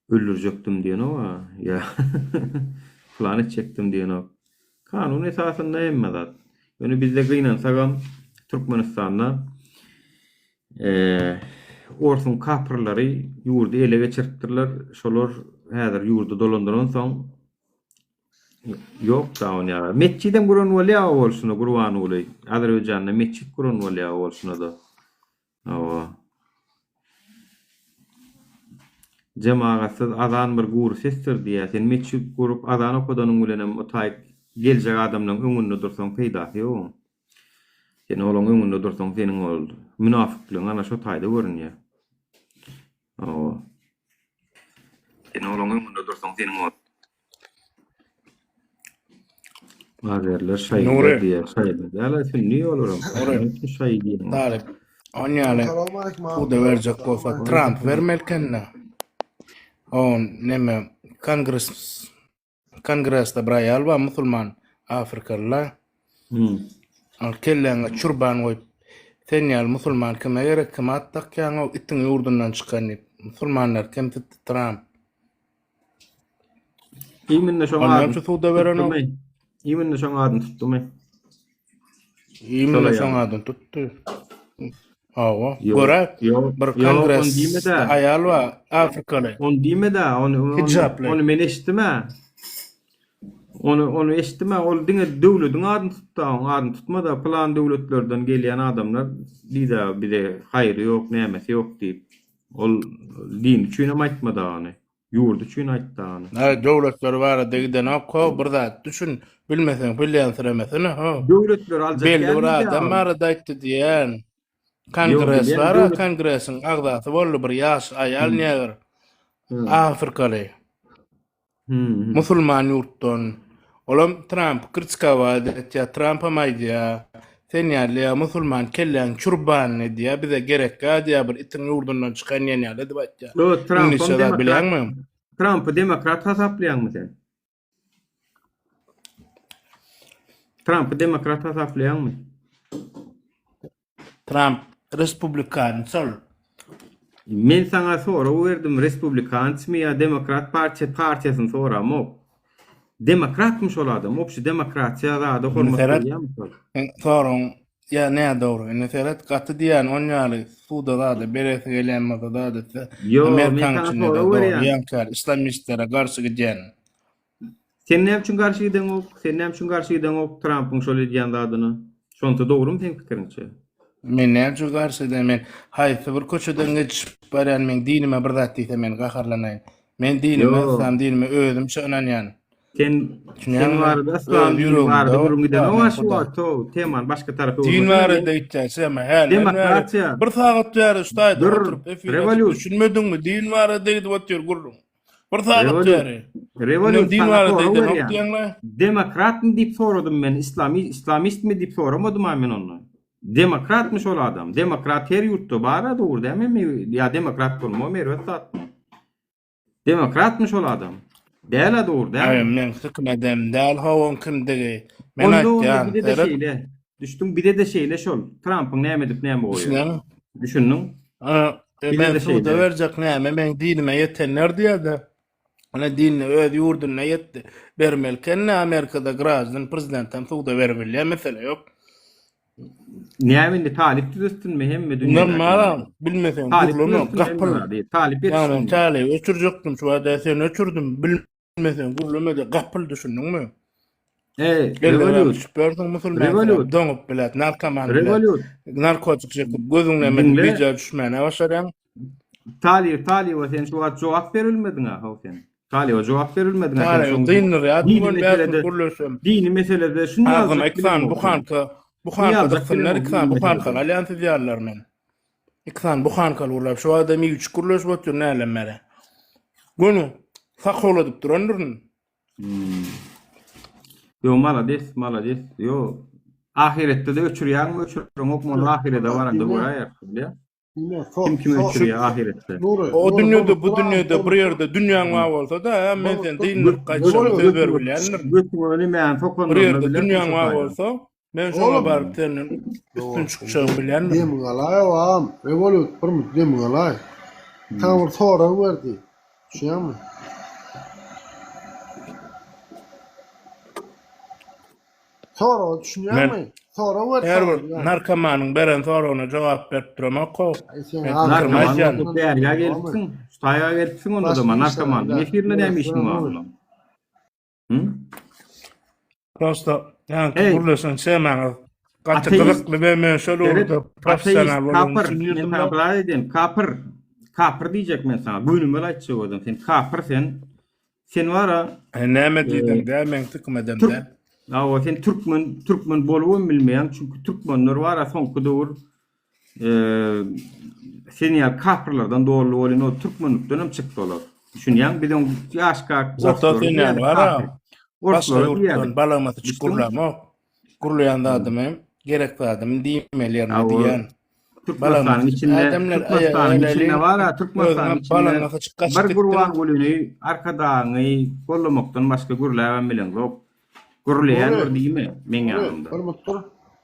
öldürjekdim diýenok-a ýa pylan etjekdim diýenok. Kanun esasynda hemme zat. Ýöne bizde gynansagam Türkmenistanda orsuň kapyrlary ýurdy ele geçiripdirler. Şolar häzir ýurdy dolandyransoň Ýok da ony ýa. Metjidem guran bolýa o bolşuna Gurbanguly. Azerbaýjanda metjit guran bolýa o bolşuna-da. Hawa. Jemagatsyz azan bir gury sesdir diýýä. Sen metjit gurup azan okadanyň bilenem o taýyk geljek adamlaň öňünde dursaň peýdasy ýok oň. Sen olaň öňünde dursaň seniň ol münafyklygyň ana şo taýda görünýä. Hawa. Sen olaň öňünde dursaň seniň ol Azerler şaýy Nury. diýýär, şaýy däl, sünni olaram. Nury. Şaýy diýýär. Talyp. On ýaly suda berjek bolsa Trump bermeli ekende. On neme kongres Kongresde bir aýal bar musulman afrikalylar. Hmm. Al kelläňe çurban goýup sen ýaly musulman kime gerek kime at dakýaň o itiň ýurdundan çykan diýip musulmanlar kemsitdi Trump. Iminde şoň Ondan adyny şu suda berenok. tutdumy? Iminde şoň adyny tutdumy? Iminde Şol şoň aýal. adyny tutdy. Hawa, Ýok, görä ýok, bir ýok, ony kongresde diýme-de. aýal bar afrikaly. Ony diýme-de, ony ony Hijaply. ony men eşitdim-ä. Ony ony eşitdim-ä, ol diňe döwlediň adyny tutdy, oň adyny tutmady. Pylan döwletlerden gelýän adamlar diýdi bize haýry ýok, nämesi ýok diýip. Ol din üçinem aýtmady ony. Ýurdy üçin aýtdy ony. Aý döwletler barada gidenok ho bir zat düşün bilmeseň bilýänsiremesene ho. Döwletleri aljak Belli däl bir diýdi adam ol. barada aýtdy diýen. Ýok Kongres bilýän bar döwlet. kongresiň agzasy boldy bir ýaş aýal Hmm. negr Hmm. afrikaly. Hmm. Musulman ýurtdan. Olam Trampy kritikować etýär. Trampam aýdýar, sen ýaly ýa musulman kelläň çurbanyny diýýär, bize gerekgä diýýär, bir itiň ýurdundan çykan diýen ýaly edip aýtýar. Ýo, Trampam Iňlisçe zat demokrat. bilýäňmi? Trampy demokrat hasaplaýaňmy sen? Trampy demokrat hasaplaýaňmy? Tramp respublikanç ol. Men saňa sorag berdim respublikançmy ýa demokrat partiýa partiýasyny soramok. Demokratmy şol adam? Obşi demokratiýa zada Indi hormat seret goýýarmy şol? seň soragyň ýa nädogry. Indi seret gaty diýýän on ýaly suda zada beresi gelýän bolsa zat etse Ýo, men Amerikanyň saňa içinde-de sorag dogry berýän. ýaňky ýaly islamistlere garşy gidýän. Sen näme üçin garşy gideňok? Sen näme üçin garşy gideňok Trampyň şol edýän zadyna? Şonsa dogrymy seň pikiriňçe? Men näme üçin garşy edeýin? Men haýsy bir köçeden geçip barýan meň dinime bir zat diýse men gaharlanaýyn. Men dinime, Ýok. yslam dinime özümçe ynanýan. Sen sen Düşünýäňmi? barada Öz yslam dini ýüregimde barada gürrüň gidenok bar a şu Hudaý. wagt to temany başga tarapa Din öwürmesene. barada gitýän şema hälden bäri Demokratiýa. bir sagat bäri şu taýda Dur, oturyp efir açyp rewolýut. düşünmediňmi? Din barada gidip otyr gürrüň. Bir sagat Rewolut. bäri. Inem Rewolut din saňa barada sorag edenok berýän. diýeňle. Demokratmy diýip soradym men, islami islamistmi diýip soramadym-a men ondan. Demokratmy şol adam? Demokrat her ýurtda bar-a dogry dälmi? Ýa demokrat bolmagam erbet zatmy? Demokratmy şol adam? Däl-a dogry Aý dälmi? meň sikim edem däl howaň kimdigi. Men Onda onda aýtýan, bize-de seret. şeýle. Düşdüň bize-de şeýle şol. Trampyň näme edip näme goýany. Düşünýäňmi? Düşündiň? A, e, Bize men de suda şeýle. berjek näme meň dinime ýetenler diýýär-de. Ine dinine öz ýurdunda ýetdi. Bermeli eken-de Amerikada graždan prezidentem suda beribilýär mesele ýok. Näme indi talyp düzetsinmi hemme dünýädäki? Normal bilmeseň Talyp gürleme düzetsin hemme gapyl. zady. Talyp Ýagny ýetişsin. talyby öçürjekdim şu wada seni öçürdim bilmeseň gürleme-de gapyl düşündiňmi? Ey, Elden Revolut. düşüp berdiň musulman Revolut. doňup bilet narkoman bilet Revolut. narkotik çekip gözüňle men Diňle. wideo düşmäne başarýaň. Talyp, talyba sen şu wagt jogap berilmediň ha, how sen. Talyba jogap berilmediň ha. sen Talyby şoň- dyndyrýar Dini bu gün meselede, bäsini gürleşem. dini meselede şuny Agzyma ýaljak iki sany bilemok. buhanka, buhanka ýaljak dyksynlar, bilemok iki sany dini buhankaly meselede. alýan siz ýalylar men. Iki sany buhankaly gürläp, şu adam iýip gürleşip otyr nälem bäri. Göni sakawladyp durandyryn. Hmm. Yo malades, malades. Yo ahiretde de öçürýäňmi, öçüreňokmy ony ahirede baranda göräýer, bilýä. Kim kimi öçürýär ahiretde. O dünýede bu dünýede bir ýerde dünýäň bar bolsa-da, hä, men seni dyndyryp gaýtjak söz berip bilýändirin. Götüňe nämäni Bir sokanlaryny ýerde bilersiň dünýäň şo bar taýda. bolsa, men şoňa baryp senden üstün çykjagymy bilýändirin. Demiň alaý agam, Rewolut bir minut demiň alaý. Saňa bir sorag berdi. Düşünýäňmi? Soraga düşünýäňmi? Sorag berdi Her saňa bir diýýän. narkomanyň beren soragyna jogap berip duramok-ow. Aý sen Men az pikirimi Narkoman aýdýan. bolup bärgä gelipsiň. Şu taýga gelipsiň onda Başga da işler narkomanyň bar. efirinde näme işiň bar onda? Hı? Prosta ýaňky Eý. gürleşen temaňyz gaty Ateist. gyzykly we men şol Seret, ugurda ateist, professional bolan kapyr. üçin Men girdim saňa da. bir zat aýdaýyn. Kapyr. Kapyr diýjek men saňa. Gönümel aýtjak özüm. Sen kapyr sen. Sen bara E, näme diýdiň e, dä meň tykyma Türk edemde. Awa sen türkmen türkmen bolubam bilmeýäň. Çünki türkmenler bara soňky döwür e, sen ýaly kapyrlardan doly bolýan o türkmenlikden hem çykdy olar. Düşünýäň? Biz oň ýaşka Zato orslara sen ýaly diýýärdik bara kapyr. başga Orslara ýurtdan diýýärdik. balagmasy çyk Düşdüňmi? gürlämok. Gürleýän zadymy, gerek zadymy diýmeli ýerinde Awa diýýän. Türkmenistanyň Balagmasy içinde adamlar Türkmenistanyň aýa içinde aýlaly bar ha Türkmenistanyň özüňe içinde balagmasy çyk gaçyp bir gitdiň. Gurbangulyny Arkadagyňy gollamakdan başga gürläbem bileňzok. Gürleýän Nury, bir diýme meň Nury, ýanymda. bir minut dur.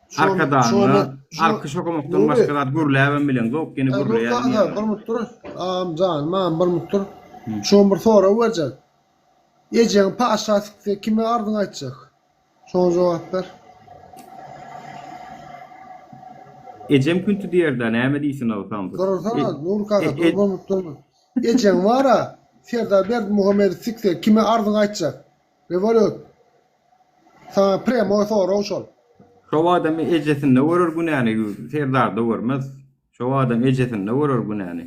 Şu şu Arkadagyňa şu alkyş okamakdan Nury, başga zat gürläbem bileňzok, ýene Ey, Nur gürleýän kaka, diýýäň. bir minut dur. Agam janym, agam bir minut dur. Şoňa bir sorag berjek. Ejeň paşa sikse kime arzyňy aýtjak? Şoňa jogap ber. Ejem künti diýer-dä, näme diýsin ol samsyk. Dursana, E, Nur kaka, e, dur e, bir minut dur. Ejeň bar-a, Serdar Berdimuhamedow sikse kime arzyňy aýtjak? Rewolut. Saňa premoý sorag şol. Şo adam ejesinde görer günäni, Serdarda görmez. Şo adam ejesinde görer günäni.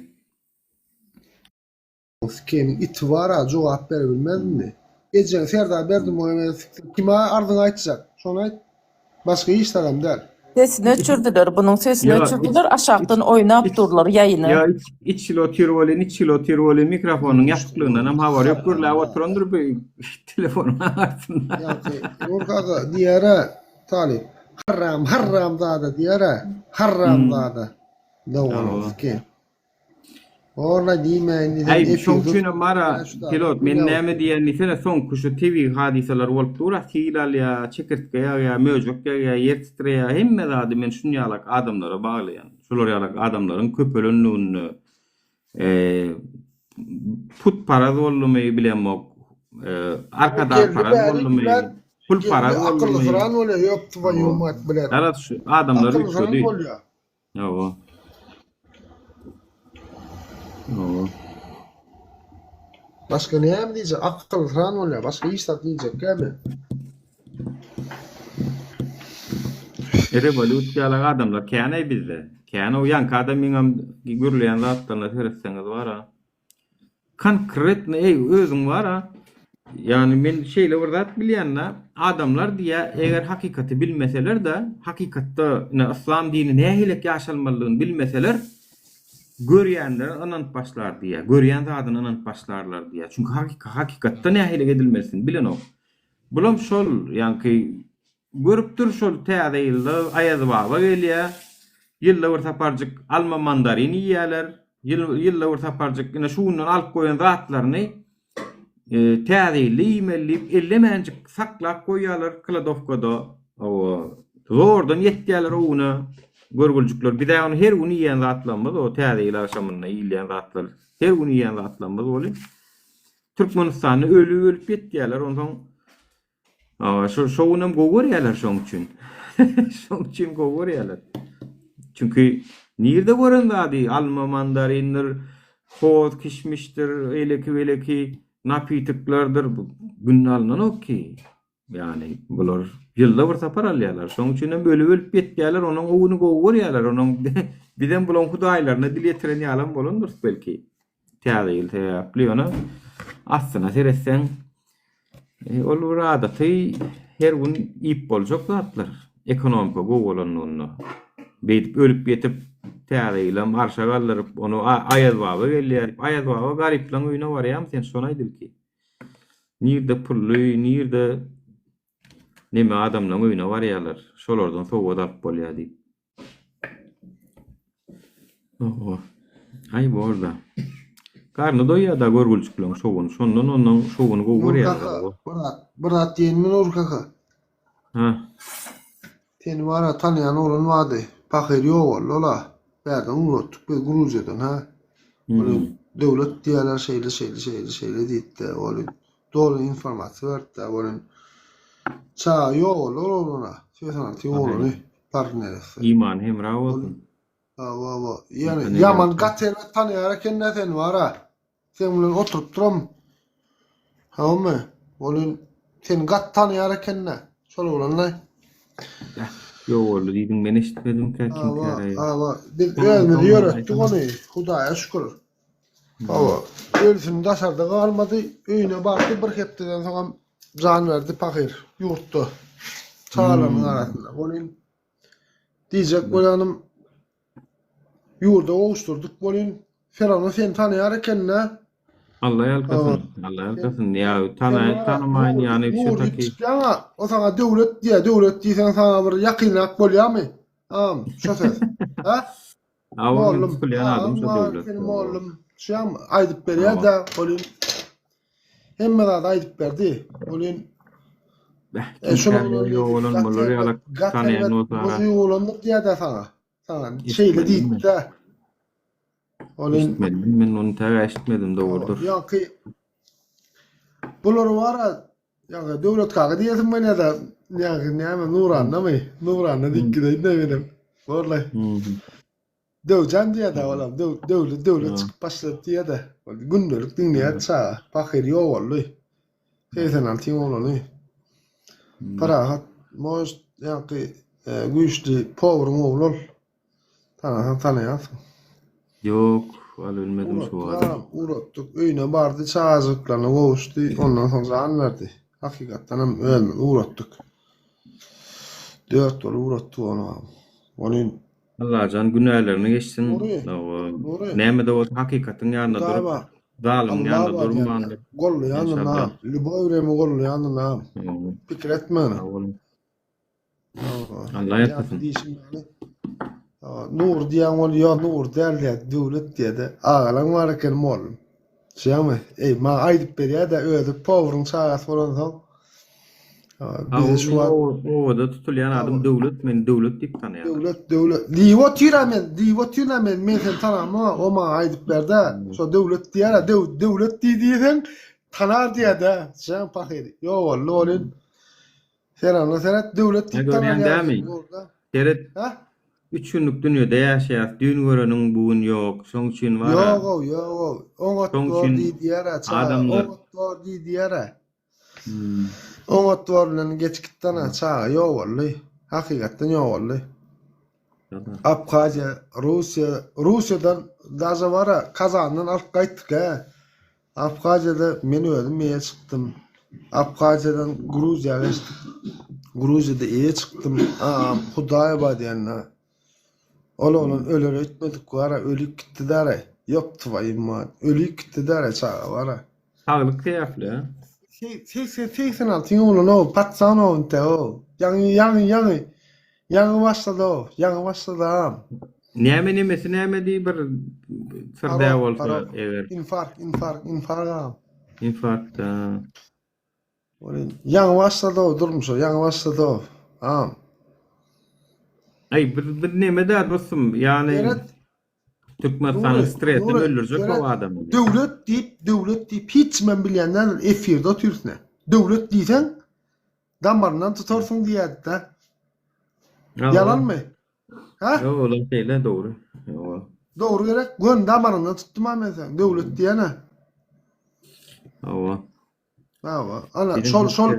Sikeniň iti bar-a jogap berebilmez indi. Ejeň Serdar Berdimuhamedow sikse kime arzyňy aýtjak? Şony aýt. Başga hiç zadam däl. Sesini öçürdiler bunuň sesini Ýa iç öçürdiler iç aşakdan oýnap iç durlar ýaýyny. ýa iç içgili otyr welin içgili otyr welin mikrofonyň ýapyklygyndan hem habary ýok gürläp oturandyr bu telefonyň aňyrsynda. Ýaňky Nur kaka diýer-ä Talyp. Harram harramzada diýer-ä. Hmm. Harramzada. Dogry Hawa. siken. Borla diýme indi sen Äý, şoň efirde üçinem bar-a, şu zady pilot, men bilýär näme otur. diýýän diýsene, soňky şu tebigy hadysalar bolup dur-a, sil alýa, çekirtge ýagýa, möjek ýagýa, ýer titreýä, hemme zady men şun ýalak adamlara baglaýan. Şular ýalak adamlaryň köpelenliginde, putparaz boldumy bilemok, Geldi arkadagparaz bäri boldumy, bilen geldi pulparaz boldumy. akyllysyran bolýar, ýok twoýu mat bilen. Garaz şu adamlar Akyllysyran üýtgedi. bolýar. Hawa. Hawa. Başga näme diýjek? Akyllysyran bolýar. Başga hiç zat diýjek dälmi? Rewolýusiýaly adamlar kän-aý bizde. Kän o ýaňky adamyňam gürleýän zatlaryna seretseňiz bar-a. Konkretno eý özüň bar-a. Ýagny men şeýle bir zat bilýän-de, adamlar diýýä, eger hakykaty bilmeseler-de, hakykatda ine yslam dini nähilek ýaşalmalydygyny bilmeseler, görýänlere ynanyp başlar diýýä. Görýän zadyna ynanyp başlarlar diýýä. Çünki hakykatda nähilek edilmelidigini bilenok. Bulam şol, ýaňky görüpdir şol täze ýylda Aýazbaba gelýä, ýylda bir saparjyk alma mandarin iýýäler, ýylda bir saparjyk ine şu günden alyp goýan zatlaryny täze ýylda iýmeli diýip ellemänjik saklap goýýarlar kladowkada. Hawa, zordan ýetýärler o güne görgüljikler. Biz-ä ony her gün iýýän zatlarymyz o täze ýyl agşamynda iýilýän zatlar. Her gün iýýän zatlarymyz welin Türkmenistanda ölüp-ölüp ýetýärler, onsoň şo şo günem gowy görýärler şoň üçin. Şoň üçin gowy görýärler. Çünki nirde gören zady alma mandarindir, hoz kişmişdir, eýleki-beýleki napitiklerdir günde alnanok ki. Ýagny bular ýylda bir sapar alýarlar. Şoň üçin hem ölüp-ölüp ýetýärler, onuň o güni gowy görýärler. Onuň bizem bulaň hudaýlaryna dil ýetiren ýalam bolandyrys belki. Täze ýyl sebäpli ýöne aslyna seretseň ol bir adaty her gün iýip boljak zatlar. Ekonomika gowy bolanlygynda. Beýdip ölüp ýetip täze ýylam arşa galdyryp ony Aýazbaba gelýär. Aýazbaba garyplaň öýüne barýarmy sen şony aýt ilki. Nirde pully, nirde neme adamlaň öýüne barýarlar. Şolardan sowgat alyp bolýar diýip. Oho. Aý borda. Garny doýýar-da görgüljikleň şowuny. Şondan ondan şowuny gowy Nur görýärler. kaka, bir zat, bir zat diýenmi Nur kaka? Ha. Seni bara tanýan oglan bardy. Pahyr ýogaldy ola. Bärden ugratdyk biz Gruziýadan ha. Ol döwlet diýýärler şeýle şeýle şeýle şeýle diýipdi. Ol doly informasiýa beripdi. Ol çaga ýogaldy ol oglana. 86 oglany partneresi. Imany hemra bolsun. Hawa hawa. Ýani ýaman gaty erbet tanýar eken-dä seni bara. Seň bilen oturyp duram. Hawmy? Ol seni gaty tanaýar eken-dä. Şol oglan-laý. Ýogaldy diýdiň, men eşitmedimkä Hawa, kimkäraý. hawa. Biz özümiz ýöretdik ony. Hudaýa şükür. Hawa. Ölsün daşarda galmady. Öýüne bardy bir hepdeden soňam jan berdi pahyr ýurtda. Çagalarynyň arasynda. Welin diýjek bolýanym Ýurda gowuşdyrdyk welin, Ferowna seni tanaýar eken-dä. Alla ýalkasyn, Alla ýalkasyn. Ýa tanaýyn, tanamaýyn, ýany Nur diýip çykýaň-a, o saňa döwlet diýýär, döwlet diýseň saňa bir ýakynrak bolýarmy? Agam, şo söz. Hä? Mollum, tutulýan adym şo döwlet. Seni mollum, şuýam aýdyp berýär-dä, welin hemme zady aýdyp berdi. Welin Beh, kimkäm ýogalan bolar ýalak tanaýan bolsa. Ýogalandyr diýýär-dä saňa. Saňa şeýle diýipdi. Ol eşitmedim men ony täge eşitmedim dogrudyr. Ýa-ki bular bara ýa Döwlet kaka diýesim gelýär-de, ýa näme Nurannamy? Nuranna diýip gideýin-de menem. Borlaý. Döwjan diýýär-de olam. Döw döwlet döwlet çykyp başlady diýýär-de. Ol gündelik diňleýär çaga. Pahyr ýogaldy. 86 ýyň oglany. Parahat, может, ýaňky güýçli powuryň ogly ol. Tanasaň tanaýarsyň. Ýok, al bilmedim şu wagt. Ugratdyk, öýüne bardy, çagajyklaryna gowuşdy, ondan soň jan berdi. Hakykatdan hem özümiz ugratdyk. Dört bolup ugratdyk ony. Ony Allajan günälerini geçsin. Nury, Nury. Näme-de bolsa hakykatyň ýanynda Hudaý durup, bar. zalymyň Allah ýanynda bar diýýän. durmandyr. Gollaýandyr Enşallah. na. Lýuboý wremýa gollaýandyr na. Pikir etme ony. Sag boluň. Hawa. Allah Ýa ýalkasyn. diýşim ýaly. Nury diýýän ol ýok Nury däl diýýär, Döwlet diýýär-de. Agalaň bar eken mollum. Düşýäňmi? Eý, maňa aýdyp berýär-de, özi powuryň çagasy bolansoň. Bize şu wagt Obada tutulýan adym Döwlet, meni Döwlet diýip tanaýarlar. Döwlet, Döwlet. Diýip otyr-a men, diýip otyryn-a men, men seni tanamok, o maňa aýdyp berdi-ä. Şo Döwlet diýýär-ä, Döwlet diý diýseň, tanar diýýär-dä. Düşýäňmi, pahyr. Ýok boldy welin. Sen onda seret döwlet diýip Görýäň dämi? Seret. Ha? Üç günlük dünýede ýaşaýas. Düýn göreniň bu gün ýok. Şoň üçin bar. Ýog-ow, ýog-ow. Oňat bor diýdiýär-ä çaga. Adamlar. Oňat bor diýdiýär-ä. Oňat bor bilen geç gitdana çaga ýok boldy. Hakykatdan ýok boldy. Abhaziýa, Russiýa, Russiýadan daže bar-a Kazandan alyp gaýtdyk-ä. Abhaziýada men özüm eýe çykdym. Abhaziýadan Gruziýa geçdik. Gruziýada eýe çykdym. Agam Hudaý bar diýende. Ol oglan öler öýtmedik bara ölüp gitdi dara. Ýok twoýu mat. Ölüp gitdi dara çaga bara. Saglyk sebäpli a? 86 oglan-ow, patsan-ow inte-ow. Ýaňy ýaňy ýaňy Ýaňy başlady-ow, ýaňy başladam. Näme nemesi näme diý bir syr dä bolsa eger. Infarkt, infarkt, infarkt agam. Infarkt ha. Ýaňy başlady-ow durmuşa, ýaňy başlady-ow agam. Aý biz biz neme dä dostum ýagny Seret. Türkmenistanyň Nury, stresini Nury, öldürjek seret. o adamy. Döwlet diýip, döwlet diýip hiç kimem bilýän däldir, efirde otyrsyň. Döwlet diýseň Damaryndan tutarsyň diýýärdi-dä. Ýalanmy? Hä? Ýok, olam şeýle dogry. Ýok. Dogry gerek. Göni damaryndan tutdum-a men seni. Döwlet diýene. Hawa. Hawa. Ana, şol şol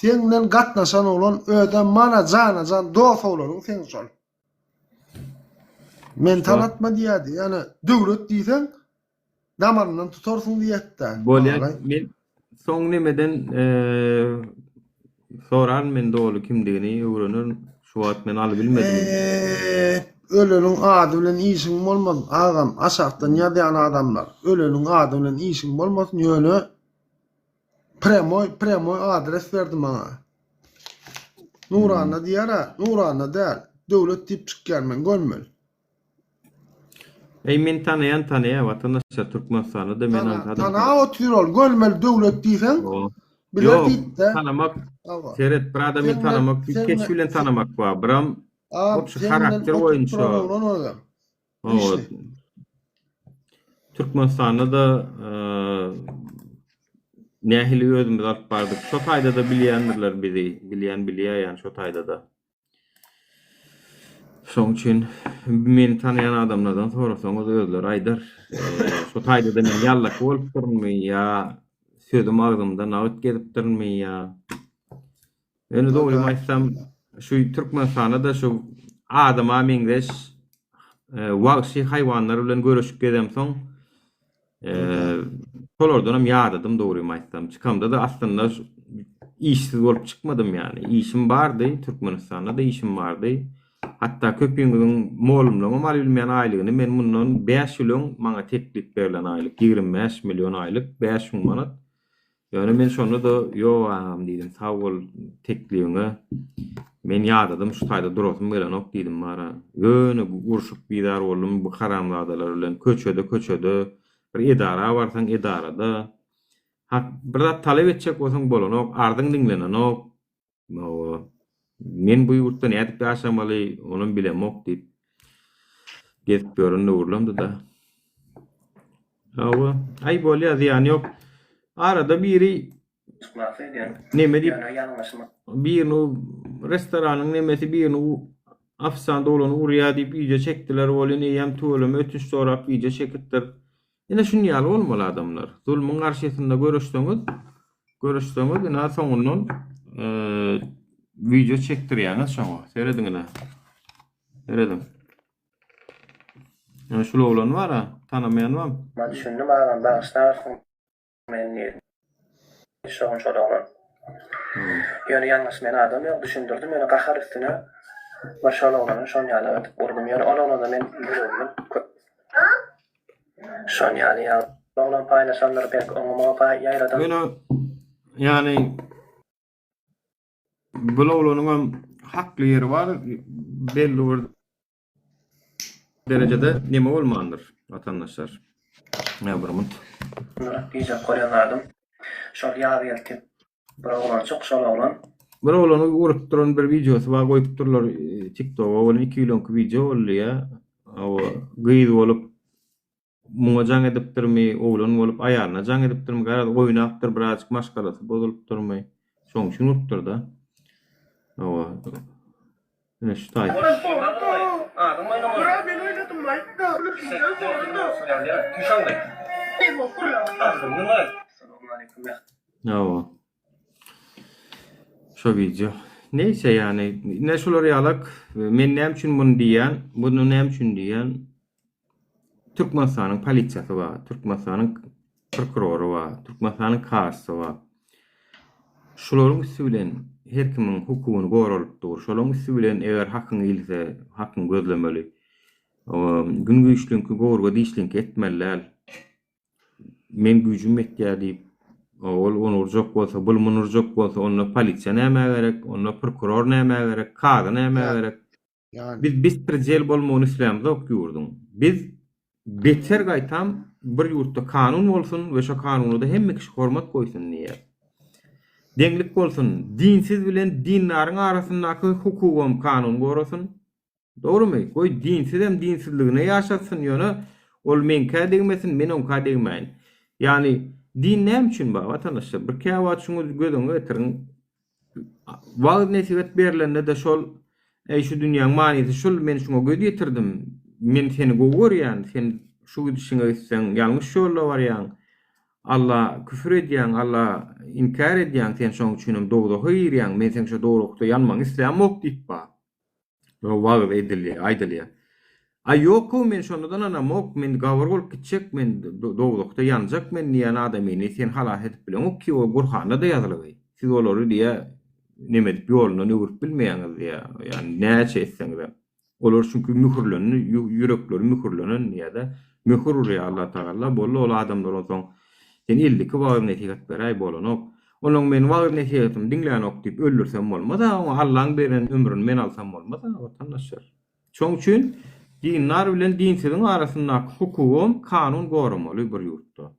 seň bilen gatnaşan oglan özem mana jana jan dost oglanyň seň şol. Men tanatma diýýärdi. Ýöne döwlet diýseň Damaryndan tutarsyň diýýätdä. Bolýa men soň nemeden soraryn men doly kimdigini öwrenerin şu wagt men alybilmedim. Eee öleniň ady bilen işiň bolmasyn agam aşakdan ýazýan adamlar öleniň ady bilen işiň bolmasyn ýöne premoý premoý adres berdi maňa Nuranna diýýärä Nuranna däl Döwlet diýip çykýan men görmeli. Eý meni tanaýan tanaýa watandaşlar Türkmenistanda da men Tana, tana otyr ol gölmeli döwlet diýseň biler Ýok, diýipde. tanamak seret bir adamy tanamak keç bilen tanamak bar biram obşi harakter boýunça Türkmenistanda da nähili özümizi alyp bardyk şo taýda-da bilýändirler bizi bilýän bilýär ýani şo taýda-da. Şoň üçin meni tanaýan adamlardan sorasaňyz özleri aýdar. Şo taýda-da men ýallaki bolupdyrynmy ýa sözüm agzymda nagyt gezipdirinmi ýa Ýöne dogrymy aýtsam, şu Türkmenistanda-da şu adama meňzeş wagşy haýwanlar bilen göreşip gezemsoň, Şolardanam ýadadym dogrymy aýtsam. Çykamda-da aslynda işsiz bolup çykmadym ýaly. Işim bardy, Türkmenistanda-da işim bardy. Hatda köpüňiziň mollumlaryňam alybilmeýän aýlygyny men mundan bäş ýyl öň maňa teklip berlen aýlyk, 25 million aýlyk, 5000 manat. Ýöne men şonda-da ýok agam diýdim, sag bol teklibiňe. Men ýadadym, şu taýda durasym gelenok diýdim bara. Ýöne urşup bizar boldum bu haramzadalar bilen. Köçede köçede, bir edara barsaň edarada. Hak bir zat talap etjek bolsaň bolanok, arzyň diňlenenok. Hawa. Men bu ýurtda nädip ýaşamaly, onam bilemok diýip gezip ýören döwürlemdi-da. Hawa. Aý bolýa, zyýany ýok. Arada biri neme diýip, birini restoranyň nemesi birini ofisiant oglany urýar diýip wideo çekdiler welin eýýäm tüweleme ötünç sorap wideo çekipdir. Ine şuny ýaly bolmaly adamlar. Zulmuň garşysynda göreşseňiz, göreşseňiz ine soňundan wideo çekdirýäňiz şoňa. Serediň ine. Serediň. Ine şul oglan bar-a, tanamaýan barmy? Men düşündim agam bagyşlarsyň meni diýdi. Şoň şol oglan. Ýöne ýalňyş men adam ýok düşündirdim ýöne gahar üstüne bir şol oglany şon ýaly edip urdum ýöne ol oglana men ýüregimden köp şon ýaly ýa oglan paýlaşandyr belki oňa muňa paý ýaýradan. Ýöne ýani bul oglanyňam hakly ýeri bar belli bir. Derejede neme bolmandyr watandaşlar. Ýa bir munt. Diýjek bolýan zadym şol Ýazgeldi diýip bir oglanjyk şol oglan. Bir oglany urup duran bir wideosy bar goýupdyrlar tiktoga welin 2 ýyl öňki wideo boldy ýa. Hawa gyz bolup muňa jaň edipdirmi, oglan bolup aýalyna jaň edipdirmi, garaz oýnapdyr birazjyk maşgalasy bozulypdyrmy. Şoň üçin urupdyrda. Hawa. Ine şu taý. Hawa. Şo wideo. Neýse ýani, ine şular ýalak men näme üçin muny diýýän, muny näme üçin diýýän? Türkmenistanyň polisiýasy bar, Türkmenistanyň prokurory bar, Türkmenistanyň kazysy bar. Şularyň üsti bilen her kimiň hukugyny goralyp dur. Şolaryň üsti bilen eger hakyň ilse, hakyňy gözlemeli. Gün güýçliňki gowurga dişliňki etmeli däl. Men güýjüm ýetýär diýip, ol ony urjak bolsa, bul muny urjak bolsa, onda polisiýa nämä gerek, onda prokuror nämä gerek, kazy nämä gerek? Ýani. Biz bespredel bolmagyny islämzok ýurduň. Biz beter gaýtam bir ýurtda kanun bolsun we şo kanuna-da hemme kişi hormat goýsun diýýäs. Deňlik bolsun, dinsiz bilen dindaryň arasyndaky hukugam kanun gorasyn. Dogrumy? Goý dinsizem dinsizligine ýaşatsyn ýöne ol meňkä degmesin men oňka degmäýin. Ýagny din näme üçin bar watandaşlar? Bir käwagt şuňy göz öňüne getiriň. Wagyz-nesihat berlende-de şol, Eý, şu dünýäň manysy şul, men şuňa göz ýetirdim, men seni gowy görýän, sen şu gidişiňe gitseň, ýalňyş ýolda barýaň, Alla küfür edýäň, Alla inkär edýäň, sen şoň üçinem dowzaha girýäň, men seň şo dowzahda ýanmagyňy islämok diýip bar. Wagyz edilýär, aýdylýar. Aý ýok-ow men şonda-da ynanamok, men gabyr bolup gitjek, men dowzahda ýanjak men diýýän adamyny sen halas edip bileňok ki, o Gurhanda-da ýazylygy. Siz olary diýýär, neme edip ýolundan öwrüp bilmeýäňiz diýýär, ýagny näçe etseňizem. Olar çünki möhürlendi, ýürekleri möhürlenen diýýär-de. Möhür urýar Allatagalla, boldy ol adamlar onsoň sen 52 wagyz-nesihat beräý bolanok. Onuň meni wagyz-nesihatymy diňlänok diýip öldürsem bolmaz-a, oňa Allaň beren ömrüni men alsam bolmaz-a, watandaşlar. Şoň üçin dindar bilen dinsiziň arasyndaky hukugam kanun goramaly bir ýurtda.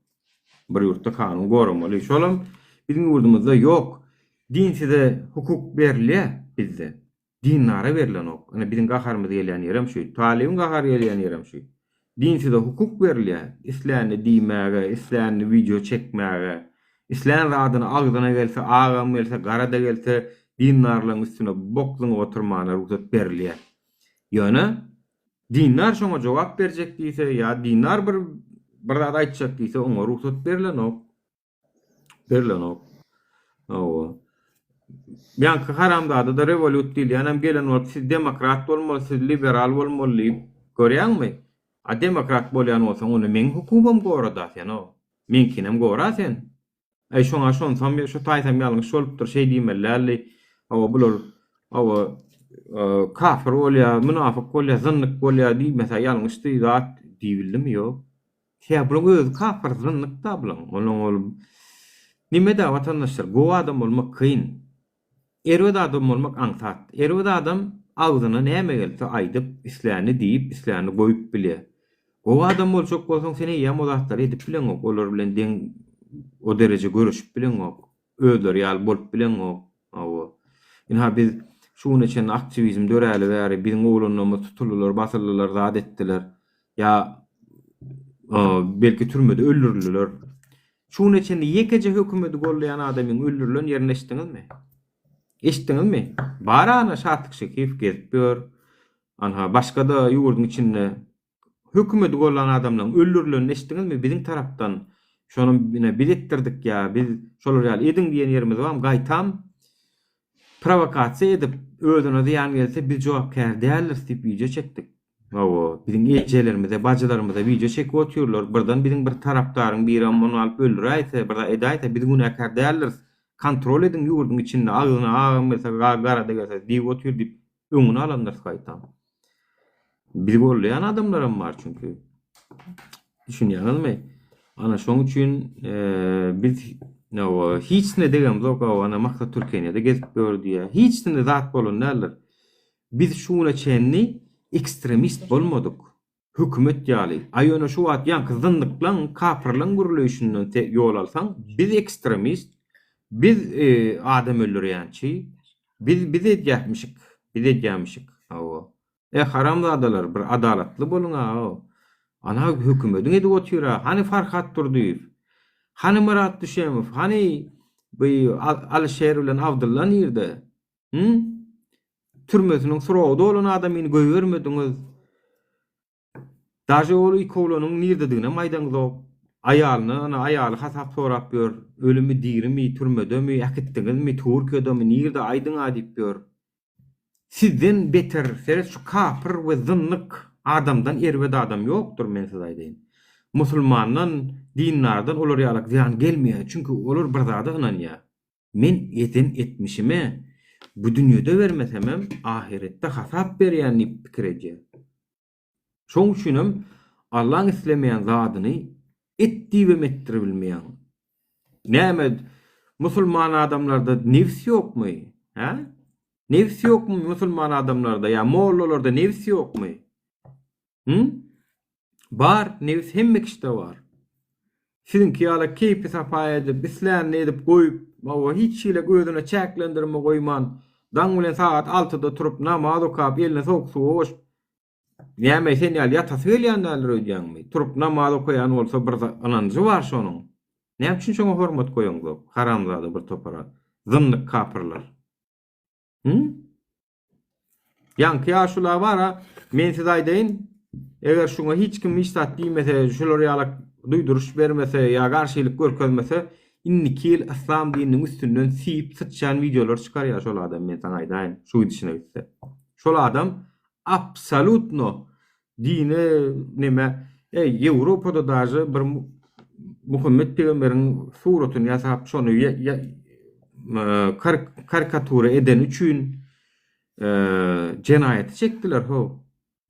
Bir ýurtda kanun goramaly. Şolam biziň ýurdumyzda ýok. Dinsize hukuk berilýär bizde. Dindara berlenok. Ine biziň gaharymyz gelýän ýerem şu. Talybyň gahary gelýän ýerem şu. Dinsize hukuk berilýär. Islänini diýmäge, islänini wideo çekmäge, islän zadyny agzyna gelse, agam gelse, gara-da gelse dindarlaryň üstüne bok zyňyp oturmana rugsat berilýär. Ýöne dindar şoňa jogap berjek diýse ýa dindar bir bir zat aýtjak diýse oňa rugsat berlenok. Berlenok. Hawa. Ýaňky haramzada-da rewolut diýilýänem gelen bolup siz demokrat bolmaly, siz liberal bolmaly diýip, görýäňmi? A demokrat bolýan bolsaň onda meň hukugymam gora-da sen-ow. Meňkinem gora sen. Äý şoňa şonsam şu taýsam ýalňyş bolupdyr, şeý diýmeli däldi. Hawa bular hawa kafir bolýar, mynafyk bolýar, zyndyk bolýar diýmese ýalňyşdy zat diýibildimi? Ýok. Sebäbi bulaň özi kapyr zyndyk-da bulaň. Onuň ol nime-dä watandaşlar gowy adam bolmak kyn. Erbet adam bolmak aňsat. Erbet adam agzyna näme gelse aýdyp, islänini diýip, islänini goýup bilýär. Gowy adam boljak bolsaň sen eýýäm o zatlary edip bileňok, olar bilen deň o dereje göreşip bileňok. Özleri ýaly bolup bileňok. Hawa. Ynha biz şu güne çenli aktiwizm döräli bäri biziň oglanlarymyz tutuldylar, basyldylar, zat etdiler. Ýa belki türmede öldürildiler. Şu güne çenli ýekeje hökümeti gollaýan adamyň öldürilen ýerini eşitdiňizmi? Eşitdiňizmi? Bar ana Şatlyk Şekiýew gezip ýör. Anha başga-da ýurduň içinde Hökümeti gollan adamlaryň öldürilenini eşitdiňizmi biziň tarapdan şonam ine biz etdirdik ýa biz şolar ýaly ediň diýen ýerimiz barmy gaýtam prowokasiýa edip özüne zyýan gelse biz jogapkär däldiris diýip wideo çekdik hawa biziň ejelerimize bajylarymyza wideo çekip otyrlar birden biziň bir tarapdaryň birem ony alyp öldüräýse bir zat edäýse biz günäkär däldiris kontrol ediň ýurduň içinde agzyna agam gelse gara-da gelse diýip otyr diýip Öňüni alandyrys gaýtam. Bizi gollaýan adamlaram bar çünki. Düşünýäňizmi? Ana şoň üçin biz hiçsine degemzok, ana Maksat Türkiýede gezip ýör diýýär. Hiçsinde zat bolan däldir. Biz şu güne çenli ekstremist bolmadyk. Hökümet ýaly. A ýöne şu wagt ýaňky zyndyklaň, kapyrlaň gürleýşinden ýol alsaň, biz ekstremist, biz adam öldürýänçi, biz biz edýäkmişik, biz edýämişik. Hawa. E haramzadalar bir adalatly boluň-a-ow. Ana hökümediň edip otyr-a. Hany Farhat Durdyýew? Hany Myrat Düşemow? Hany bu Alyşer bilen Abdylla nirde? Hü? Türmesiniň srogy dolan adamyny goýbermediňiz. Daže ol iki oglanyň nirdediginem aýdaňyzok. Aýalyna ana aýaly hasap sorap ýör. Ölümi dirimi, türmedemi, äkitdiňizmi, Türkiýedemi, nirde aýdyňa diýip ýör. Sizden beter seret şu kapyr we zyndyk adamdan erbet adam ýokdur men size aýdaýyn. Musulmandan, dindardan olar ýalak zyýan gelmeýär. Çünki olar bir zada ynanýar. Men eden etmişime bu dünýede bermesemem ahyretde hasap berýän diýip pikir edýär. Şoň üçinem Allaň islemeýän zadyny et diýibem etdiribilmeýäň. Näme musulman adamlarda nebs ýokmy? Hä? Nebs ýokmy musulman adamlarda ýa mollalarda nebs ýokmy? Hü? Bar, nebis hemme kişide bar. Siziňki ýaly keýpi-sapa edip, islänini edip goýup, hawa, hiç hili özüne çäklendirme goýman, daň bilen sagat altyda turup, namaz okap, elini sowuk suwa goşup, näme, sen ýaly ýatasy gelýän däldir öýdýäňmi? Turup namaz okaýan bolsa bir ynanjy bar şonuň. Näme üçin şoňa hormat goýaňzok, haramzada bir topara, zyndyk kapyrlar? Hü? Ýaňky ýaşula bar-a, men size aýdaýyn, eger şuňa hiç kim hiç zat diýmese, şular ýalak duýduryş bermese ýa garşylyk görkezmese, indiki ýyl yslam dininiň üstünden siýip syçýan wideolar çykarýar şol adam, men saňa aýdaýyn, şu gidişine gitse. Şol adam absolýutno Dine neme eý Ýewropada daže bir Muhammet pygamberiň suratyny ýasap şony karikatura edeni üçin jenaýaty çekdiler how.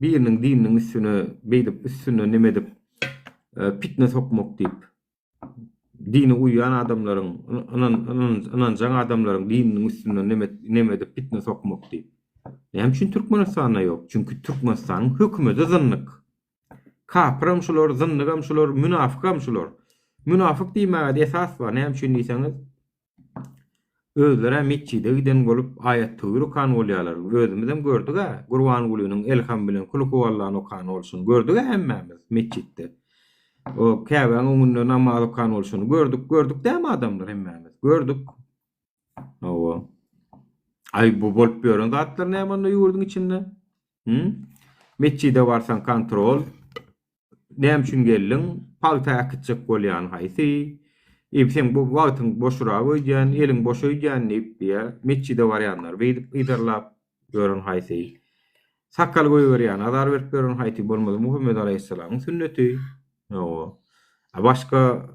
Biriniň dininiň üstüne beýdip üstünden neme edip pitne sokmak diýip. Dine uýýan adamlaryň, ynanjaň adamlaryň dininiň üstünden neme edip pitne sokmak diýip. Näme üçin Türkmenistanda ýok? Çünki Türkmenistanyň hökümeti zyndyk. Kapyram şular, zyndygam şular, münafykam şular. Münafyk diýmäge-de esas bar. Näme üçin diýseňiz, Özler-ä metjide giden bolup, aýat-töwir okan bolýarlar. Özümizem gördük-ä, Gurbangulynyň Elham bilen Kulhuwallany okan bolşuny gördük-ä hemmämiz metjitde. O Käbäň öňünde namaz okan bolşuny gördük, gördük dämi adamlar hemmämiz? Gördük. Hawa. Aý, bu bolup ýören zatlar näme onda ýurduň içinde? Hü? Metjide barsaň kontrol. Näme üçin geldiň? Pagta äkitjek bolýan haýsy? Eý, seň bu wagtyň boşurak öýdýän, eliň boş öýdýän diýip, diýýär. Metjide barýanlary beýdip yzarlap ýören haýsy? Sakgal goýberýäne azar berip ýören haýsy? Bolmasa Muhammet alaýhyssalamyň sünneti. Hawa. A başga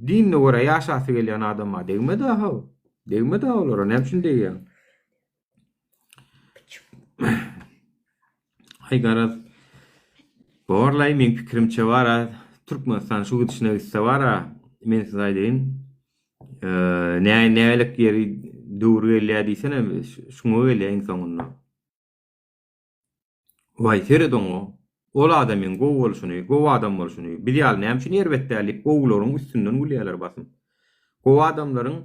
dinine görä ýaşasy gelýän adama degme-dä-how. Degme-dä olara, näme üçin degýäň? Aý garaz borlaý meň pikirimçe bara Türkmenistan şu gidişine gitse bara men size aýdaýyn nä nälik ýeri döwür gelýä diýsene şuňa gelýä iň soňunda. Waý seret oňa ol adamyň gowy bolşuny gowy adam bolşuny biz ýaly näme üçin erbet däl diýip gowularyň üstünden gülýäler basym. Gowy adamlaryň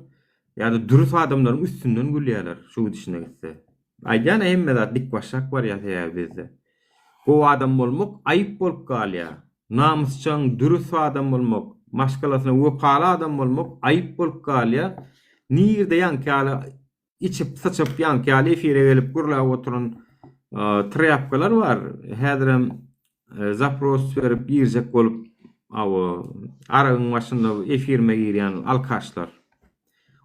ýa-da dürüst adamlaryň üstünden gülýäler şu gidişine gitse. Aýdýan-a hemme zat dik başak barýar sebäbi bizde. Gowy adam bolmak aýyp bolup galýar. Namysjaň, dürüst adam bolmak, maşgalasyna wepaly adam bolmak aýyp bolup galýar. Nirde ýaňky ýaly içip, syçyp, ýaňky ýaly efire gelip gürläp oturan trýapkalar bar. Häzirem zapros berip girjek bolup, hawa, aragyň başynda efirime girýän alkaşlar.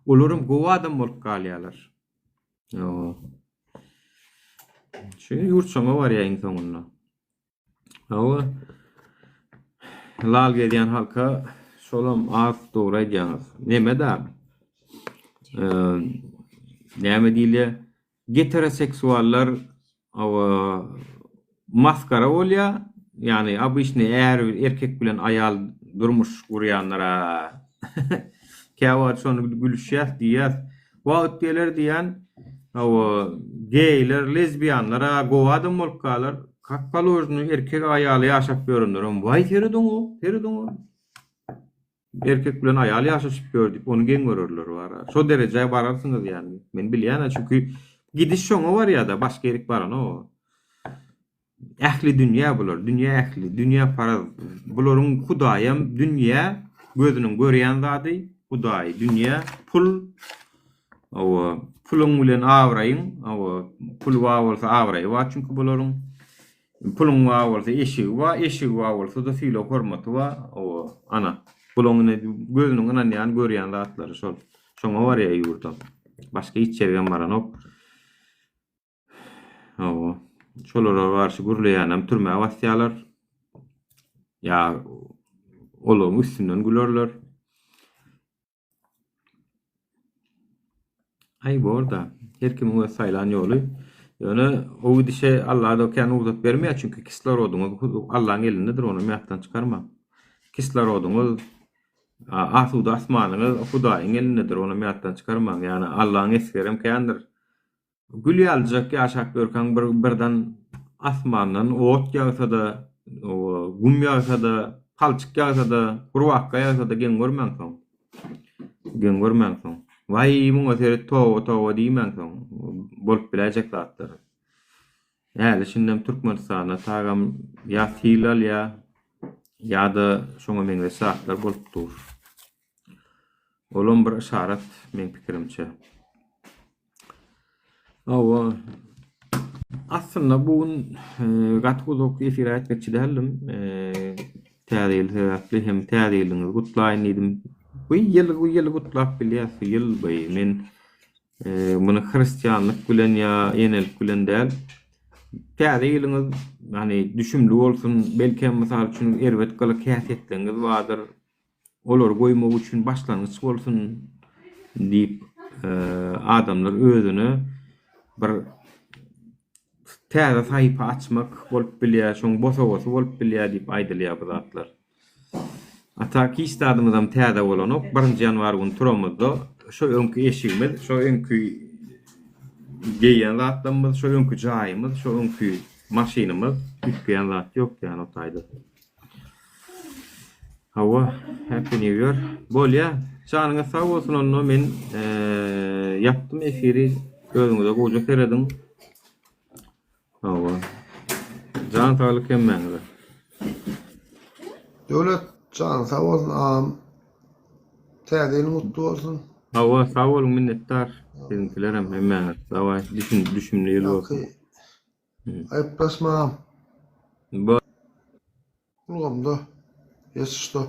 Olaram gowy adam bolup galýarlar. Hawa. Şu ýurt şoňa barýar iň soňunda. Hawa. Lal gezýän halka şolam az dogry aýdýaňyz. Neme-da? Näme diýilýär? Geteroseksuallar hawa maskara bolýar. Ýagny obyçnyý är erkek bilen aýal durmuş gurýanlara käwagt şony gülüşýäs diýýäs. Wagt geler diýýän hawa geýler, lezbiýanlara gowy adam bolup galar. Kak položno erkek aýaly ýaşap ýörenlerem waý serediň-ow, serediň-ow. Erkek bilen aýal ýaşaşyp ýör diýip ony geň görerler bara. Şo derejä bararsyňyz ýagny. Men bilýän-ä çünki gidiş şoňa barýa-da başga ýerik baranok. Ähli dünýä bular, dünýä ähli, dünýä paraz. Bularyň hudaýam dünýä, gözüniň görýän zady, hudaýy dünýä, pul. Hawa, puluň bilen abraýyň, hawa, puly bar bolsa abraýy bar çünki bularyň. Puluň bar bolsa eşigi bar, eşigi bar bolsa-da sylag-hormaty bar. Hawa, ana, bularyň ine gözüniň ynanýan, görýän zatlary şol. Şoňa barýar ýurdam. Başga hiç ýerigem baranok. Hawa, şolara garşy gürleýänem türmä basýarlar. Ýa olaryň üstünden gülerler. Aý borda, her kimiň öz saýlan ýoly. Ýöne o gidişe Alla-da kän rugsat bermeýär, çünki kislorodyňyz Allaň elindedir, onam ýatdan çykarmaň. Kislorodyňyz, asuda asmanyňyz Hudaýyň elindedir, onam ýatdan çykarmaň. Ýagny Allaň esgerem kändir. Gül ýalyjak ýaşap ýörkäň bir birden asmandan ot ýagsa-da, gum ýagsa-da, palçyk ýagsa-da, gurbakga ýagsa-da geň görmäň soň. Geň görmäň soň. Waý, muňa seret toba toba diýmäň soň. Bolup biläýjek zatlar. Häli şindem Türkmenistanda tagam ýa sil alýa, ýa-da şoňa meňzeş zatlar bolup dur. Olam bir yşarat meň pikirimçe. Hawa. Aslynda bu gün gaty uzak efir etmekçi däldim. Täze ýyl sebäpli hem täze ýylyňyzy gutlaýyn diýdim. Bu ýyl bu ýyly gutlap bilýäs bu ýyl bu. Men muny hristianlyk bilen ýa enelik bilen däl. Täze ýylyňyz ýagny düşümli bolsun. Belkem mysal üçin erbet gylyk häsiýetleriňiz bardyr. Olary goýmak üçin başlangyç bolsun diýip, adamlar özüne bir täze sahypa açmak bolup bilýär, şoň bosagasy bolup bilýär diýip aýdylýar bu zatlar. A tak hiç zadymyzam täze bolanok. Birinji ýanwar güni turamyzda şo öňki eşigimiz, şo öňki geýýän zatlarymyz, şo öňki jaýymyz, şo öňki maşynymyz, üýtgeýän zat ýok ýaly o taýda. Hawa, Happy New Year. Bolýa. Janyňyz sag bolsun onda men ýapdym efiri. Özüňize gowja serediň. Hawa. Jan saglyk hemmäňize. Döwlet janyň sag bolsun agam. Täze ýylyň gutly bolsun. Hawa, sag boluň minnetdar. Siziňkilerem hemmäňiz. Daway, düşümli ýyl bolsun. Aýyplaşma agam. Bo Ulgamda, ýesi şto.